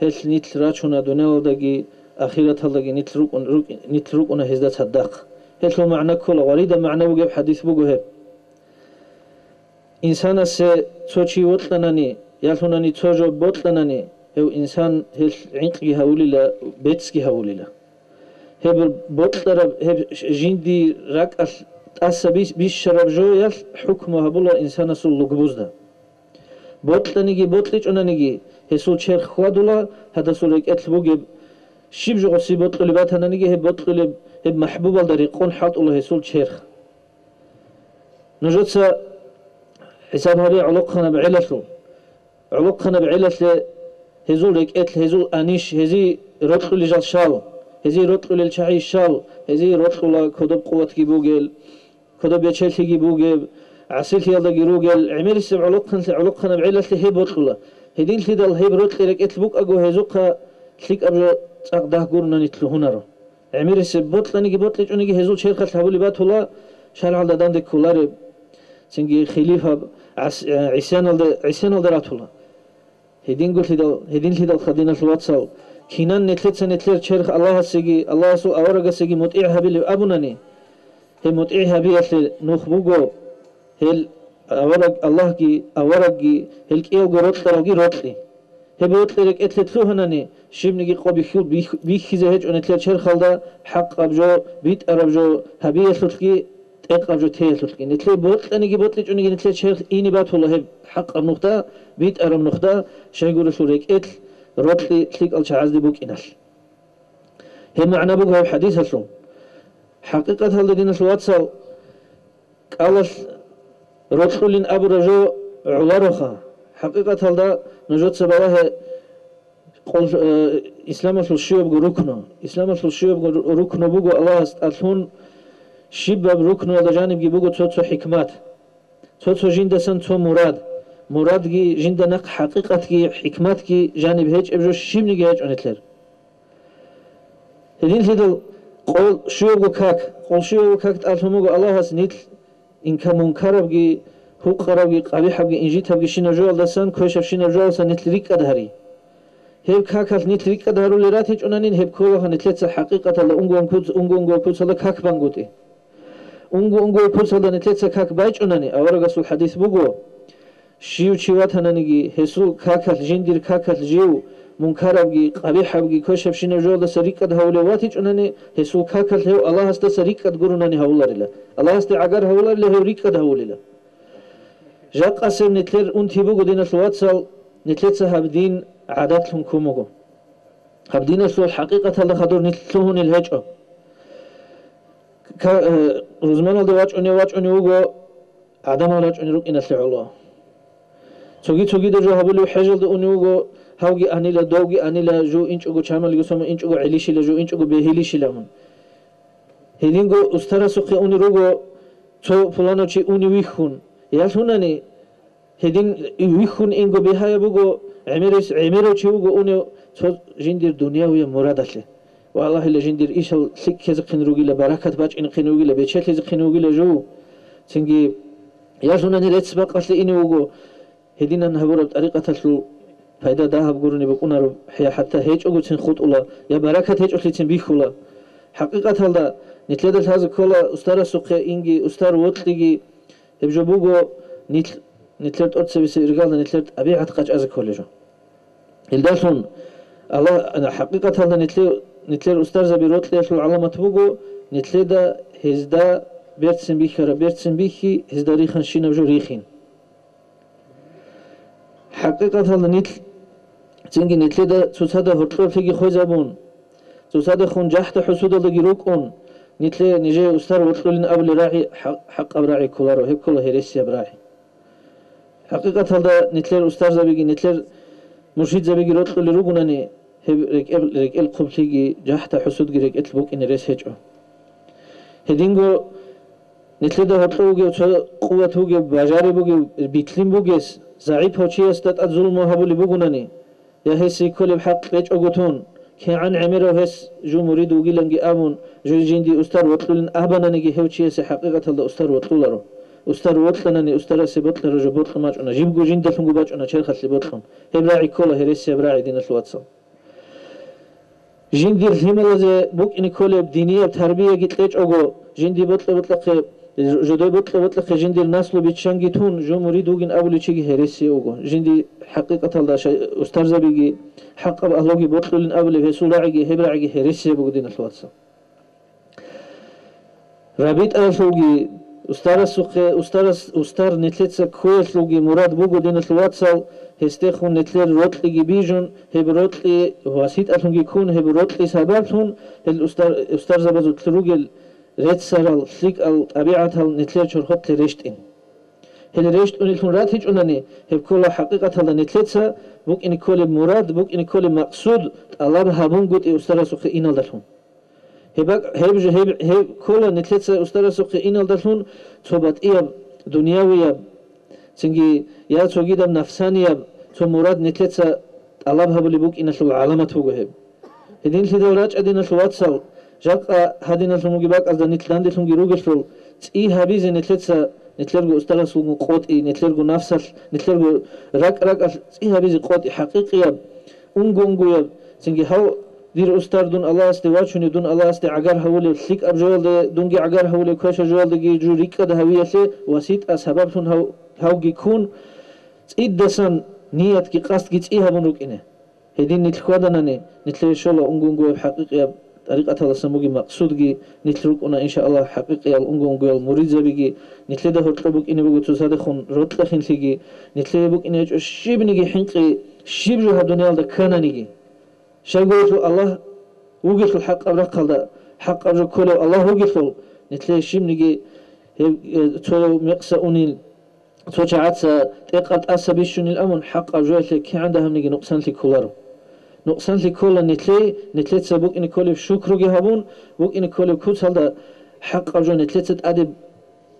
гьелъ нилъ рачуна дуниялалдаги ахираталдаги нилъ рукӀун-, рукӀ-, нилъ рукӀуна гьезда цадахъ. Гьелъул магӀна ккола, гъваридаб магӀна бугеб хӀадис буго гьеб. Инсанасе цо чи вокьанани, ялъунани цо жо бокьанани, гьев инсан гьелъ гӀинкъги гьавулила, бецги гьавулила. Гьеб бокьараб, гьеб жинди ракӀалъ тӀаса бис-, бищараб жоялъ хӀукму гьабула инсанасул лугбузда. Бокьаниги бокьичӀунаниги, гьесул черх хьвадула, гьадасул рекӀелъ бугеб, щиб жо гъоси бокьулеб батананиги, гьеб бокьулеб, гьеб махӀбубалда рекъон хӀалтӀула гьесул черх. Нужеца хӀисаб гьабе гӀолохъанаб гӀелалъул. ГӀолохъанаб гӀелалъе гьезул рекӀелъ, гьезул анищ, гьезие рокьулел жал щал, гьезие рокьулел чагӀи щал, гьезие рокьула кодоб къуватги бугел, кодоб бечелъиги бугеб, гӀасилъиялдаги ругел, гӀемерисеб гӀолохъанлъи-, гӀолохъанаб гӀелалъе гьеб бокьула. Гьединлъидал гьеб рокьи рекӀелъ букӀаго гьезухъа лъикӀаб жо цӀакъ дагь гуруна нилъ лъугьунаро. ГӀемерисеб бокьаниги бокьичӀониги гьезул черхалъ гьабулеб батула, шаргӀалда данде кколареб, цинги хилифаб гӀас-, гӀисяналда, гӀисяналда ратула. Гьединголъидал, гьединлъидалха, диналъул вацал, кинан нилъеца нилъер черх Аллагьасеги, Аллагьасул аварагасеги мутӀигӀ гьабилеб абунани, гьеб мутӀигӀ гьабиялъе нух буго, гьел авараг, Аллагьги, аварагги, гьел кӀиялго рокьаралги рокьи. Гьеб рокьи рекӀелъе лъугьанани, щибниги къо бихьул-, бих-, бихьизе гьечӀо нилъер черхалда хӀакъаб жо, битӀараб жо гьабиялъулъги, тӀекъаб жо теялъулъги. Нилъее бокьаниги бокьичӀониги нилъер черх ине батула гьеб хӀакъаб нухда, битӀараб нухда, щайгурелъул рекӀелъ рокьи лъикӀал чагӀазде букӀиналъ. Гьеб магӀна буго гьеб хӀадисалъул. ХӀакъикъаталда, диналъул вацал, кӀалалъ рокьулин абураб жо гӀолароха. ХӀакъикъаталда нужеца балагье, къол-, э, исламалъул щуябго рукну. Исламалъул щуябго ру-, рукну буго Аллагьас тӀалъун, щибаб рукнуялда жанибги буго цо-цо хӀикмат. Цо-цо жиндасан цо мурад. Мурадги жинда нахъ хӀакъикъатги хӀикматги жаниб гьечӀеб жо щибниги гьечӀо нилъер. Гьединлъидал къол щуябго как, къол щуябго как тӀалъун буго Аллагьас нилъ инка-, мункарабги, гьукъарабги, къабихӀабги, инжитабги щинаб жоялдасан, квешаб щинаб жоялдасан нилъ рикӀкӀад гьари. Гьеб какалъ нилъ рикӀкӀад гьарулел ратичӀунанин, гьеб кколаха нилъеца хӀакъикъаталда унго-, унго-, унго-, куцалда как бангутӀи. Унго-, унго-, куцалда нилъеца как байчӀунани, аварагасул хӀадис буго, щив чи ватананиги, гьесул какалъ, жиндир какалъ жив мункарабги, къабихӀабги, квешабщинаб жоялдаса рикӀкӀад гьавулев ватичӀунани, гьесул какалъ гьев Аллагьасдаса рикӀкӀад гурунани гьавуларила. Аллагьасде гӀагар гьавуларила, гьев рикӀкӀад гьавулила. Жакъасеб нилъер унти буго, диналъул вацал, нилъеца гьаб дин гӀадатлъун ккун буго. Гьаб диналъул хӀакъикъаталда хадур нилъ лъугьунел гьечӀо. Ка-, э, рузманалде вачӀунев вачӀунев вуго, гӀадамал рачӀунел рукӀиналъе гӀоло. Цоги-цогидаб жо гьабулев хӀежалда унев вуго, гьавги анила, довги анила, жо инчӀого чамалиго сома инчӀого гӀелищила, жо инчӀого бегьилищила мун. Гьединго устарасухъе унел руго цо пуланав чи унев вихьун. Ялъунани, гьедин вихьун инго бигьаяб буго, гӀемерис-, гӀемерав чи вуго унев цо жиндир дунявияб мурадалъе. Валлагьила, жиндир ишал лъикӀ ккезехъин ругила, баракат бачӀинехъин ругила, бечелъизехъин вугила жо. Цинги ялъунани рецц-бакъалъе ине вуго, гьединан гьабураб тӀарикъаталъул пайда дагьаб гурони букӀунареб, хӀе-, хӀатта гьечӀогоцин хутӀула, я баракат гьечӀолъицин бихьула. ХӀакъикъаталда, нилъеда лъазе ккола устарасухъе инги, устар вокьиги, гьеб жо буго нилъ-, нилъер тӀоцебесеб иргалда нилъер тӀабигӀат къачӀазе кколел жо. Илдалъун Аллагь, хӀакъикъаталда нилъе-, нилъер устарзаби рокьиялъул гӀаламат буго, нилъеда гьезда берцин бихьараб берцин бихьи, гьезда риханщинаб жо рихин. ХӀакъикъаталда нилъ Цинги нилъеда цоцазда гьоркьоблъиги хвезабун, цоцадехун жахӀда-хӀусудалдаги рукӀун, нилъее нижее устар вокьулин абулел рагӀи хӀа-, хӀакъаб рагӀи кколаро, гьеб ккола гьересияб рагӀи. ХӀакъикъаталда нилъер устарзабиги, нилъер муршидзабиги рокьулел ругонани, гьеб рекӀел, рекӀел хъублъиги, жахӀда-хӀусудги рекӀелъ букӀине рес гьечӀо. Гьединго нилъеда гьоркьов вугев, цо къуват вугев, бажари бугев, битлъин бугес, загӀипав чиясда тӀад зулму гьабулеб бугонани, я гьесие кколеб хӀакъ кьечӀого тун, кигӀан гӀемерав гьес жо мурид вугиланги абун, жо жинди устар вокьулин абананиги, гьев чиясе хӀакъикъаталда устар вокьуларо. Устар вокьанани устарасе бокьараб жо бокьун бачӀуна, жибго жиндалъунго бачӀуна черхалъе бокьун. Гьеб рагӀи ккола гьересияб рагӀи, диналъул вацал. Жиндир лъималазе букӀине кколеб динияб тарбияги кьечӀого, жинди бокьа-бокьахъе, жодой бокьа-бокьахъе жиндир наслу биччанги тун, жо мурид вугин абулев чиги гьересие вуго. Жинди хӀакъикъаталда шай-, устарзабиги, хӀакъаб агьлуги бокьулин абулеб гьесул рагӀиги, гьеб рагӀиги гьересие буго, диналъул вацал. РабитӀаялъулги, устарасухъе, устарас, устар нилъеца кквеялъулги мурад буго, диналъул вацал, гьесдехун нилъер рокьиги бижун, гьеб рокьи васитӀалъунги ккун, гьеб рокьи сабаблъун гьел устар-, устарзабазулъ ругел реццарал, лъикӀал тӀабигӀатал нилъер чорхолъе рещтӀин. Гьел рещтӀунеллъун ратичӀунани, гьеб ккола хӀакъикъаталда нилъеца букӀине кколеб мурад, букӀине кколеб макъсуд тӀалаб гьабунгутӀи устарасухъе иналдалъун. Гьеб бакӀ-, гьеб жо-, гьеб, гьеб ккола нилъеца устарасухъе иналдалъун цо батӀияб, дунявияб, цинги я цогидаб нафсанияб цо мурад нилъеца тӀалаб гьабулеб букӀиналъул гӀаламат буго гьеб. Гьединлъидал рачӀа, диналъул вацал, жакъа гьадиналъун бугеб бакӀазда нилъ данделъунги ругелъул, цӀи гьабизе нилъеца, нилъерго устарасулгун къотӀи, нилъерго нафсалъ, нилъерго ракӀ-ракӀалъ цӀи гьабизе къотӀи хӀакъикъияб, унго-унгояб, цинги гьав, дир устар, дун Аллагьасде вачунев, дун Аллагьасде гӀагар гьавулев, лъикӀаб жоялде дунги гӀагар гьавулев, квешаб жоялдеги жо рикӀкӀад гьавиялъе васитӀа сабаблъун гьав-, гьавги ккун, цӀидасан ниятги къасдги цӀи гьабун рукӀине. Гьедин нилъ хьваданани, нилъее щола унго-унгояб хӀакъикъияб тӀарикъаталасан бугеб макъсудги, нилъ рукӀуна, иншааллагь, хӀакъикъиял унго-унгоял муридзабиги, нилъеда гьоркьоб букӀине буго цоцадехун рокьахинлъиги, нилъее букӀине гьечӀо щибниги хӀинкъи, щиб жо гьаб дуниялда ккананиги. Щайгурелъул Аллагь вугелъул хӀакъаб рахъалда, хӀакъаб жо кколев Аллагь вугелъул, нилъее щибниги гьеб, э, цо мекъса унел, цо чагӀаца тӀекъаб тӀаса бищунел абун, хӀакъаб жоялъе кигӀан дагьабниги нукъсанлъи кколаро. Нукъсанлъи ккола нилъее, нилъеца букӀине кколеб шукруги гьабун, букӀине кколеб куцалда хӀакъаб жо нилъеца тӀаде,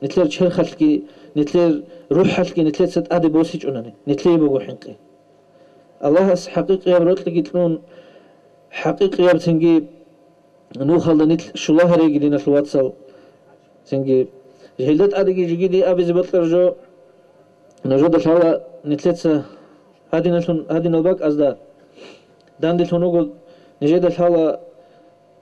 нилъер черхалъги, нилъер рухӀалъги нилъеца тӀаде босичӀунани, нилъее буго хӀинкъи. Аллагьас хӀакъикъияб рокьиги кьун, хӀакъикъияб цинги нухалда нилъ щулагьареги, диналъул вацал. Цинги, гьелда тӀадеги жугиди абизе бокьараб жо, нужеда лъала нилъеца гьадиналъун, гьадинал бакӀазда данделъун руго, нижеда лъала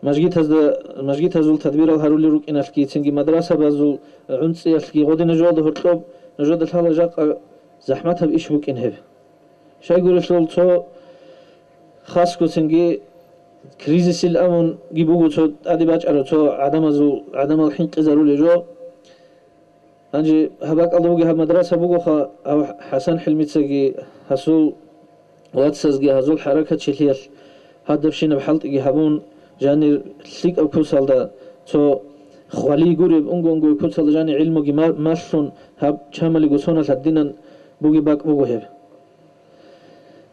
мажгитазда, мажгитазул тадбирал гьарулел рукӀиналъги, цинги мадрасабазул гӀунцӀиялъги гъодинаб жоялда гьоркьоб нужеда лъала жакъа захӀматаб иш букӀин гьеб. Щайгурелъул цо хасго цинги кризисил амунги буго цо тӀаде бачӀараб цо гӀадамазул, гӀадамал хӀинкъизарулел жо. Гьанже гьаб бакӀалда бугеб гьаб мадраса бугоха, гьав ХӀасан ХӀилмицаги гьасул вацазги гьазул хӀаракатчилъиялъ гьадабщинаб хӀалтӀиги гьабун, жанир лъикӀаб куцалда, цо хвалий гуреб унго-унгояб куцалда жанир гӀилмуги ма-, малъун, гьаб чамалиго соналъ гьадинан бугеб бакӀ буго гьеб.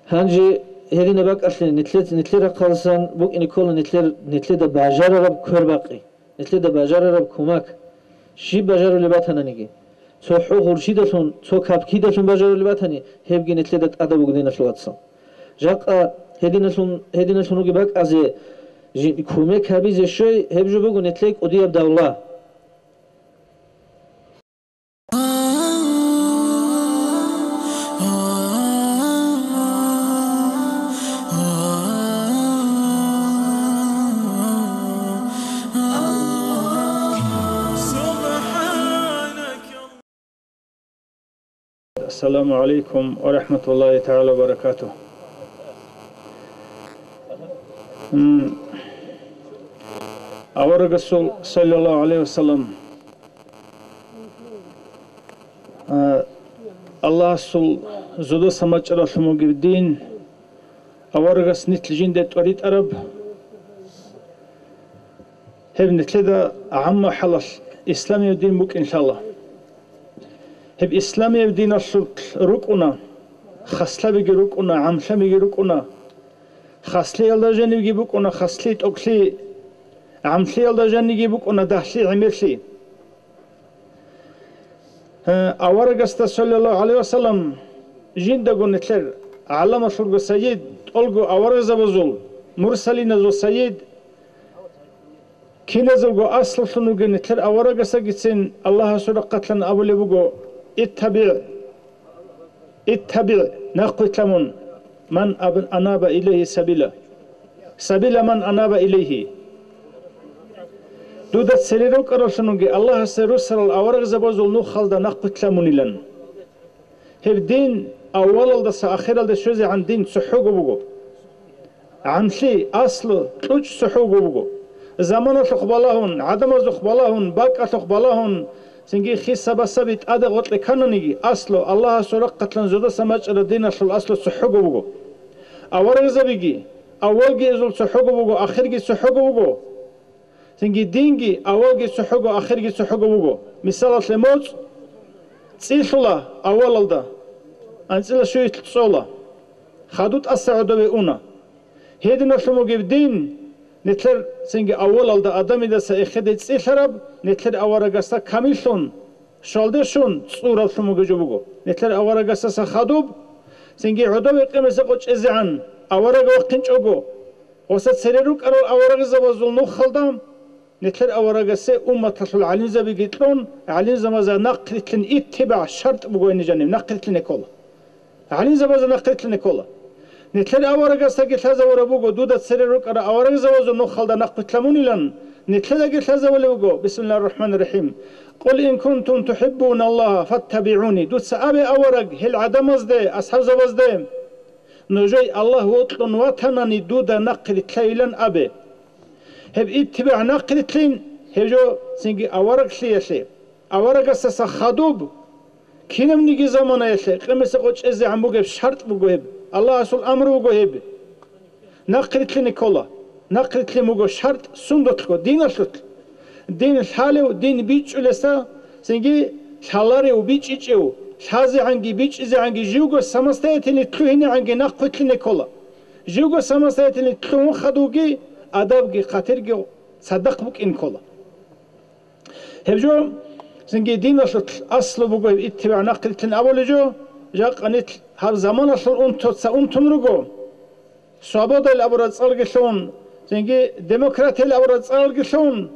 Гьанже гьединаб бакӀалъе нилъер, нилъер рахъаласан букӀине ккола нилъер, нилъеда бажарараб квербакъи. Нилъеда бажарараб кумак, щиб бажарулеб батананиги, цо хӀу гъурщидалъун, цо капкидалъун бажарулеб батани, гьебги нилъеда тӀадаб буго, диналъул вацал. Жакъа гьединалъун, гьединалъун вугеб бакӀазе жи-, кумек гьабизе щвей, гьеб жо буго нилъее кӀудияб давла. Ассаламу гӀалайкум ва рахӀматуллагьи тагӀала ва баракатугь. М, аварагасул, саллаллагьу гӀалайгьи ва саллам, а, Аллагьасул зодоса мачӀаралъун бугеб дин, Аварагас нилъ жинда тӀоритӀараб, гьеб нилъеда гӀамма хӀалалъ исламияб дин букӀин лъала. Гьеб исламияб диналъулъ рукӀуна, хаслабиги рукӀуна, гӀамлъабиги рукӀуна. Хаслиялда жанибги букӀуна хасли, тӀокӀлъи, гӀамлъиялда жаниги букӀуна дагьлъи, гӀемерлъи. Гье, аварагасда, саллаллагьу гӀалайгьи вассалам, жиндаго нилъер гӀаламалъулго сайид, тӀолго аварагзабазул, мурсалиназул сайид, киназулго аслулъун вугев нилъер аварагасагицин Аллагьасул рахъалъан абулеб буго: «ИттабигӀ, иттабигӀ, нахъвилъа мун, ман аб-, анаба илайгьи сабила, сабила ман анаба илайгьи». Дуда цере рукӀараллъун вугев Аллагьасе русарал аварагзабазул нухалда нахъвилъа мунилан. Гьеб дин аввалалдаса ахиралде щвезегӀан дин цохӀого буго. ГӀамлъи, аслу, кьучӀ цохӀого буго. Заманалъухъ балагьун, гӀадамазухъ балагьун, бакӀалъухъ балагьун, цинги хиса-басаби тӀаде-гъоркье ккананиги, аслу, Аллагьасул рахъалъан зодаса мачӀараб диналъул аслу цохӀого буго. Аварагзабиги, аввалги эзул цохӀого буго, ахирги цохӀого буго. Цинги динги авалги цохӀого, ахирги цохӀого вуго. Мисалалъе, моцӀ цӀилъула авалалда, анцӀила щуялъ цӀола. Хаду тӀаса гӀодове уна. Гьединалъун вугеб дин, нилъер цинги авалалда Адамидаса эхеде цӀилъараб, нилъер аварагасда камиллъун, щвалде щун цӀураблъун вугев жо буго. Нилъер аварагасдаса хадуб, цинги гӀодове къимиса къо чӀезегӀан авараг вахъинчӀого, Гъоса цере рукӀарал аварагзабазул нухалда нилъер аварагасе умматалъул гӀалимзабиги кьун, гӀалимзабазда нахърилълъин иттибагӀ шартӀ бугони жанив, нахърилълъине ккола. ГӀалимзабазда нахърилълъине ккола. Нилъер аварагасдаги лъазавураб буго, дуда цере рукӀарал аварагзабазул нухалда нахърилълъа мунилан, нилъедаги лъазавулеб буго, бисмиллагьир рахӀманир рахӀим, «Къул ин кунтум тухӀиббуналлагьа фаттабигӀуни», дуца абе, авараг, гьел гӀадамазде, асхӀабзабазде, Нужее Аллагь вокьун ватанани, дуда нахърилълъайилан абе. Гьеб иттибагӀ нахърилълъин, гьеб жо цинги авараглъиялъе, аварагасдаса хадуб, кинабниги заманаялъе къимиса къо чӀезегӀан бугеб шартӀ буго гьеб, Аллагьасул амру буго гьеб. Нахърилълъине ккола. Нахърилълъин буго шартӀ сундулъго, диналъулъ. Дин лъалев, дин бичӀчӀулесда, цинги лъаларев, бичӀчӀичӀев, лъазегӀанги бичӀчӀизегӀанги живго самостоятельный лъугьинегӀанги нахърилълъине ккола. Живго самостоятельный лъугьун хадувги, адабги, хъатирги цадахъ букӀин ккола. Гьеб жо, цинги диналъулъ аслу буго гьеб иттибагӀ нахърилълъин абулеб жо, жакъа нилъ гьаб заманалъул унтуца унтун руго. Свободайилан абураб цӀалги лъун, цинги демократиялъ абураб цӀалги лъун,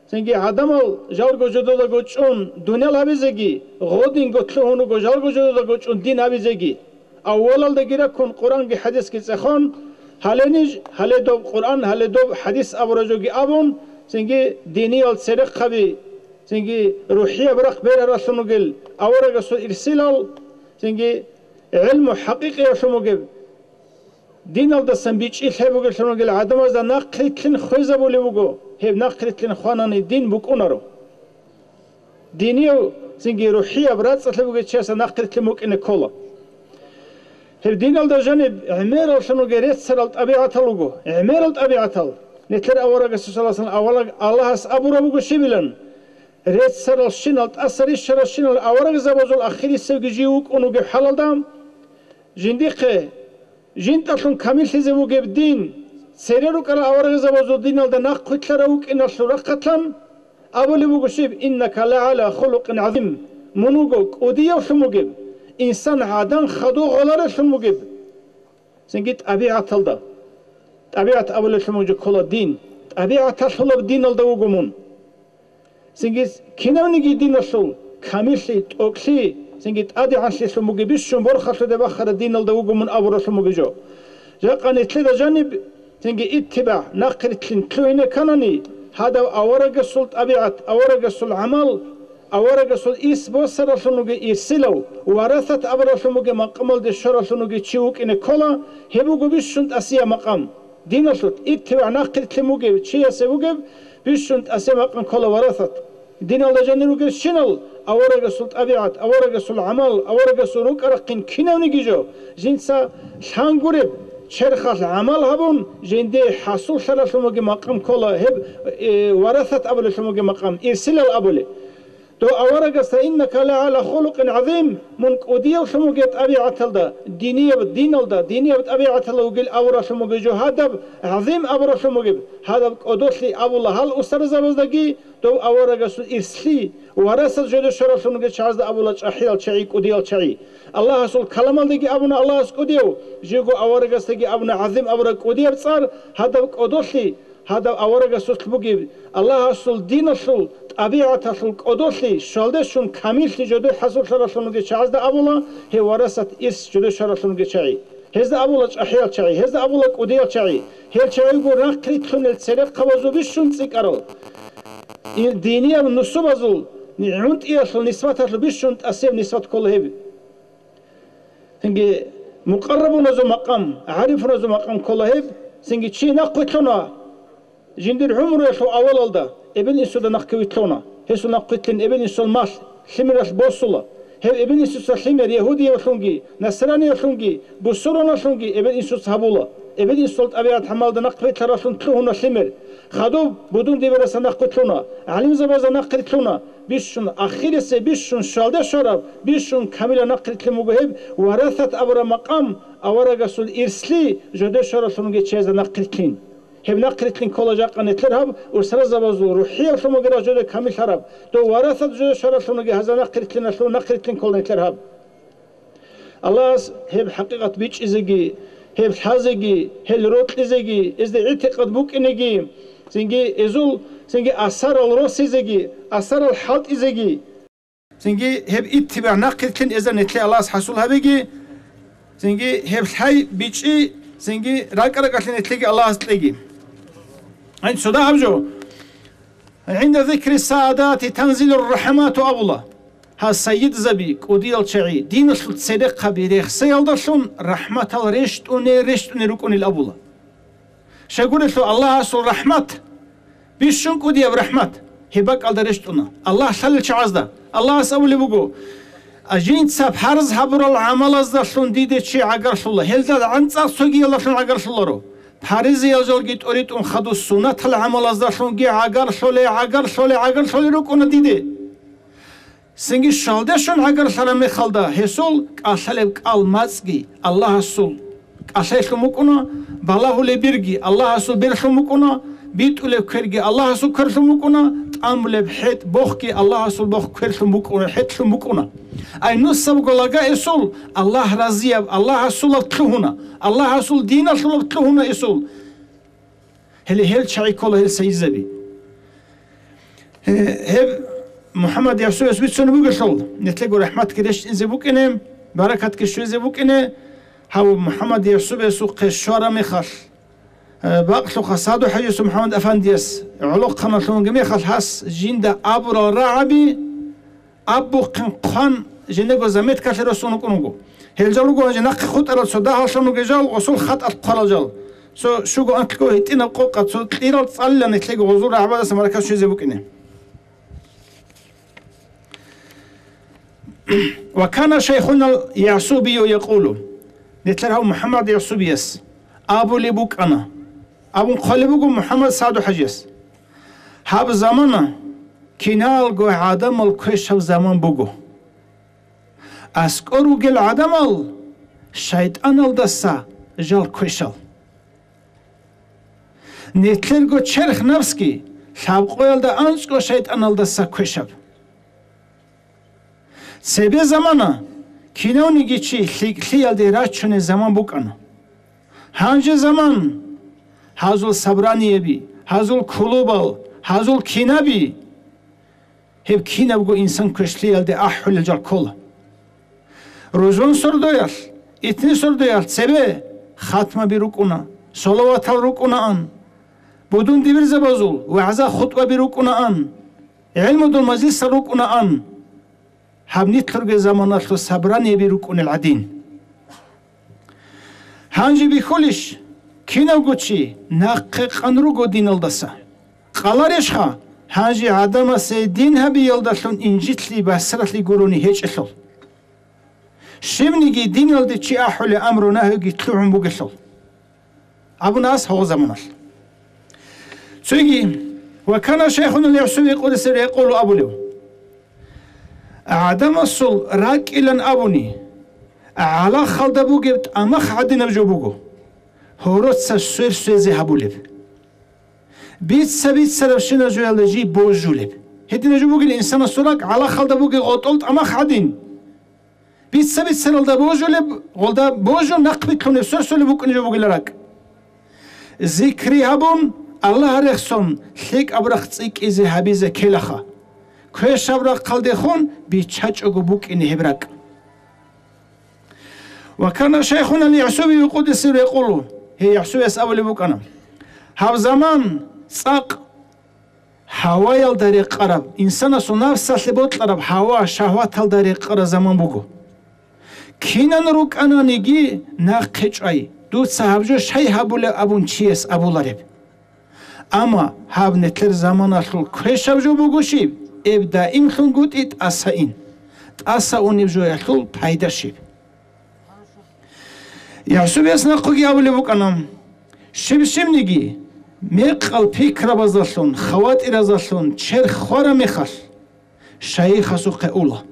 цинги гӀадамал жалго жододаго чӀун дуниял гьабизеги, гъодинго лъугьун руго жалго жододаго чӀун дин гьабизеги. Аввалалдаги раккун Къуръанги хӀадисги цӀехон, гьале ниж, гьале доб Къуръан, гьале доб хӀадис абураб жоги абун, цинги диниял церехъаби, цинги рухӀияб рахъ бергьаралъун ругел аварагасул ирсилал, цинги гӀелму хӀакъикъиялъун бугеб, диналдасан бичӀчӀи лъай бугелъун ругел гӀадамазда нахърилълъин хвезабулеб буго, гьеб нахърилълъин хванани дин букӀунаро. Динияв цинги рухӀияб рацӀцӀалъи бугев чиясда нахърилълъин букӀине ккола. Гьеб диналда жаниб гӀемераллъун ругел реццарал тӀабигӀатал руго, гӀемерал тӀабигӀатал. Нилъер аварагас, саллаллагьу гӀалайгьи ва саллам, авараг Аллагьас абураб буго щибилан, реццаралщинал, тӀаса рищаралщинал аварагзабазул ахирисевги жив вукӀун вугеб хӀалалда, жиндихъе жинтӀалъун камиллъизе вугеб дин, цере рукӀарал аварагзабазул диналда нахъвилълъарав вукӀиналъул рахъалъан абулеб буго щиб: «Иннака лагӀала хулукъин гӀазим», мун вуго кӀудиявлъун вугеб, инсан гӀадан хадув гъоларевлъун вугеб. Цинги тӀабигӀаталда, тӀабигӀат абулеблъун буго ккола дин, тӀабигӀаталъулаб диналда вуго мун. Цинги кинавниги диналъул камиллъи, тӀокӀлъи, цинги тӀадегӀанлъилъун бугеб бищун борхалъуде бахараб диналда вуго мун абуралъун бугеб жо. Жакъа нилъеда жаниб, цинги иттибагӀ, нахърилълъин лъугьине кканани, гьадав аварагасул тӀабигӀат, аварагасул гӀамал, аварагасул ис босаралъун вугев ирсилав, варасат абуралъун бугеб макъамалде щваралъун вугев чи вукӀине ккола, гьеб буго бищун тӀасияб макъам. Диналъулъ иттибагӀ нахърилълъин бугев чиясе бугеб бищун тӀасияб макъам ккола варасат. Диналда жанир ругелщинал аварагасул тӀабигӀат, аварагасул гӀамал, аварагасул рукӀа-рахъин кинавниги жо, жинца лъан гуреб, Черхалъ гӀамал гьабун, жинде хӀасуллъаралъун бугеб макъам ккола гьеб, э, варасат абулелъун бугеб макъам, ирсилал абулеб. Дов аварагасда: «Иннака ла гӀала хулукъин гӀазим», мун кӀудиявлъун вугев тӀабигӀаталда, динияб диналда, динияб тӀабигӀаталда вугел авуралъун вугев жо гьадаб, гӀазим абуралъун вугеб, гьадаб кӀодолъи абула гьал устарзабаздаги, дов аварагасул ирслъи, варасат жоде щваралъун вугев чагӀазда абула чӀахӀиял чагӀи, кӀудиял чагӀи. Аллагьасул каламалдаги абуна Аллагьас кӀудияв, живго аварагасдаги абуна гӀазим абураб кӀудияб цӀар, гьадаб кӀодолъи, гьадаб аварагасулъ бугеб, Аллагьасул диналъул, тӀабигӀаталъул кӀодолъи, щвалде щун камиллъи жоде хӀасуллъаралъун вугев чагӀазда абула, гьев варасат ирс жоде щваралъун вугев чагӀи. Гьезда абула чӀахӀиял чагӀи, гьезда абула кӀудиял чагӀи. Гьел чагӀиго рахъ рилълъунел церехъабазул бищун цӀикӀкӀарал, и-, динияб нусубазул, гӀунтӀиялъул нисбаталъул бищун тӀасеб нисбат ккола гьеб. Цинги мукъаррабуназул макъам, гӀарифуназул макъам ккола гьеб. Цинги чи нахъвилълъуна, жиндир гӀумруялъул авалалда эбел-инсуда нахъги вилълъуна. Гьесул нахъвилълъин эбел-инсул малъ, лъимералъ босула. Гьев эбел-инсуца лъимер ягьудиявлъунги, насраниявлъунги, бусурбаналъунги эбел-инсуца гьабула. Эбел-инсул тӀабигӀат-гӀамалда нахъвилълъаралъун лъугьуна лъимер. Хадуб будун-дибираса нахъвилълъуна, гӀалимзабазда нахърилълъуна, бищун ахирисеб, бищун щвалде щвараб, бищун камилаб нахърилълъин буго гьеб, варасат абураб макъам, аварагасул ирслъи, жоде щваралъун вугев чиясда нахърилълъин. Гьеб нахърилълъин ккола жакъа нилъер гьаб, устарзабазул рухӀиялъун бугеб жоде камиллъараб, дов варасат жоде щваралъун вугев гьазда нахърилълъиналъул нахърилълъин ккола нилъер гьаб. Аллагьас гьеб хӀакъикъат бичӀчӀизеги, гьеб лъазеги, гьел рокьизеги, гьезде гӀитикъад букӀинеги, цинги гьезул, цинги асарал росизеги, асарал хӀалтӀизеги, цинги гьеб иттибагӀ нахърилълъин гьезда нилъее Аллагьас хӀасил гьабеги, цинги гьеб лъай бичӀчӀи, цинги ракӀа-ракӀалъи нилъееги Аллагьас кьеги. Гьанже цо дагьаб жо. «ГӀинда зикри саадати танзилур рахӀмату» абула. Гьал сайидзаби, кӀудиял чагӀи, диналъул церехъаби рехсеялдалъун рахӀматал рещтӀуне-рещтӀуне рукӀунел абула. Щайгурелъул Аллагьасул рахӀмат, бищун кӀудияб рахӀмат, гьеб бакӀалда рещтӀуна Аллагь лъалел чагӀазда. Аллагьас абулеб буго: «А жинца парз гьабурал гӀамалаздалъун диде чи гӀагарлъула, гьелда анцӀал цогиялдалъун гӀагарлъуларо». Паризеял жалги тӀоритӀун хадуб суннатал гӀамалаздалъунги гӀагарлъулей, гӀагарлъулей, гӀагарлъулей рукӀуна диде. Цинги щвалде щун гӀагарлъараб мехалда гьесул кӀалъалеб кӀал-мацӀги Аллагьасул кӀалъайлъун букӀуна, балагьулеб берги Аллагьасул берлъун букӀуна, битӀулеб кверги Аллагьасул кверлъун букӀуна, тӀамулеб хӀетӀ-бохги Аллагьасул бох-кверлъун букӀуна, хӀетӀлъун букӀуна. Ай, нусабго лага гьесул Аллагь разияб, Аллагьасулаб лъугьуна, Аллагьасул диналъулаб лъугьуна гьесул. Гьеле гьел чагӀи ккола гьел сайидзаби. Гье-, гьеб МухӀаммад Ясуяс бицунеб бугелъул, нилъего рахӀматги рещтӀизе букӀине, баракатги щвезе букӀине, гьав МухӀаммад Ясубиясухъе щвараб мехалъ, э, бакълъуха СагӀду-хӀажиясул МухӀаммад-афандияс гӀолохъаналъун вугеб мехалъ гьас жинда абурал рагӀаби, абухъин хъван, жинего заметкалъе росун вукӀун вуго. Гьел жал руго гьанже нахъе хутӀарал цо дагьаллъун вугел жал, гъосул хатӀалъ хъварал жал. Цо щуго анкьго гьитӀинаб къокъа цо кьирал цӀалила нилъеги гъозул рагӀабазаса маракат щвезе букӀине. «Ва кана шайхунал Ясубию якъулу», нилъер гьав МухӀаммад Ясубияс абулеб букӀана, абун хъвалеб буго МухӀаммад СагӀду-хӀажияс. Гьаб замана киналго гӀадамал квешаб заман буго. АскӀор ругел гӀадамал шайтӀаналдаса жал квешал. Нилъерго черх-напсги лъабкъоялда анцӀго шайтӀаналдаса квешаб. Цебе замана кинавниги чи лъикӀлъиялде рачунеб заман букӀана. Гьанже заман, гьазул собраниеби, гьазул клубал, гьазул кинаби, гьеб кинабго инсан квешлъиялде ахӀулел жал ккола. Рузман сордоялъ, итни сордоялъ цебе хатмаби рукӀуна, салаватал рукӀунаан, будун-дибирзабазул вагӀза-хутӀбаби рукӀунаан, гӀелмудул мажлисал рукӀунаан. Гьаб нилъерго заманалъул собраниеби рукӀунел гӀадин. Гьанже бихьулищ, кинавго чи нахъе къан руго диналдаса? Къаларищха, гьанже гӀадамасе дин гьабиялдалъун инжитлъи-басралъи гурони гьечӀелъул? Щибниги диналде чи ахӀулеб амру-нагьиги лъугӀун бугелъул. абуна ас гьагъо заманалъ. Цоги, ва кана шайхуна ал-ЯхӀсуби къуддиса сирругьу якъулу абулев: «ГӀадамасул ракӀилан абуни, гӀалахалда бугеб тӀамах гӀадинаб жо буго, гьороца сверсвезе гьабулеб. Бица-бицарабщинаб жоялда жий божулеб». Гьединаб жо бугел инсанасул ракӀ гӀалахалда бугеб гъотӀол тӀамах гӀадин. Бица-бицаралда божулеб, гъолда божун нахъбилълъунеб, сверсулеб букӀунеб жо бугила ракӀ. Зикри гьабун, Аллагь рехсон, лъикӀаб рахъ цӀикӀкӀизе гьабизе ккелаха. Квешаб рахъалдехун биччачӀого букӀине гьеб ракӀ. Ва кана шайхуна ал-ЯхӀсуби къуддиса сирругьу якъулу, гьей ЯхӀсубияс абулеб букӀана: «Гьаб заман цӀакъ гьаваялда рекъараб, инсанасул напсалъе бокьараб гьава, шагьваталда рекъараб заман буго. Кинан рукӀананиги нахъе чӀвай, дуца гьаб жо щай гьабулеб абун чияс абулареб. Амма гьаб нилъер заманалъул квешаб жо буго щиб, эб даимлъунгутӀи тӀаса ин, тӀаса унеб жоялъул пайда щиб?» ЯхӀсубияс нахъеги абулеб букӀана: «Щиб-щибниги мекъал пикрабазалъун, хаватӀиразалъун черх хвараб мехалъ, шайихасухъе ула.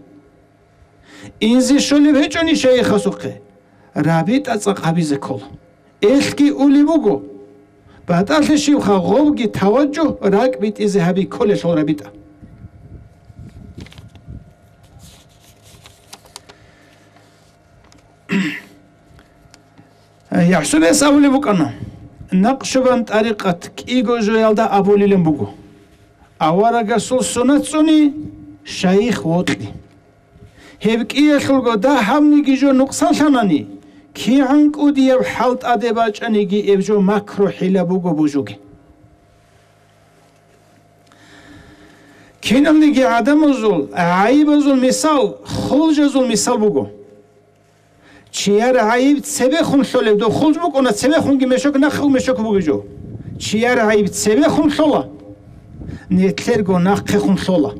Инзе щолеб гьечӀони шайихасухъе, рабитӀа цӀакъ гьабизе ккола. Элъги улеб буго, батӀалъи щибха гъобги таваджугь ракӀ битӀизе гьаби кколелъул рабитӀа». ЯхӀсубияс абулеб букӀана: «Накъшубан тӀарикъат кӀиго жоялда абулилан буго: аварагасул сунат цӀуни, шайих вокьи. Гьеб кӀиялъулго дагь гьабниги жо нукъсанлъанани, кигӀан кӀудияб хӀал тӀаде бачӀаниги, эб жо макру-хӀила буго божуге». Киналниги гӀадамазул гӀайибазул мисал хулжазул мисал буго. Чияр гӀайиб цебехун лъолеб, дов хулж букӀуна, цебехунги мешок, нахъе мешок бугеб жо. Чияр гӀайиб цебехун лъола, нилъерго нахъехун лъола.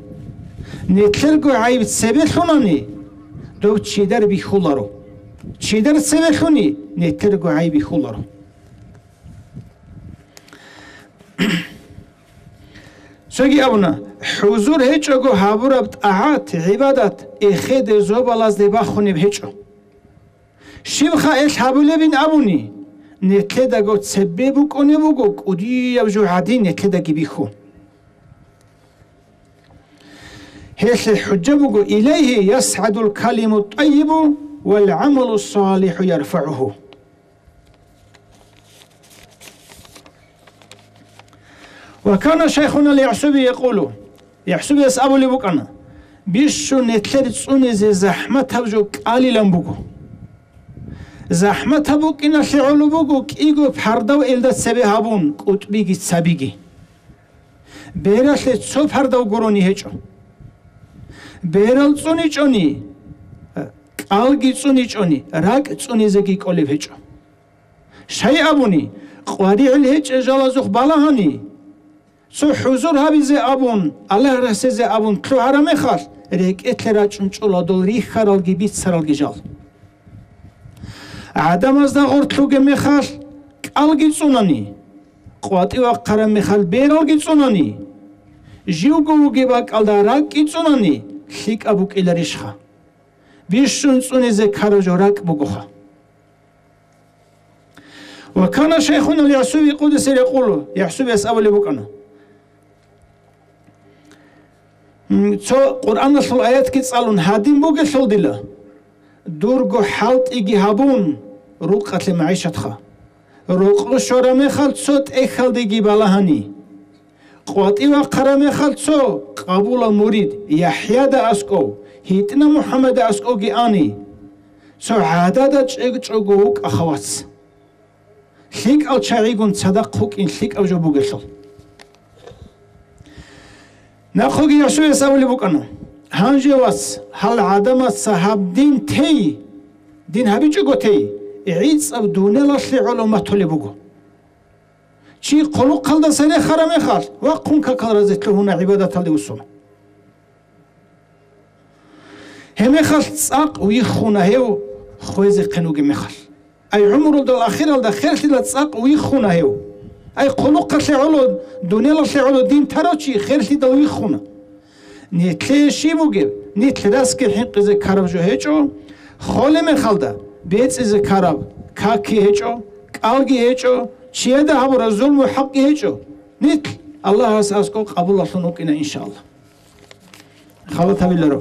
Нилъерго гӀайиб цебе лъунани, дов чидар бихьуларо. Чидар цебе лъуни, нилъерго гӀайиб бихьуларо. Цоги абуна: «ХӀузур гьечӀого гьабураб тӀагӀат-гӀибадат эхеде зобалазде бахунеб гьечӀо. Щибха элъ гьабулебин абуни, нилъедаго цебе букӀунеб буго кӀудияб жо гӀадин нилъедаги бихьун. Гьелъе хӀужа буго: илайгьи ясгӀадул калиму тӀайибу вал гӀамалу салихӀу ярфагӀугьу». Ва кана шайхуна ал-ЯхӀсуби якъулу, ЯхӀсубияс абулеб букӀана: «Бищун нилъер цӀунизе захӀматаб жо кӀалилан буго. ЗахӀматаб букӀиналъе гӀоло буго кӀиго пардав элда цебе гьабун, кӀутӀбиги цабиги. Бералъе цо пардав гурони гьечӀо. Берал цӀуничӀони, кӀалги цӀуничӀони, ракӀ цӀунизеги кӀолеб гьечӀо. Щай абуни, къваригӀел гьечӀел жалазухъ балагьани, цо хӀузур гьабизе абун, Аллагь рехсезе абун лъугьараб мехалъ, рекӀелъе рачӀун чӀола дол рихьаралги бицаралги жал. ГӀадамазда гъорлъ вугеб мехалъ кӀалги цӀунани, къватӀив вахъараб мехалъ бералги цӀунани, живго вугеб бакӀалда ракӀги цӀунани, лъикӀаб букӀиларищха? Бищун цӀунизе ккараб жо ракӀ бугоха». Ва кана шайхуна ал-ЯхӀсуби къуддиса сирругьу якъулу, ЯхӀсубияс абулеб букӀана: «М, цо Къуръаналъул аятги цӀалун гьадин бугелъул дила, дурго хӀалтӀиги гьабун, рукъалъе магӀишатха. Рокъо щвараб мехалъ цо тӀехьалдеги балагьани. КъватӀив вахъараб мехалъ цо къабулаб мурид ЯхӀяда аскӀов, гьитӀина МухӀаммада аскӀовги ани. Цо гӀадада чӀечӀого вукӀаха вац. ЛъикӀал чагӀигун цадахъ вукӀин лъикӀаб жо бугелъул». Нахъеги ЯхӀсубияс абулеб букӀана: «Гьанже, вац, гьал гӀадамаца гьаб дин тей, дин гьабичӀого тей, гӀицӀаб дуниялалъе гӀоло матулеб буго. Чи хъулухъалдаса рехараб мехалъ, вахъун какал разе лъугьуна гӀибадаталде усуна. Гьеб мехалъ цӀакъ виххуна гьев хвезехъин вугеб мехалъ. Ай гӀумрудал ахиралда херлъидал цӀакъ виххуна гьев. Ай хъулухъалъе гӀоло, дуниялалъе гӀоло дин тарав чи херлъидал виххуна. Нилъее щиб бугеб? Нилъ расги хӀинкъизе ккараб жо гьечӀо, холеб мехалда бецӀизе ккараб какги гьечӀо, кӀалги гьечӀо, чияда гьабураб зулму хӀакъги гьечӀо. Нилъ Аллагьас аскӀоб къабулалъун вукӀина, иншааллагь. Халат гьабиларо.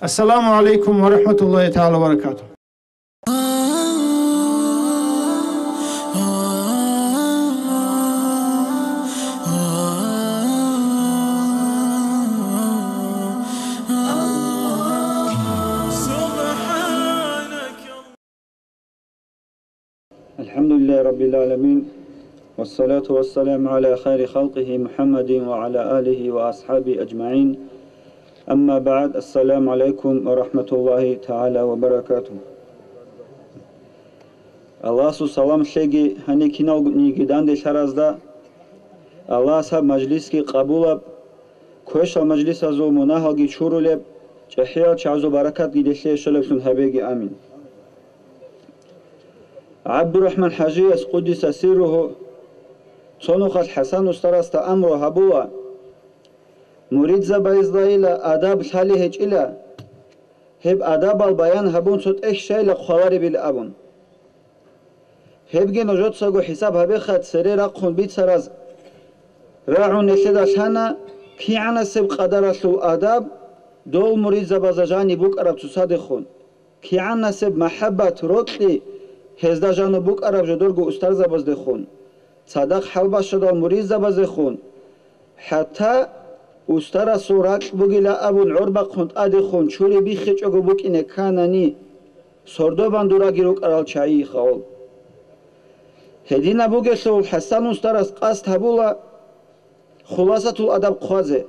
Ассаламу гӀалайкум ва рахӀматуллагьи тагӀала ва баракатугь. الحمد لله رب العالمين، والصلاة والسلام على خير خلقه محمد وعلى آله وأصحابه أجمعين. أما بعد، السلام عليكم ورحمة الله تعالى وبركاته. Аллагьасул салам лъеги гьаниб киналниги данделъаразда. Аллагьас гьаб мажлисги къабулаб, квешал мажлисазул мунагьалги чурулеб, чӀахӀиял чагӀазул баракатги нилъее щолеблъун гьабеги. Амин. ГӀабдурахӀман ХӀажияс, къуддиса сирругьу, цо нухалъ ХӀасан устарасда амру гьабула, муридзабаздайила адаб лъалеб гьечӀила, гьеб адабал баян гьабун цо тӀехь щайила хъваларебила абун. Гьебги нужецаго хӀисаб гьабеха, цере рахъун бицараз рагӀун нилъеда лъана, кигӀанасеб къадаралъул адаб дол муридзабазда жаниб букӀараб цоцадехун, кигӀанасеб махӀаббат, рокьи гьезда жаниб букӀараб жодорго устарзабаздехун, цадахъ хӀалбащадал муридзабаздехун, хӀатта устарасул ракь бугила абун гӀорбахъун тӀадехун чури биххичӀого букӀине кканани, сордо-бандураги рукӀарал чагӀи хавал. Гьединаб бугелъул ХӀасан устарас къасд гьабула хуласатул адаб хъвазе.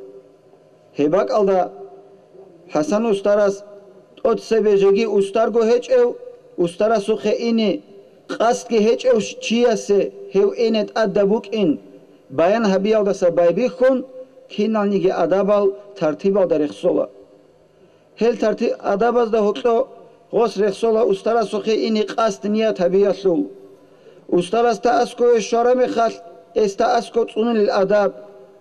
Гьеб бакӀалда ХӀасан устарас тӀоцебе жеги устарго гьечӀев, устарасухъе ине къасдги гьечӀев чиясе гьев ине тӀадаб букӀин баян гьабиялдаса байбихьун, киналниги адабал тартибалда рехсола. Гьел тарти-, адабазда гьоркьо гъос рехсола устарасухъе ине къасд ният гьабиялъул. Устарасда аскӀове щвараб мехалъ, гьесда аскӀов цӀунулел адаб,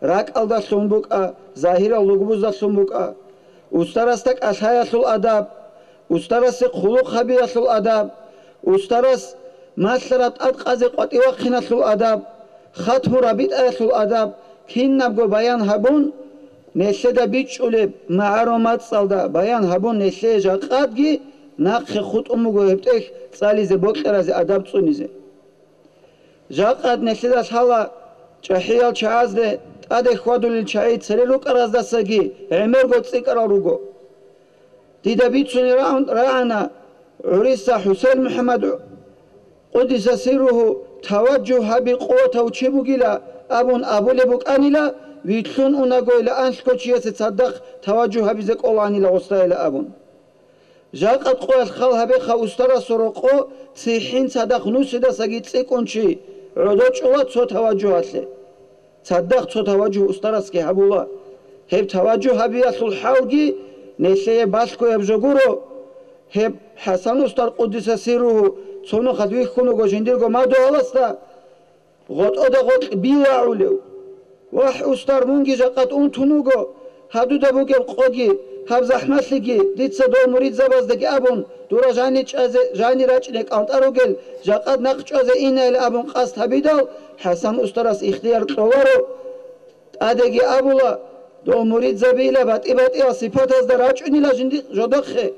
ракӀалдалъун букӀа, загьирал лугбуздалъун букӀа. Устарасда кӀалъаялъул адаб, устарасе хъулухъ гьабиялъул адаб, устарас малъараб тӀадкъазе къватӀивахъиналъул адаб, хатму рабитӀаялъул адаб, кинабго баян гьабун, нилъеда бичӀчӀулеб магӀарул мацӀалда баян гьабун, нилъее жакъадги нахъе хутӀун буго гьеб тӀехь цӀализе бокьаразе адаб цӀунизе. Жакъад нилъеда лъала чӀахӀиял чагӀазде тӀаде хьвадулел чагӀи цере рукӀараздасаги гӀемерго цӀикӀкӀарал руго. Дида бицунеб рагӀун-, рагӀана, гӀуриса ХӀусейн МухӀаммад, къуддиса сирругьу, таваджугь гьаби къуватав чи бугила абун абулеб букӀанила, вилълъун унагойила анлъго чиясе цадахъ таваджугь гьабизе кӀолаанила гъосдайила абун. Жакъа къоялъ хал гьабеха устарасул рокъо цихӀин цадахъ нусидасаги цӀикӀкӀун чи гӀодов чӀола цо таваджугьалъе. Цадахъ цо таваджугь устарасги гьабула. Гьеб таваджугь гьабиялъул хӀалги нилъее балъгояб жо гуро. Гьеб ХӀасан устар, къуддиса сирругьу, цо нухалъ вихьун вуго жиндирго мадугьаласда, гъотӀода гъоркь би вагӀулев. Вагь, устар, мунги жакъат унтун вуго, гьаб дуда бугеб къоги, гьаб захӀмалъиги, дица дов муридзабаздаги абун, дура жани чӀазе, жани рачӀине кӀантӀа ругел, жакъат нахъ чӀвазе инайилан абун къасд гьабидал, ХӀасан устарас ихтияр кьоларо. ТӀадеги абула, дов муридзабийила батӀи-батӀиял сипатазда рачӀунила жинди-, жодохъе.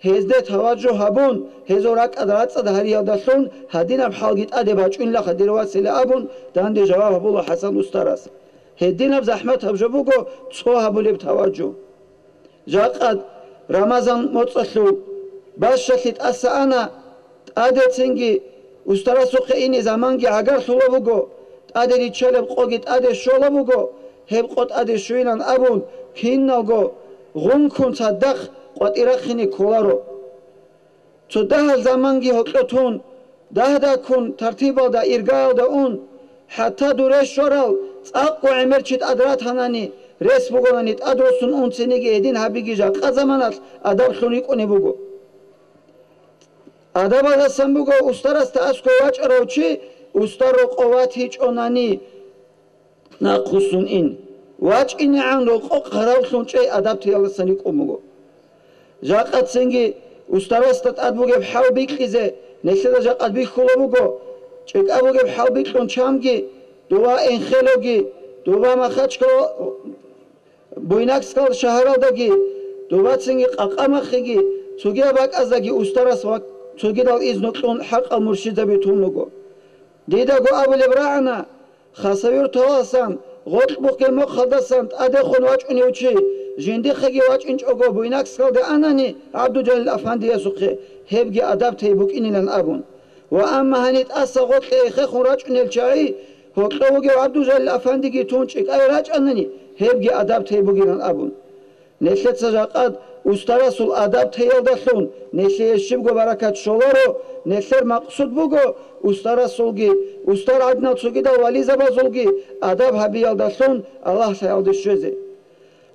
Гьезде таваджугь гьабун, гьезул ракӀад рацӀцӀад гьариялдалъун гьадинаб хӀалги тӀаде бачӀунилаха, дир васила абун, данде жаваб гьабула ХӀасан устарас. Гьединаб захӀматаб жо буго цо гьабулеб таваджугь. Жакъад Рамазан моцӀалъул бащалъи тӀаса ана, тӀадецинги устарасухъе ине заманги гӀагарлъула буго, тӀаде риччалеб къоги тӀаде щола буго, гьеб къо тӀаде щвейилан абун, киналго гъункун цадахъ къватӀир рахъине кколаро. Цо дагьал заманги гьоркьо тун, дагь-дагьккун тартибалда иргаялда ун, хӀатта дуре щварал цӀакъго гӀемер чи тӀад ратанани, рес бугонани тӀад росун унцинеги гьедин гьабиги жакъа заманалъ адаб лъун рикӀкӀунеб буго. Адабалдасан буго устарасда аскӀов вачӀарав чи устар рокъов ватичӀонани нахъвуссун ин, вачӀинегӀан рокъов хъаравлъун чӀей адаб теялдасан рикӀкӀун буго. Жакъа цинги устарасда тӀад бугеб хӀал бикьизе нилъеда жакъа бихьулеб буго, чӀикӀа бугеб хӀал бикьун чамги, дова Энхелоги, дова Махачкала, Буйнакскал шагьаралдаги, дова цинги Къакъамахъеги, цогияб бакӀаздаги устарас ва цогидал изну кьун хӀакъал муршидзаби тун руго. Дидаго абулеб рагӀана, Хасавюрталасан, гъоркь бухъе мухъалдасан тӀадехун вачӀунев чи, жиндихъеги вачӀинчӀого Буйнакскалде анани ГӀабдужалил афандиясухъе, гьебги адаб тей букӀинилан абун. Ва амма гьаниб тӀаса гъоркье эхехун рачӀунел чагӀи, гьоркьов вугев ГӀабдужалил афандиги тун чӀикӀае рачӀанани, гьебги адаб тей бугилан абун. Нилъеца жакъа устарасул адаб теялдалъун нилъее щибго баракат щоларо, нилъер макъсуд буго устарасулги, устар гӀадинал цогидал вализабазулги адаб гьабиялдалъун Аллагь лъаялде щвезе.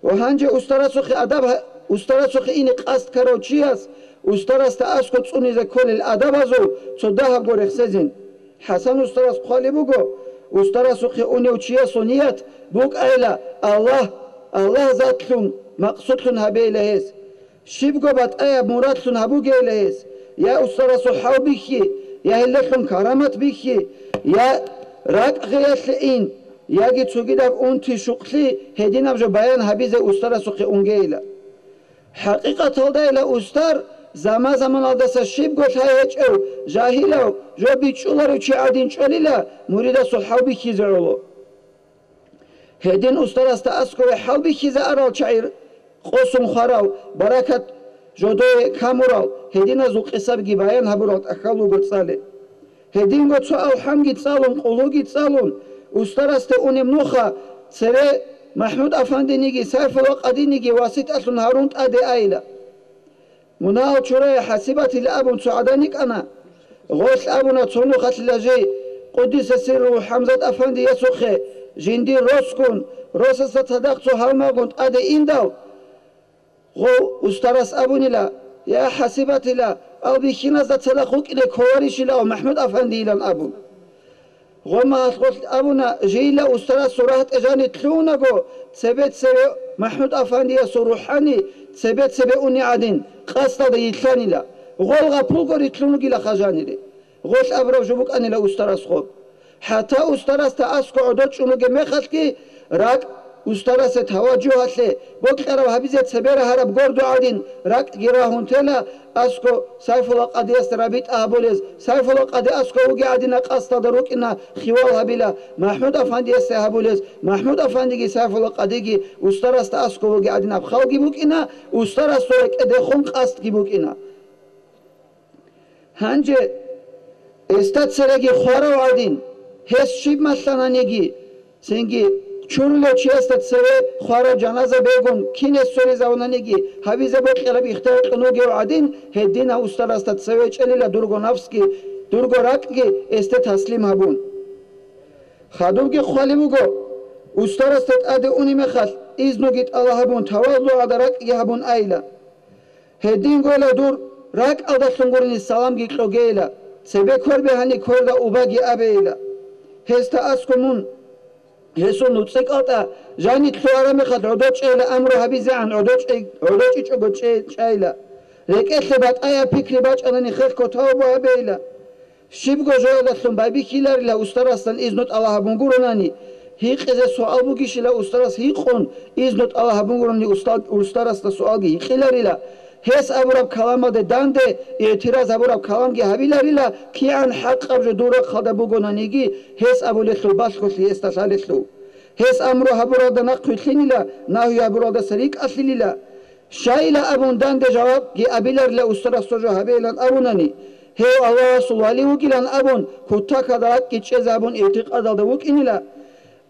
Ва гьанже устарасухъе адаб гьа-, устарасухъе ине къасд ккарав чияс устарасда аскӀов цӀунизе кколел адабазул цо дагьабго рехсезин. ХӀасан устарас хъвалеб буго, устарасухъе унев чиясул ният букӀайила Аллагь, Аллагь затлъун, макъсудлъун гьабейила гьес. Щибго батӀаяб мурадлъун гьабугейила гьес, я устарасул хӀал бихьи, я гьелдалъун карамат бихьи, я ракӀ гъеялъе ин, яги цогидаб унти-щукълъи гьединаб жо баян гьабизе устарасухъе унгейила. ХӀакъикъаталдайила устар заман-заманалдаса щибго лъай гьечӀев, жагьилав, жо бичӀчӀуларев чи гӀадин чӀолила муридасул хӀал бихьизе гӀоло. Гьедин устарасда аскӀове хӀал бихьизе арал чагӀи къосун хварав, баракат жодое камурал гьединазул къисабги баян гьабурал тӀахьал руго цӀале. Гьединго цо алхӀамги цӀалун, къулгьуги цӀалун, устарасде унеб нуха цеве МахӀмуд-афандиниги Сайфулла-къадиниги васитӀалъун гьарун тӀаде айила. Мунагьал чурай ХӀасибатил абун цо гӀадан йикӀана. Гъолъ абуна цо нухалъила жий, къуддиса сирругьу, ХӀамзат-афандиясухъе, жиндир росгун, росасда цадахъ цо гьалмагъун тӀаде индал, гъов устарас абунила: «Я ХӀасибатила, ал бихьиназда цадахъ вукӀине кколарищилав МахӀмуд-афандийилан», — абун. Гъомагьалъ гъолъ абуна, жийила устарасул рагьтӀе жаниб лъугьунаго, цебе-цебе МахӀмуд-афандиясул рухӀани цебе-цебе уни гӀадин, къасдалда йилълъанила, гъол гъапулго рилълъун ругилаха жанире. Гъолъ абураб жо букӀанила устарас гъоб. ХӀатта устарасда аскӀо гӀодор чӀун ругеб мехалъги, ракӀ устарасе таваджугьалъе, бокьараб гьабизе цебе рагьараб гордо гӀадин, ракӀги рагьун тела, аскӀо Сайфулла-къадиясда рабитӀа гьабулез, Сайфулла-къади аскӀов вугев гӀадинаб къасдалда рукӀина хивал гьабила, МахӀмуд-афандиясда гьабулез, МахӀмуд-афандиги Сайфулла-къадиги устарасда аскӀов вугев гӀадинаб халги букӀина, устарасул рекӀедехун къасдги букӀина. Гьанже эсда цереги хварав гӀадин, гьес щиб малъананиги, цинги чурулев чиясда цеве хвараб жаназа бегун кинес сверизавунаниги гьабизе бокьараб ихтияр кьун вугев гӀадин, гьединав устарасда цеве чӀелила дурго нафсги, дурго ракӀги эсде таслим гьабун. Хадубги хъвалеб буго, устарасда тӀаде унеб мехалъ, изнуги тӀалаб гьабун, тавазугӀалда ракӀги гьабун айила. Гьединго дур ракӀалдалъун гурони саламги кьогейила, цебе квербе гьани кверда убаги абейила. Гьесда аскӀо мун гьесул нуцӀи кӀалтӀа жаниб лъугьараб мехалъ гӀодор чӀейила амру гьабизегӀан гӀодор чӀей-, гӀодор чӀичӀого чӀей-, чӀайила. РекӀелъе батӀаяб пикри бачӀанани хехго тавбу гьабейила. Щибго жоялдалъун байбихьиларила устарасдасан изну тӀалаб гьабун гуронани, гьикъизе суал бугищила устарас гьикъун, изну тӀалаб гьабун гурони уста-, устарасда суалги гьикъиларила. Гьес абураб каламалде данде, игӀтираз гьабураб каламги гьабиларила, кигӀан хӀакъаб жо дур рахъалда бугонаниги, гьес абулелъул балъголъи гьесда лъалелъул. Гьес амру гьабуралда нахъвилълъинила, нагьи гьабуралдаса рикӀкӀалъилила. Щайила абун данде жавабги абиларила устарас цо жо гьабейилан абунани, гьев Аллагьасул вали вугилан абун, кутакалда ракӀги чӀезе абун игӀтикъадалда вукӀинила.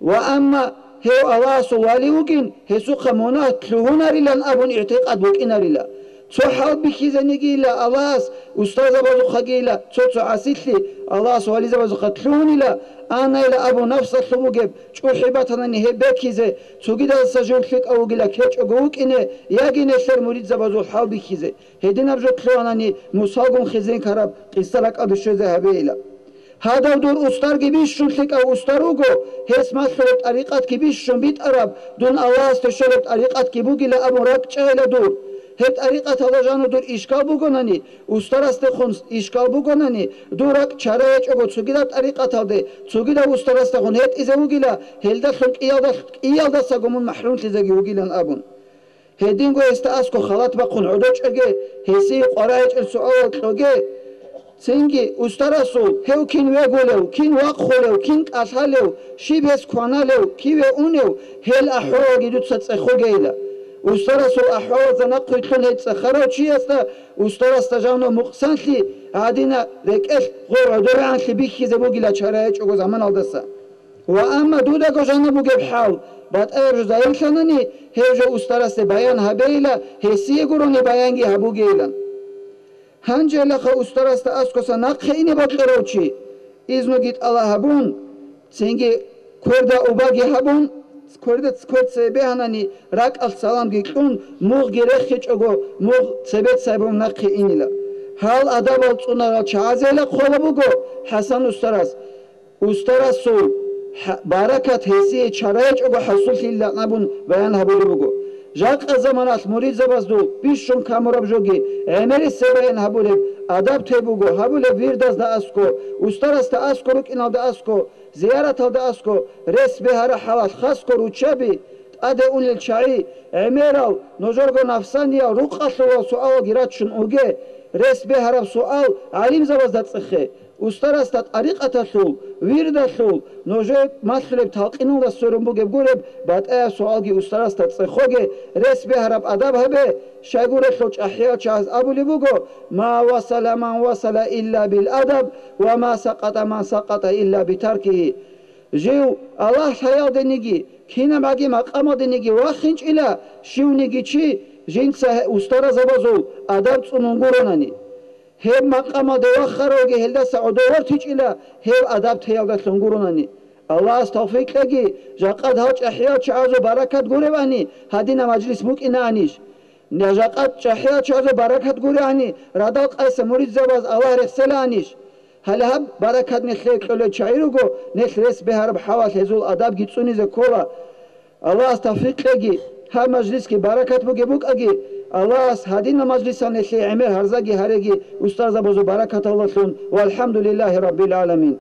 Ва амма гьев Аллагьасул вали вугин, гьесухъа мунагь лъугьунарилан абун игӀтикъад букӀинарила. Цо хӀал бихьизанигийила Аллагьас, устарзабазухъагийила цо-цо гӀасилъи Аллагьас вализабазухъа лъугьунила, анайила абу нафсалъун бугеб чӀухӀи батанани гьеб бекизе, цогидаса жив лъикӀав вугила кечӀого вукӀине, яги нелъер муридзабазул хӀал бихьизе. Гьединаб жо лъугьанани Мусалгун хизин ккараб къиса ракӀалде щвезе гьабейила. Гьадав дур устарги бищун лъикӀав устар вуго, гьес малъулеб тӀарикъатги бищун битӀараб, дун Аллагьасде щолеб тӀарикъатги бугила абун ракӀчӀайила дур. Гьеб тӀарикъаталда жану дур ишкал бугонани, устарасдехун ишкал бугонани, дур ракӀ чара гьечӀого цогидаб тӀарикъаталде, цогидав устарасдехун гьетӀизе вугила, гьелдалъун кӀиялда-, кӀиялдасаго мун махӀрумлъизеги вугилан абун. Гьединго гьесда аскӀо халат бахъун гӀодочӀоге, гьесие къваригӀинчӀел суалал кьоге. Цинги устарасул, гьев кин вегулев, кин вахъулев, кин кӀалъалев, щиб гьес кваналев, киве унев, гьел ахӀвалалги дуца цӀехогейила. Устарасул ахӀвалазда нахъвилълъун гьей цӀехарав чиясда устарасда жану мукъсанлъи гьадина рекӀелъ гъор гӀодорегӀанлъи бихьизе бугила чара гьечӀого заманалдаса. Ва амма дудаго жанаб бугеб хӀал, батӀаяб жо загьирлъанани, гьев жо устарасде баян гьабейила, гьесие гурони баянги гьабугейилан. Гьанжелаха устарасда аскӀоса нахъе ине бокьарав чи, изнуги тӀалаб гьабун, цинги кверда убаги гьабун, кверда квер цебе гьанани, ракӀалъ саламги кьун, мугъги рехичӀого, мугъ цебе цайбун нахъе инила. Гьал адабал цӀунарал чагӀазейила хъвала буго ХӀасан устарас. Устарасул хӀа-, баракат гьесие чара гьечӀого хӀасуллъилан абун баян гьабулеб буго. Жакъа заманалъ муридзабаздул бищун камураб жоги гӀемерисеб баян гьабулеб, адаб тей буго гьабулеб вирдазда аскӀо, устарасда аскӀо, рукӀиналда аскӀо, зияраталда аскӀо, рес бегьараб хӀалалъ хасго руччаби, тӀаде унел чагӀи, гӀемерал, нужерго нафсаниял, рукъалъулал суалалги рачун уге, рес бегьараб суал гӀалимзабазда цӀехе. Устарасда тӀарикъаталъул, вирдалъул, нужее малъулеб талкъиналда сверун бугеб гуреб батӀаяб суалги устарасда цӀехоге, рес бегьараб адаб гьабе, щайгурелъул чӀахӀиял чагӀаз абулеб буго: «Ма васала ман васала илла бил адаб, ва ма сакъата ман сакъата илла битаркигьи». Жив Аллагь лъаялдениги, кинабгӀаги макъамалдениги вахинчӀила, щивниги чи жинца гье-, устаразабазул адаб цӀунун гуронани. Гьеб макъамалде вахаравги гьелдаса гӀодов вортичӀила, гьев адаб теялдалъун гуронани. Аллагьас тавфикъ кьеги, жакъад гьал чӀахӀиял чагӀазул баракат гуревани, гьадинаб мажлис букӀинаанищ? Жакъад чӀахӀиял чагӀазул баракат гуревани, радал къайса муридзабаз Аллагь рехселаанищ? Гьале гьаб баракат нилъее кьолел чагӀи руго, нилъ рес бегьараб хӀалалъ гьезул адабги цӀунизе ккола. Аллагьас тавфикъ кьеги, гьаб мажлисги баракат бугеб букӀаги, Аллагьас гьадинаб мажлисал нилъее гӀемер гьарзаги гьареги устарзабазул баракаталдалъун, валхӀамдулиллагьи раббил гӀаламин.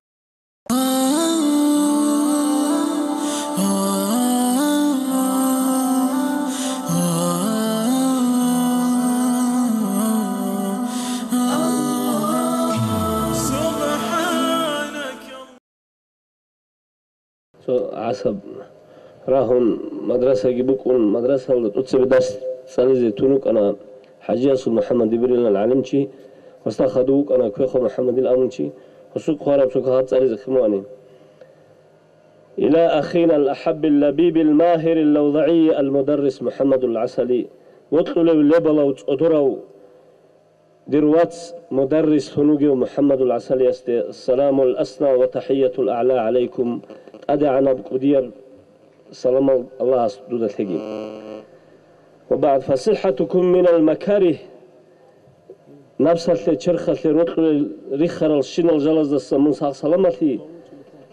Цо гӀасаб рагьун мадрасаги букӀун, мадрасалда тӀоцебе дарс цӀализе тун вукӀана ХӀажиясул МухӀаммад Ибрилан гӀалимчи, гьасда хадув вукӀана Квехо МухӀаммадил абунчи, гьасул хъвараб цо кагъат цӀализе хъимуани. Ила ахина ал-ахӀабби ал-лабиби ал-магьири ал-лавзагӀийи ал-мударрис МухӀаммадул ГӀасали, бокьулев лебалав цӀодорав дир вац, мударрис лъун вугев МухӀаммадул ГӀасалиясде саламул асна ва тахӀиятул агӀла гӀалайкум, тӀадегӀанаб кӀудияб саламал Аллагьас дуда лъеги. Ва багӀд, фасихӀатукум минал макарих, напсалъе, черхалъе рокьулел рихарал щинал жалаздаса мун сагъ-саламалъи,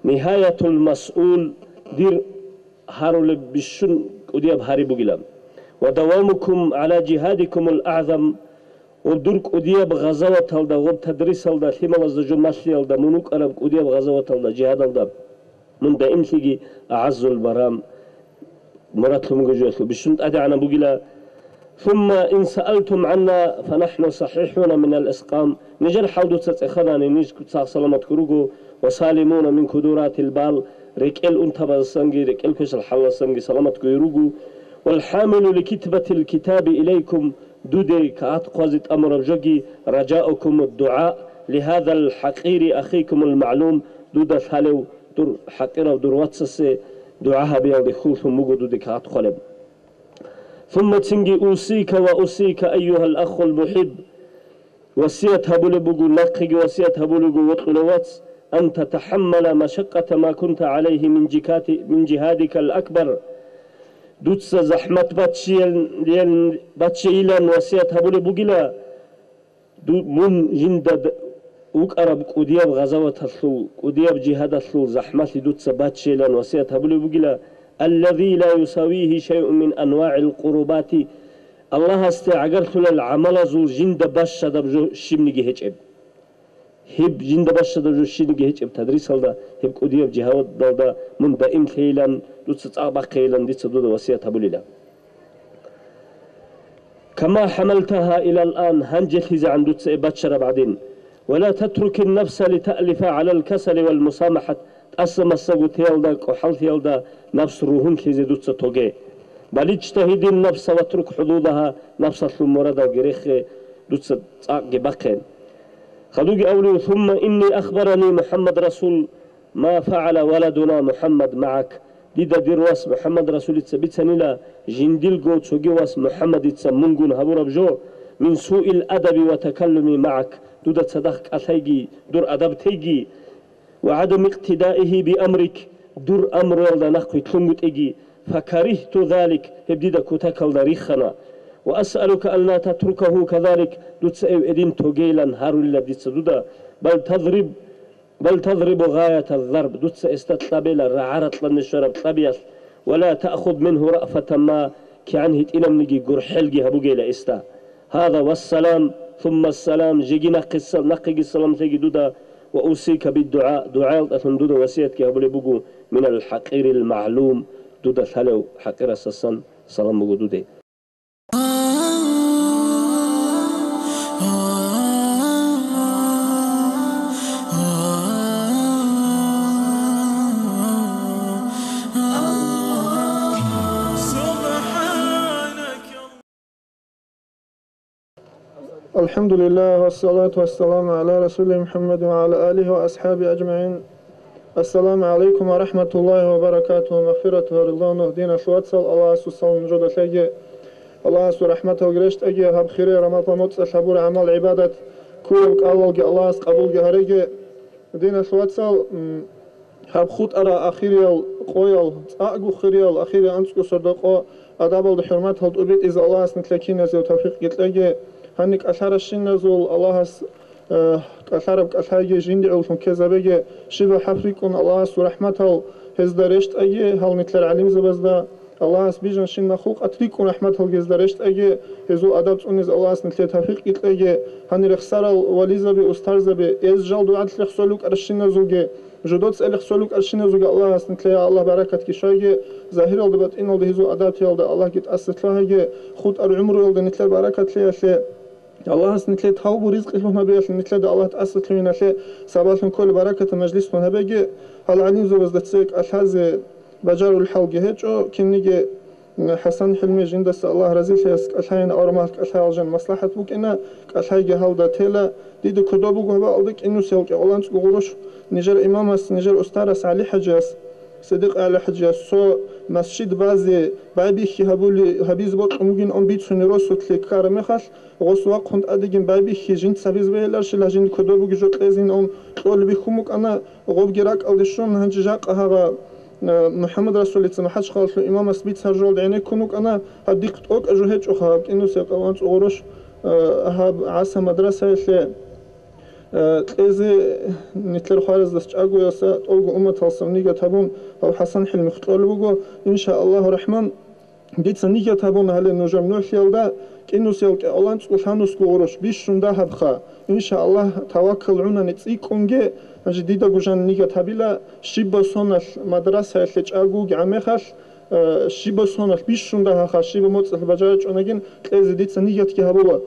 нигьаятул масъул, дир гьарулеб бищун кӀудияб гьари бугилан. Ва давамукум гӀала жигьадикумул агӀзам, гъоб дур кӀудияб гъазаваталда, гъоб тадрисалда, лъималазда жо малъиялда мун вукӀараб кӀудияб гъазаваталда, жигьадалда мун даимлъиги агӀаззул барам, мурадлъун буго жоялъул бищун тӀадегӀанаб бугила. Сумма ин саалтум гӀанна, фанахӀну сахӀихӀуна минал искъам. Нижер хӀал дуца цӀеханани, ниж сагъ-саламатго руго, ва салимуна мин кудуратил бал, рекӀел унтабаздасанги, рекӀел квешал хӀалалдасанги саламатгойи руго. Вал хӀамилу ли китбатил китаби илайкум, дуде кагъат хъвазе тӀамураб жоги, ражаукум дугӀа ли гьадал хӀакъири ахикумул магӀлум, дуда лъалев дур хӀакъирав дур вацасе дугӀа гьабиялде хьуллъун буго дуде кагъат хъвалеб. Сумма цинги усика ва усика, айюгьал ахул мухӀиб, васият гьабулеб буго, нахъеги васият гьабулего, вокьулев вац, ан татахӀаммала машакъата ма кунта гӀалайгьи мин жикати-, мин жигьадикал акбар. Дуца захӀмат баччиян-, ян-, баччейилан васият гьабулеб бугила, ду-, мун жинда д-, вукӀараб кӀудияб гъазаваталъул, кӀудияб жигьадалъул захӀмалъи дуца баччейилан васият гьабулеб бугила, аллази ла юсавигьи шайъун мин анвагӀил къурубати, Аллагьасде гӀагарлъулел гӀамалазул жинда бащадаб жо щибниги гьечӀеб. Гьеб жинда бащадаб жо щибниги гьечӀеб тадрисалда, гьеб кӀудияб жигьадалда мун даим лъейилан, дуца цӀакъ бахъейилан дица дуда васият гьабулила. Кама хӀамалтаха илал ан, гьанжелъизегӀан дуца гьеб баччараб гӀадин. Ва ла татрукин нафса литаълифа гӀалал касали вал мусамахӀат, тӀаса-масагутиялда, кӀухӀаллъиялда напс ругьунлъизе дуца тоге. Бал ижтагьидин нафса ватрук хӀудудаха, напсалъул мурадалги рехе, дуца цӀакъги бахъе. Хадуги авлив, сумма инни ахбарани МухӀаммад Расул ма фагӀала валадуна МухӀаммад магӀак. Дида дир вас МухӀаммад Расулица бицанила, жиндилго цоги вас МухӀаммадица мунгун гьабураб жо, мин суил адаби ва такаллуми магӀак, дуда цадахъ кӀалъайги, дур адаб тейги, ва гӀадами икътидаихи биамрик, дур амруялда нахъвилълъунгутӀиги, факарихту залик, гьеб дида кутакалда риххана, ва асъалука алла татрукаху казалик, дуца эв гьедин тогейилан гьарулила дица дуда, бал тазриб Бал тазрибу гъаятаз зарб, дуца эсда кьабела, рагӀа-ракьалде щвараб кьабиялъ, ва ла таъхуд мингьу раъфатан ма, кигӀан гьитӀинабниги гурхӀелги гьабугейила эсда. Гьаза вассалам, сумма салам, жеги нахъе са-, нахъеги салам лъеги дуда, ва усика биддугӀа, дугӀаялдалъун дуда васиятги гьабулеб буго, минал хӀакъирил магӀлум, дуда лъалев хӀакъирасасан салам буго дуде. الحمد لله والصلاة والسلام على رسول محمد وعلى آله وأصحابه أجمعين. Ассаламу гӀалайкум ва рахӀматуллагьи ва баракатугьу. Магъфирату ва риза, диналъул вацал, Аллагьасул салам нужеда лъеги, Аллагьасул рахӀматалги рещтӀаги, гьаб хире Рамазан моцӀалъ гьабураб гӀамал-гӀибадат ккураб кӀалалги Аллагьас къабулги гьареги. Диналъул вацал, м, гьаб хутӀараб ахириял къоял, цӀакъго хириял ахириял анцӀго сордо къо адабалда хӀурматал тӀубитӀизе Аллагьас нилъер киназего тавфикъги кьеги. Гьаниб кӀалъаращиназул Аллагьас Э, кӀалъараб кӀалъайги жинди гӀоллъун ккезабеги, щибаб хӀарп рикӀкӀун Аллагьасул рахӀматал гьезда рещтӀаги, гьал нилъер гӀалимзабазда Аллагьас бижанщин махлукъат рикӀкӀун рахӀматал гьезда рещтӀаги, гьезул адаб цӀунизе Аллагьас нилъее тавфикъги кьеги, гьанир рехсарал вализаби, устарзаби, эз жал дугӀалъ рехсолел рукӀарщиназулги, жодоцӀа рехсолел рукӀарщиназулги Аллагьас нилъее, я Аллагь, баракатги щвайги, загьиралда, батӀиналда гьезул адабтиялда Аллагьги тӀаса лъугьайги, хутӀараб гӀумруялда нилъер баракат лъеялъе. Аллагьас нилъее тавбу ризкъи лъун гьабеялъе, нилъеда Аллагь тӀаса лъугьиналъе сабаблъун кколеб баракатаб мажлис лъун гьабеги, гьал гӀалимзабазда цее кӀалъазе бажарулел хӀалги гьечӀо, кинниги, м, ХӀасан ХӀилми жиндаса Аллагь разилъаяс кӀалъайин, аврамалъ кӀалъаял жан маслахӀат букӀина, кӀалъайги гьалда тела. Дида кодоб буго гьабаалда кӀинусиял кӀикъоялда анцӀго гъурущ нижер имамас, нижер устарас ГӀалихӀажияс, Сидикъ ГӀалихӀажияс, цо масжид базе байбихьи гьабули-, гьабизе бокьун бугин он бицунеб росулъе ккараб мехалъ, гъос вахъун тӀадегин байбихьи жинца гьабизе бегьиларищила, жинда кодоб бугеб жо кьезин ун кьолеб бихьун букӀана, гъобги ракӀалде щун, гьанже жакъа гьагъа, э, МухӀаммад Расулица МахӀачхъалалъул имамас бицараб жоялда гӀенеккун вукӀана, гьаб дихъ тӀокӀаб жо гьечӀоха гьаб кӀинусиялда анцӀго гъурущ, э, гьаб ГӀаса мадрасаялъе, э, кьезе нилъер хвараздаса чӀагоялдаса тӀолго умматалдаса нигат гьабун, гьав ХӀасан ХӀилмихъ кьолеб буго, иншааллагьу рахӀман. Дица нигат гьабуна гьале нужер нухӀлъиялда кӀинусиял кӀикъоялда анцӀго лъабнусго гъурущ бищун дагьабха. Иншааллагь, таваккал гӀунани цӀикӀкӀунге, гьанже дидаго жан нигат гьабила, щибаб соналъ мадрасаялъе чӀаго вугеб мехалъ, э, щибаб соналъ бищун дагьаха, щибаб моцӀалъ бажаричӀонагин кьезе дица нигатги гьабула.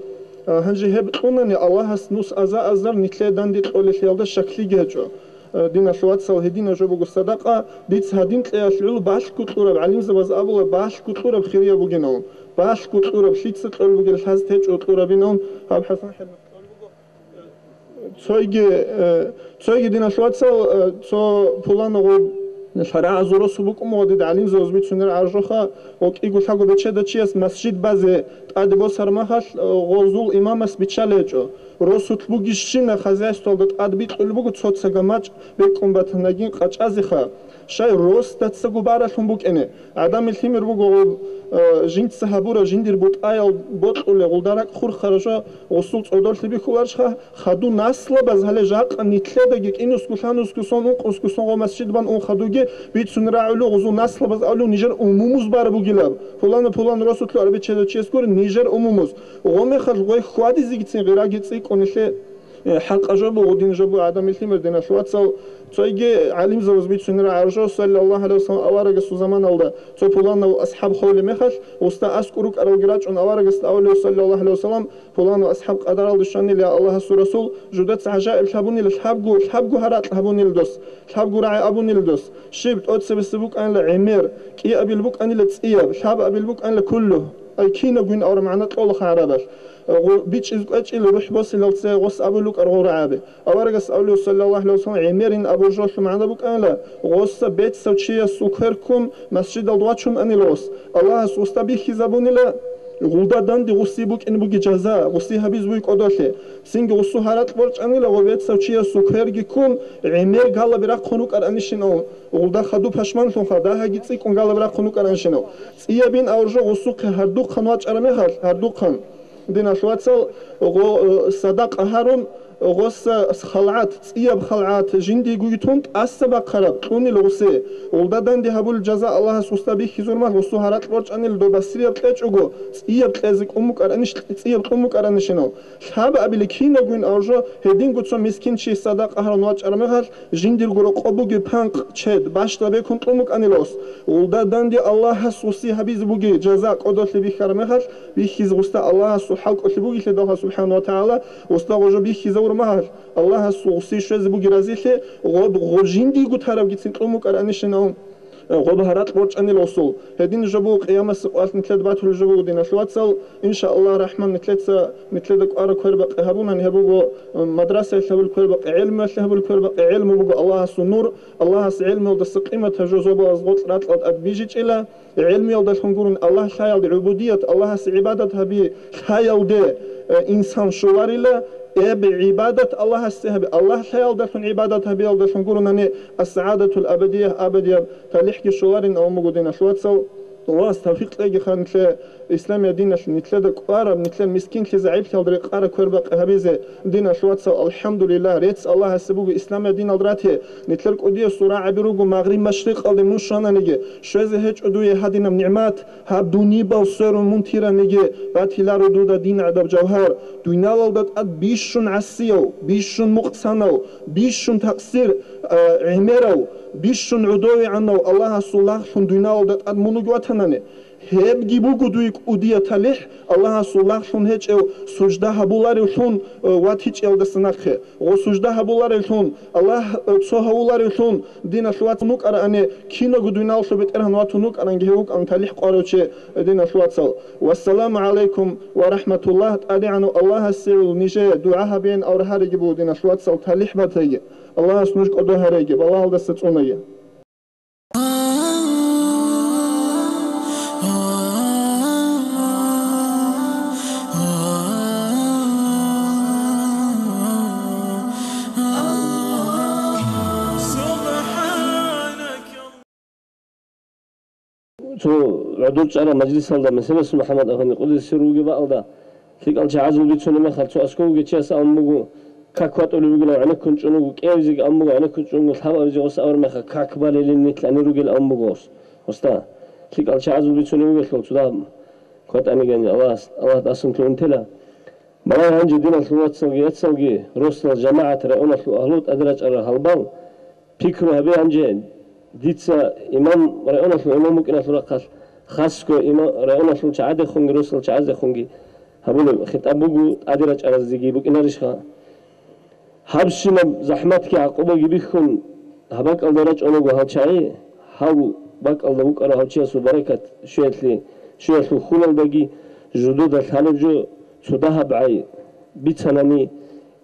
Э, гьанже гьеб кьунани Аллагьас нус аза-азар нилъее данде кьолелъиялда щаклъиги гьечӀо. Э, диналъул вацал, гьединаб жо буго садакъа, дица гьадин кьеялъ гӀоло балъго кьураб, гӀалимзабаз абула, балъго кьураб хирияб бугин ун. Балъго кьураб, лъица кьолеб бугеб лъазе течӀого кьурабин ун, гьаб ХӀасан ХӀилмихъ кьолеб буго. Цойги, э, цойги, диналъул вацал, э, цо пуланго ЛъарагӀазул росу букӀун буго дида гӀалимзабаз бицунеб гӀаржоха, ва кӀиго-лъабго бечеда чияс масжид базе тӀаде босар махалъ, э, гъозул имамас биччалечӀо. Росулъ бугищина хозяйствоялда тӀад бикьулеб буго цо-цо гамачӀ бекӀун батанагин къачӀазеха. Щай росдацаго баралъун букӀине. ГӀадамил лъимер буго, э, жинца гьабура, жиндир бутӀаял бокьуле, гъулда ракӀ хурхара жо, гъусул цӀодорлъи бихьуларищха, хаду наслабаз гьале жакъа нитлъедаги кӀинусго, лъанусго сон, ункъусго сон гъо масжид бан ун хадуги бицун рагӀулев гъузул наслабаз авлу нижер умумуз бар бугилаб. Пулана-пулан росулъу арбичезачияс гури нижер умумуз. Гъо мехалъ гъой хьвадизегицин гъираги цӀикӀкӀунелъе. Э, хӀакъа жо буго, дин жо буго, гӀадамил лъимер диналъ вацал. Цойги гӀалимзабаз бицунера гӀаржо, саллаллагьу гӀалайгьи вассалам, аварагасул заманалда цо пуланав асхӀаб хъолеб мехалъ, уста аскӀор рукӀаралги рачӀун аварагасда авлев, саллаллагьу гӀалайгьи вассалам, пуланав асхӀаб къадаралде щванил, я Аллагьасул Расул, жудаца гӀажаиблъи гьабунила, лъабгу, лъабгу гьаракь гьабунила дос, лъабгу рагӀи абунила дос, щиб тӀоцебесеб букӀанила гӀемер, кӀиабил букӀанила цӀияб, лъабабил букӀанила куллу, ай кинабгун авра магӀна кьола гӀарабалъ. Гъо-, бичӀчӀиз кӀвечӀил рухӀ босилалце гъос абулукӀар гъо рагӀаби. Аварагас авлу, саллаллагьу гӀалайгьи вассалам, гӀемерин абу жолъу магӀна букӀанила, гъосса бецав чиясул кверккун масжидалда вачун анила гъос. Аллагьас гъосда бихьизабунила, гъулда данде гъуси букӀин буги жаза, гъуси гьабиз буй кӀодолъе. Цинги гъусу гьаракь борчӀанила гъо бецав чиясул кверги ккун, гӀемер галаби рахъун рукӀар анищин ав, гъулда хаду пашманлъунха, дагьаги цӀикӀкӀун галаби рахъун рукӀар анищин ав. ЦӀиябин авржо гъусухъе гьардухъан вачӀара мехалъ, гьардухъан. Диналъ вацал, гъо-, э, садакъа гьарун, гъоса халгӀат, цӀияб халгӀат, жиндиего йитун тӀаса бахъараб, кьунил гъусе. Гъулда данде гьабул жаза Аллагьас гъусда бихьизурмал, гъусу гьаракь борчӀанил доб басрияб кьечӀого, цӀияб кьезе кӀун букӀаранищ-, цӀияб кьун букӀаранищинал. Лъабабили кинабгун авжо гьединго цо мискин чи садакъа гьарун вачӀараб мехалъ, жиндирго рокъоб бугеб панкъ, чед, бащда бекун кьун букӀанилас. Гъулда данде Аллагьас гъуси гьабизе бугей жаза кӀодолъи бихьараб мехалъ, бихьизе гъусда Аллагьасул хӀалкӀолъи бугелъидалха, субхӀану ва тагӀала, гъусда гъожо бихьизавур мехалъ, Аллагьасул гъуси щвезе буги разилъе, гъоб гъо жиндиего тарабгицин кьун букӀаранищинал. Гъоб гьаракь борчӀанил гъусул. Гьедин жо буго къиямасеб къоялъ нилъеда батулеб жо буго, диналъ вацал, иншааллагь рахман, нилъеца, нилъеда кӀвараб квербакъи гьабунани гьеб буго, э, мадрасаялъ гьабул квербакъи, гӀелмуялъ гьабул квербакъи, гӀелму буго Аллагьасул нур, Аллагьас гӀелмуялдаса къиматаб жо зобалаз гъоркь ракьалда тӀад бижичӀила, гӀелмуялдалъун гурун Аллагь лъаялде гӀубудият, Аллагьасе гӀибадат гьаби лъаялде, э, инсан щоларила, эб гӀибадат Аллагьасде гьаби, Аллагь лъаялдалъун гӀибадат гьабиялдалъун гурунани, ас-сагӀадатул абадия, абадияб талихӀги щоларин авун буго, диналъ вацал. Аллагьас тавфикъ кьеги ханлъе исламия диналъ нилъеда кӀвараб, нилъер мискинлъи загӀиплъиялда рекъараб квербакъи гьабизе, диналъ вацал, алхӀамдулиллагь, рецц Аллагьасе буго исламия динал рати, нилъер кӀудиясул рагӀаби руго магъриб-машрикъалде мун щвананиги, щвезе гьечӀо дуе гьадинаб нигӀмат, гьаб дунибал сверун мун тираниги, батиларо дуда дин гӀадаб жавгьар, дуйналалда тӀад бищун гӀасияв, бищун мукъсанав, бищун такъсир, а, гӀемерав, бищун гӀодовегӀанав Аллагьасул лагълъун дуйналалда тӀад мун вугев ватанани. Гьебги буго дуе кӀудияб талихӀ, Аллагьасул лагълъун гьечӀев сужда гьабуларевлъун, э, ватичӀиялдаса нахъе. Гъо сужда гьабуларевлъун, Аллагь, э, цо гьавуларевлъун, диналъ вацун вукӀараани, кинаго дуйналъул БетӀергьан ватун вукӀаранги гьев вукӀан талихӀ къварав чи, э, диналъ вацал. Вассаламу гӀалайкум ва рахӀматуллагь. ТӀадегӀанав Аллагьасе гӀул нижее дугӀа гьабеян аврагьариги буго, диналъ вацал, талихӀ батайги. Аллагьас нуж кӀодо гьареги, балагьалдаса цӀунаги. Цо гӀодор чӀараб мажлисалда Меселасул МухӀаммад Афанди къуддиса сирругьу вугеб бакӀалда, лъикӀал чагӀазул бицунеб мехалъ, цо аскӀовеги чияс абун буго, как ватӀулев вугилан гӀенеккун чӀун вуго, кӀиабизеги абун буго, гӀенеккун чӀун вуго, лъабабизе гъос авар мехалъ, как балилин нилъ гьанир ругел абун буго гъос. Гъосда лъикӀал чагӀазул бицунев вугелъул цо дагьаб кватӀаниги гьанже Аллагьас, Аллагьас асунлъун унтила. Балагье гьанже, диналъул вацалги яцалги, росдал жамагӀат, районалъул агьлу, тӀаде рачӀарал гьалбал, пикру гьабе гьанже, дица имам, районалъул имам вукӀиналъул рахъалъ, хасго има-, районалъул чагӀаздехунги росдал чагӀаздехунги гьабулеб хитӀаб буго, тӀаде рачӀаразеги букӀинарищха? Гьабщинаб захӀматги гӀакъубаги бихьун, гьаб бакӀалда рачӀун вуго гьал чагӀи, гьав бакӀалда вукӀарав гьав чиясул баракат щвеялъе, щвеялъул хьулалдаги жидеда лъалеб жо цо дагьаб гӀай бицанани,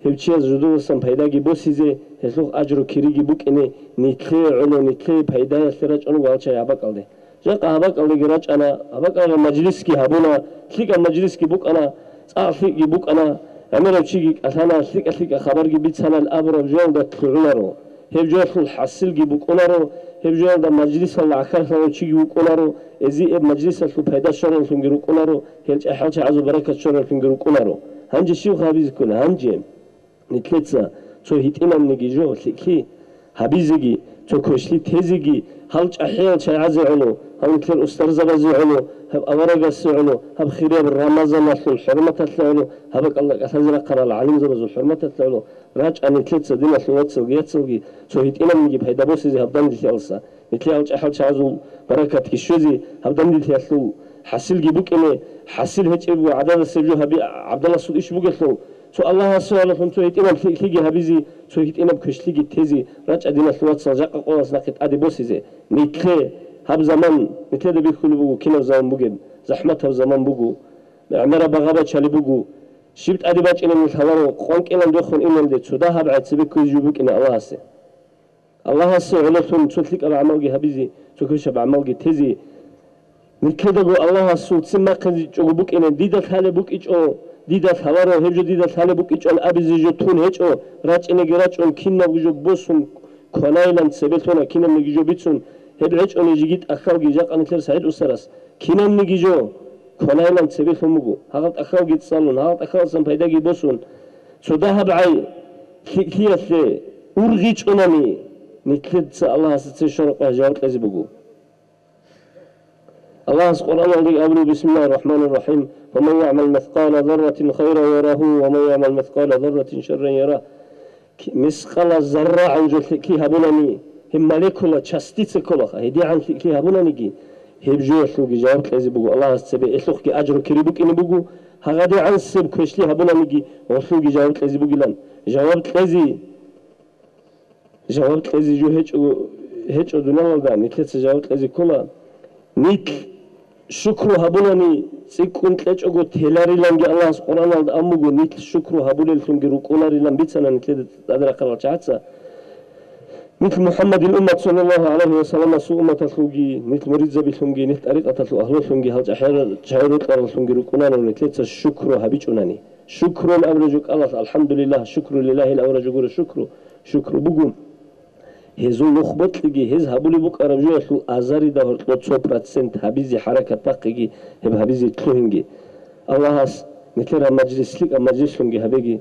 Гьев чияс жудуласан пайдаги босизе, гьелъухъ ажру кириги букӀине, нилъее гӀоло, нилъее пайдаялъе рачӀун вуго гьал чагӀи гьаб бакӀалде. Жакъа гьаб бакӀалдеги рачӀана, гьаб бакӀалда мажлисги гьабуна, лъикӀаб мажлисги букӀана, цӀакъ лъикӀги букӀана, гӀемерав чиги кӀалъана, лъикӀа-лъикӀа хабарги бицана абураб жоялда лъугӀунаро. Гьеб жоялъул хӀасилги букӀунаро, гьеб жоялда мажлисалда гӀахьаллъарав чиги вукӀунаро, эзиэб мажлисалъул пайда щвараллъунги рукӀунаро, гьел чӀахӀиял чагӀазул баракат щвараллъунги рукӀунаро. Гьанже щиб гьабизе ккола, гьанже? Нилъеца цо гьитӀинабниги жо лъикӀлъи гьабизеги, цо квешлъи тезеги, гьал чӀахӀиял чагӀазе гӀоло, гьал нилъер устарзабазе гӀоло, гьаб аварагасе гӀоло, гьаб хирияб Рамазаналъул хӀурматалъе гӀоло, гьаб бакӀалда кӀалъазе рахъарал гӀалимзабазул хӀурматалъе гӀоло, рачӀа нилъеца, диналъул вацалги яцалги, цо гьитӀинабниги пайда босизе гьаб данделъиялъа. Нилъее гьал чӀахӀиял чагӀазул баракатги щвезе, гьаб данделъиялъул хӀасилги букӀине, хӀасил гьечӀеб ва гӀададасеб жо гьаби гӀабдаласул иш бугелъул, цо Аллагьасе гӀололъун цо гьитӀинаб лъикӀлъиги гьабизе, цо гьитӀинаб квешлъиги тезе, рачӀа диналъул вацал жакъа къолас нахъе тӀаде босизе. Нилъе гьаб заман, нилъеда бихьулеб буго кинаб заман бугеб, захӀматаб заман буго, гӀемераб багъа бачалеб буго, щиб тӀаде бачӀинаб нилъ гьаларо, къванкӀилан дохун иналде цо дагьаб гӀай цебе кквезе жо букӀине Аллагьасе. Аллагьасе гӀололъун цо лъикӀаб гӀамалги гьабизе, цо квешаб гӀамалги тезе. Нилъедаго Аллагьасул ццин бахъинчӀого букӀине, дида лъалеб букӀичӀо, дида лъаларо, гьеб жо дида лъалеб букӀичӀон абизе жо тун гьечӀо, рачӀинеги рачӀун, кинабго жо босун кванайилан цебе лъуна, кинабниги жо бицун, гьеб гьечӀони жеги тӀахьалги жакъа нилъер СагӀид усарас, кинабниги жо кванайилан цебе лъун буго. Гьагъаб тӀахьалги цӀалун, гьагъаб тӀахьаласан пайдаги босун, цо дагьаб гӀай лъикӀлъиялъе ургъичӀунани, нилъеца Аллагьасда цебе щвараб къоялъ жаваб кьезе буго. Аллагьас Къуръаналда абулеб: «Бисмиллагьир рахӀманир рахӀим. Фаман ягӀмал мискъала зарратин хайран ярагьу, ва ман ягӀмал мискъала зарратин шарран ярагь». Мискъала зарра гӀан жо лъикӀлъи гьабунани, гьеб молекула, частица кколаха, гьедигӀан лъикӀлъи гьабунаниги, гьеб жоялъулги жаваб кьезе буго Аллагьас цебе, гьелъухъги ажру кири букӀине буго, гьагъадигӀансеб квешлъи гьабунаниги, гьелъулги жаваб кьезе бугилан. Жаваб кьезе, жаваб кьезе жо гьечӀо, гьечӀо дуниялалда, нилъеца жаваб кьезе ккола. Нилъ шукру гьабунани цӀикӀкӀун кьечӀого телариланги Аллагьас Къуръаналда абун буго, нилъ шукру гьабулеллъунги рукӀунарилан бицана нилъеда тӀаде рахъарал чагӀаца. Нилъ МухӀаммадил уммат, саллаллагьу гӀалайгьи ва салламасул умматалъулги, нилъ муридзабилъунги, нилъ тӀарикъаталъул агьлулъунги гьал чӀахӀиял-, чӀахӀи рокьараллъунги рукӀунаро нилъеца шукру гьабичӀунани. Шукрун абураб жо кӀалалъ, алхӀамдулиллагь, шукру лиллагьил абураб жо гуро шукру, шукру буго. Гьезул нух бокьиги, гьез гьабулеб букӀараб жоялъул азарида гьоркьоб цо процент гьабизе хӀаракат бахъиги, гьеб гьабизе лъугьинги. Аллагьас нилъер гьаб мажлис лъикӀаб мажлислъунги гьабеги.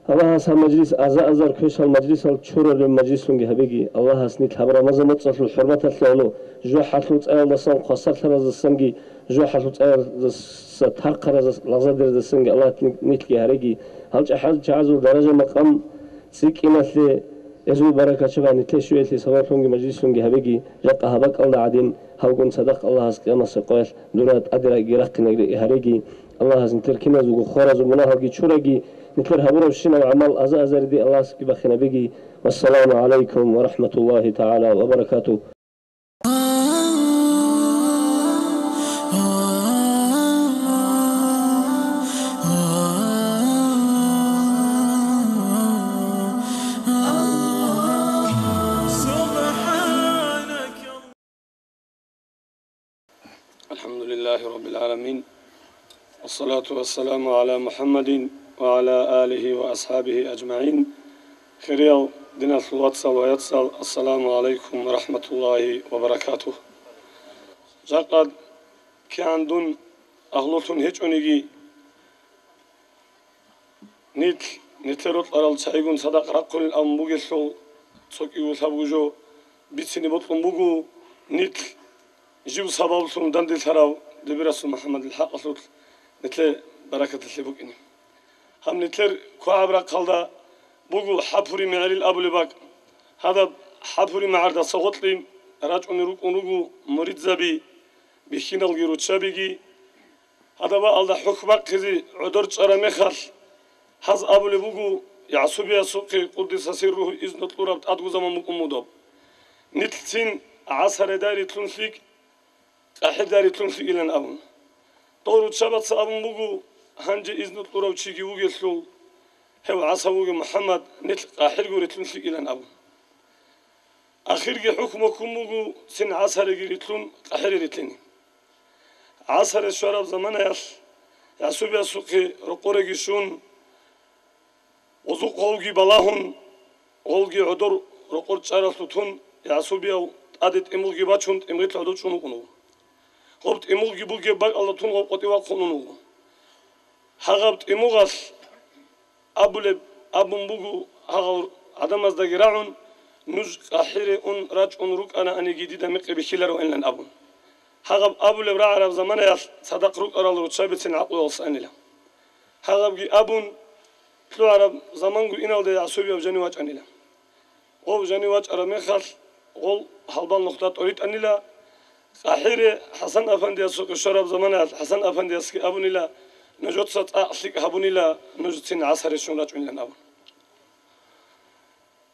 Аллагьас гьаб мажлис аза-азар квешал мажлисал чурареб мажлислъунги гьабеги. Аллагьас нилъ гьаб Рамазан моцӀалъул хӀурматалъе гӀоло, жужахӀалъул цӀаялдасан, хвасарлъараздасанги, жужахӀалъул цӀаялдаса тархъаразда лагъзадердасанги Аллагь нилъги гьареги. Гьал чӀахӀиял чагӀазул даража-макъам цӀикӀкӀиналъе, гьезул баракат чагӀи нилъее щвеялъе сабаблъунги мажлислъунги гьабеги, жакъа гьаб бакӀалда гӀадин, гьалгун цадахъ Аллагьас къиямасеб къоялъ дура тӀадеги рахъинеги гьареги. Аллагьас нилъер киназулго хваразул мунагьалги чураги, нилъер гьабурабщинаб гӀамал аза-азариде Аллагьасги бахинабеги. Вассаламу гӀалайкум ва рахӀматуллагьи тагӀала ва баракатугь. الحمد لله رب العالمين. والصلاة والسلام على محمد وعلى آله وأصحابه أجمعين. Хириял диналъул вацал ва яцал, ассаламу гӀалайкум ва рахӀматуллагьи ва баракатугь. Жакъа кигӀан дун агьлулъун гьечӀониги, нилъ, нилъер рокьарал чагӀигун цадахъ рахъулин абун бугелъул, цо кӀиго-лъабго жо бицине бокьун буго, нилъ жив сабаблъун данделъарав дибирасул МухӀаммадил хӀакъалъулъ нилъее баракаталъе букӀине. Гьаб нилъер квагӀаб рахъалда буго ХӀапури мегӀерил абулеб бакӀ. Гьадаб ХӀапури мегӀердаса гъоркье рачӀунел рукӀун руго муридзаби, бихьиналги руччабиги. Гьадаб бакӀалда хӀухь бахъизе гӀодор чӀараб мехалъ, гьаз абулеб буго, ГӀасубиясухъе, къуддиса сирругьу, изну кьураб тӀадгузаман букӀун мудаб. Нилъцин гӀасаредай рилълъун лъикӀ, къахӀилдай рилълъун лъикӀилан абун. Дол руччабаца абун буго, гьанже изну кьурав чиги вугелъул, Гьев ГӀасав вугев МухӀаммад нилъ къахӀирго рилълъун лъикӀилан абун. Ахирги хӀукму ккун буго цин ГӀасареги рилълъун къахӀире рилълъине. ГӀасаре щвараб заманаялъ ГӀасубиясухъе рокъореги щун, гъозухъ гъовги балагьун, гъолги гӀодор рокъор чӀаралъув тун, ГӀасубияв тӀаде тӀимугъги бачун, тӀимгъил гӀодов чӀун вукӀун вуго. Гъоб тӀимугъги бугеб бакӀалда тун гъоб къотӀи вахъун ун вуго. Гьагъаб тӀимугъалъ абулеб абун буго гьагъал гӀадамаздаги рагӀун, нуж къахӀире ун рачӀун рукӀананиги дида мекъи бихьилароанилан абун. Гьагъаб абулеб рагӀараб заманаялъ цадахъ рукӀарал руччабицин гӀакълуялъ анила. Гьагъабги абун, лъугӀараб замангу иналде ГӀасубияв жанив вачӀанила. Гъов жанив вачӀараб мехалъ, гъол гьалбал нухда тӀоритӀанила. КъахӀире ХӀасан-афандиясухъе щвараб заманаялъ ХӀасан-афандиясги абунила, нужеца цӀакъ лъикӀ гьабунила, нужецин ГӀасаре щун рачӀунилан абун.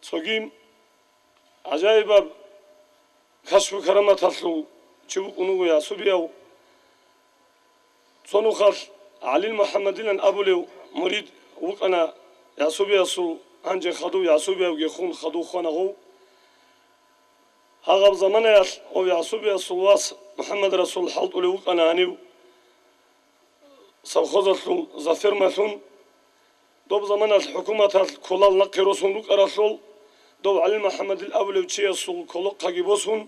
Цоги гӀажаибаб кашфу-караматалъул чи вукӀун вуго ГӀасубияв. Цо нухалъ ГӀалил МухӀаммадилан абулев мурид вукӀана ГӀасубиясул, гьанже хадув ГӀасубиявги хун хадув хвана гъов. Гьагъаб заманаялъ гъов ГӀасубиясул вас МухӀаммадрасул хӀалтӀулев вукӀана гьанив совхозалъул за фермалъун. Доб заманалъ хӀукуматалъ кколал нахъе росун рукӀаралъул, дов ГӀалил МухӀаммадил абулев чиясул кколохъаги босун,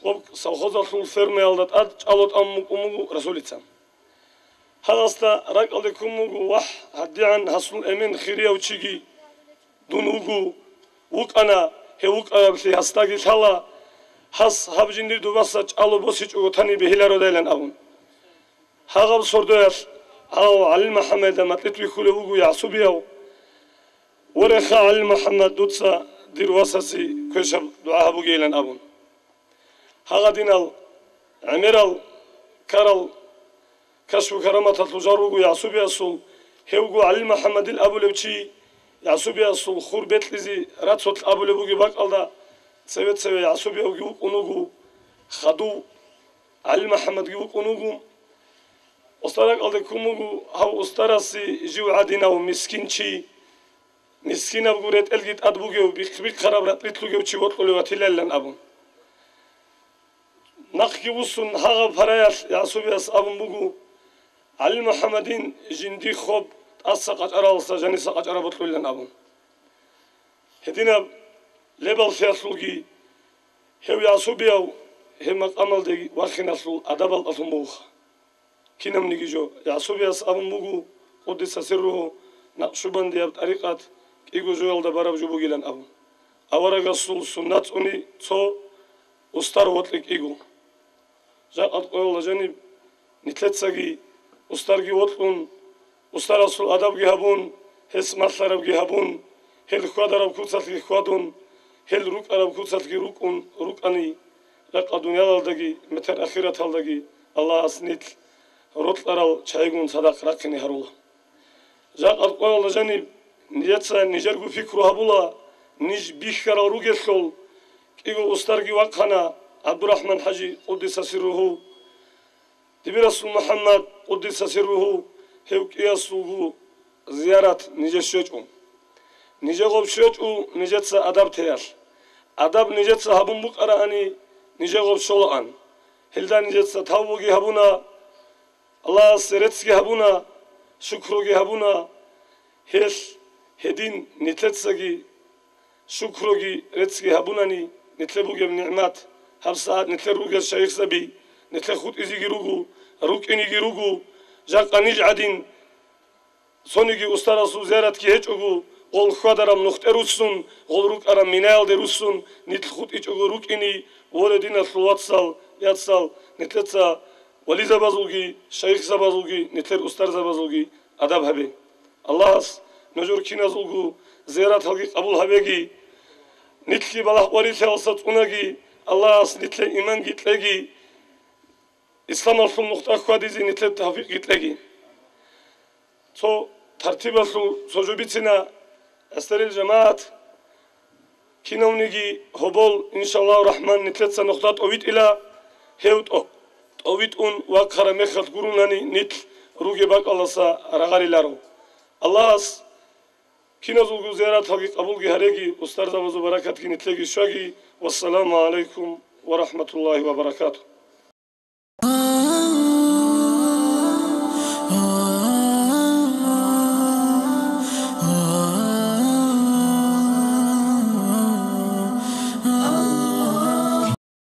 гъоб совхозалъул фермаялда тӀад чӀало тӀамун букӀун буго расулица. Гьаласда ракӀалде ккун буго: «ВахӀ, гьадигӀан гьасул эмен хирияв чиги дун вуго, вукӀана, гьев вукӀараблъи гьасдаги лъала, гьас гьаб жиндир дубаса чӀало босичӀого тани бегьилародайилан», – абун. Гьагъаб сордоялъ гьав ГӀалил МухӀаммадида макьилъ бихьулев вуго ГӀасубияв: «Вореха, ГӀалил МухӀаммад, дуца дир васасе квешаб дугӀа гьабугейилан», – абун. Гьагъадинал гӀемерал ккарал кашфу-караматалъул жал руго ГӀасубиясул, гьевго ГӀалил МухӀаммадил абулев чи, ГӀасубиясул хур бекьизе рацолъ абулеб бугеб бакӀалда, цеве-цеве ГӀасубиявги вукӀун вуго, хадув ГӀалил МухӀаммадги вукӀун вуго. Устар ракӀалде ккун буго гьав устарасе жив гӀадинав мискин чи, мискинабго ретӀелги тӀад бугев, бихъ-бихъараб ракьрилъ ругев чи бокьулев ватилалилан абун. Нахъги вуссун гьагъаб параялъ ГӀасубияс абун буго: «ГӀалил МухӀаммадин жиндихъ хоб тӀаса къачӀаралдаса жаниса къачӀараб бокьулилан», – абун. Гьединаб лебаллъиялъулги гьев ГӀасубияв гьеб макъамалде вахиналъул адабал тӀалъун бугоха. Кинабниги жо, ГӀасубияс абун буго, къуддиса сирругьу, накъшубандияб тӀарикъат кӀиго жоялда бараб жо бугилан абун. Аварагасул суннат цӀуни цо устар вокьи кӀиго. Жакъа къоялда жаниб нилъецаги устарги вокьун, устарасул адабги гьабун, гьес малъарабги гьабун, гьел хьвадараб куцалъги хьвадун, гьел рукӀараб куцалъги рукӀун рукӀани, ракъа дуниялалдаги метер ахираталдаги Аллагьас нилъ рокьарал чагӀигун цадахъ рахъине гьарула. Жакъа къоялда жаниб нижеца нижерго пикру гьабула, ниж бихьарал ругелъул, кӀиго устарги вахъана, ГӀабдурахӀман-хӀажи, къуддиса сирругьу, Дибирасул МухӀаммад, къуддиса сирругьу, гьев кӀиясулго зиярат нижер щвечӀо. Нижер гъоб щвечӀо нижеца адаб теялъ. Адаб нижеца гьабун букӀараани, нижер гъоб щолаан. Гьелда нижеца тавбуги гьабуна, Аллагьасе реццги гьабуна, шукруги гьабуна. Гьелъ гьедин нилъецаги шукруги реццги гьабунани, нилъер бугеб нигӀмат, гьабсагӀат нилъер ругел шайихзаби, нилъер хутӀизеги руго, рукӀинеги руго, жакъа ниж гӀадин, цониги устарасул зияратги гьечӀого, гъол хьвадараб нухде руссун, гъол рукӀараб минаялде руссун, нилъ хутӀичӀого рукӀине, воре диналъул вацал, яцал, нилъеца вализабазулги, шайихзабазулги, нилъер устарзабазулги адаб гьабе. Аллагьас нужер киназулго зияраталги къабул гьабеги, нилъги балагь-къварилъиялдаса цӀунаги, Аллагьас нилъее иманги кьеги, исламалъул нухда хьвадизе нилъее тавфикъги кьеги. Цо тартибалъул цо жо бицина, гӀестарил жамагӀат, кинавниги гьобол, иншаллагьу рахӀман, нилъеца нухда тӀовитӀила, гьев тӀо-, тӀовитӀун вахъараб мехалъ гурунани нилъ ругеб бакӀалдаса рагъариларо. Аллагьас Киназулго зияраталги къабулги гьареги, устарзабазул баракатги нилъеги щвеги. Вассаламу гӀалайкум ва рахӀматуллагьи ва баракатугь.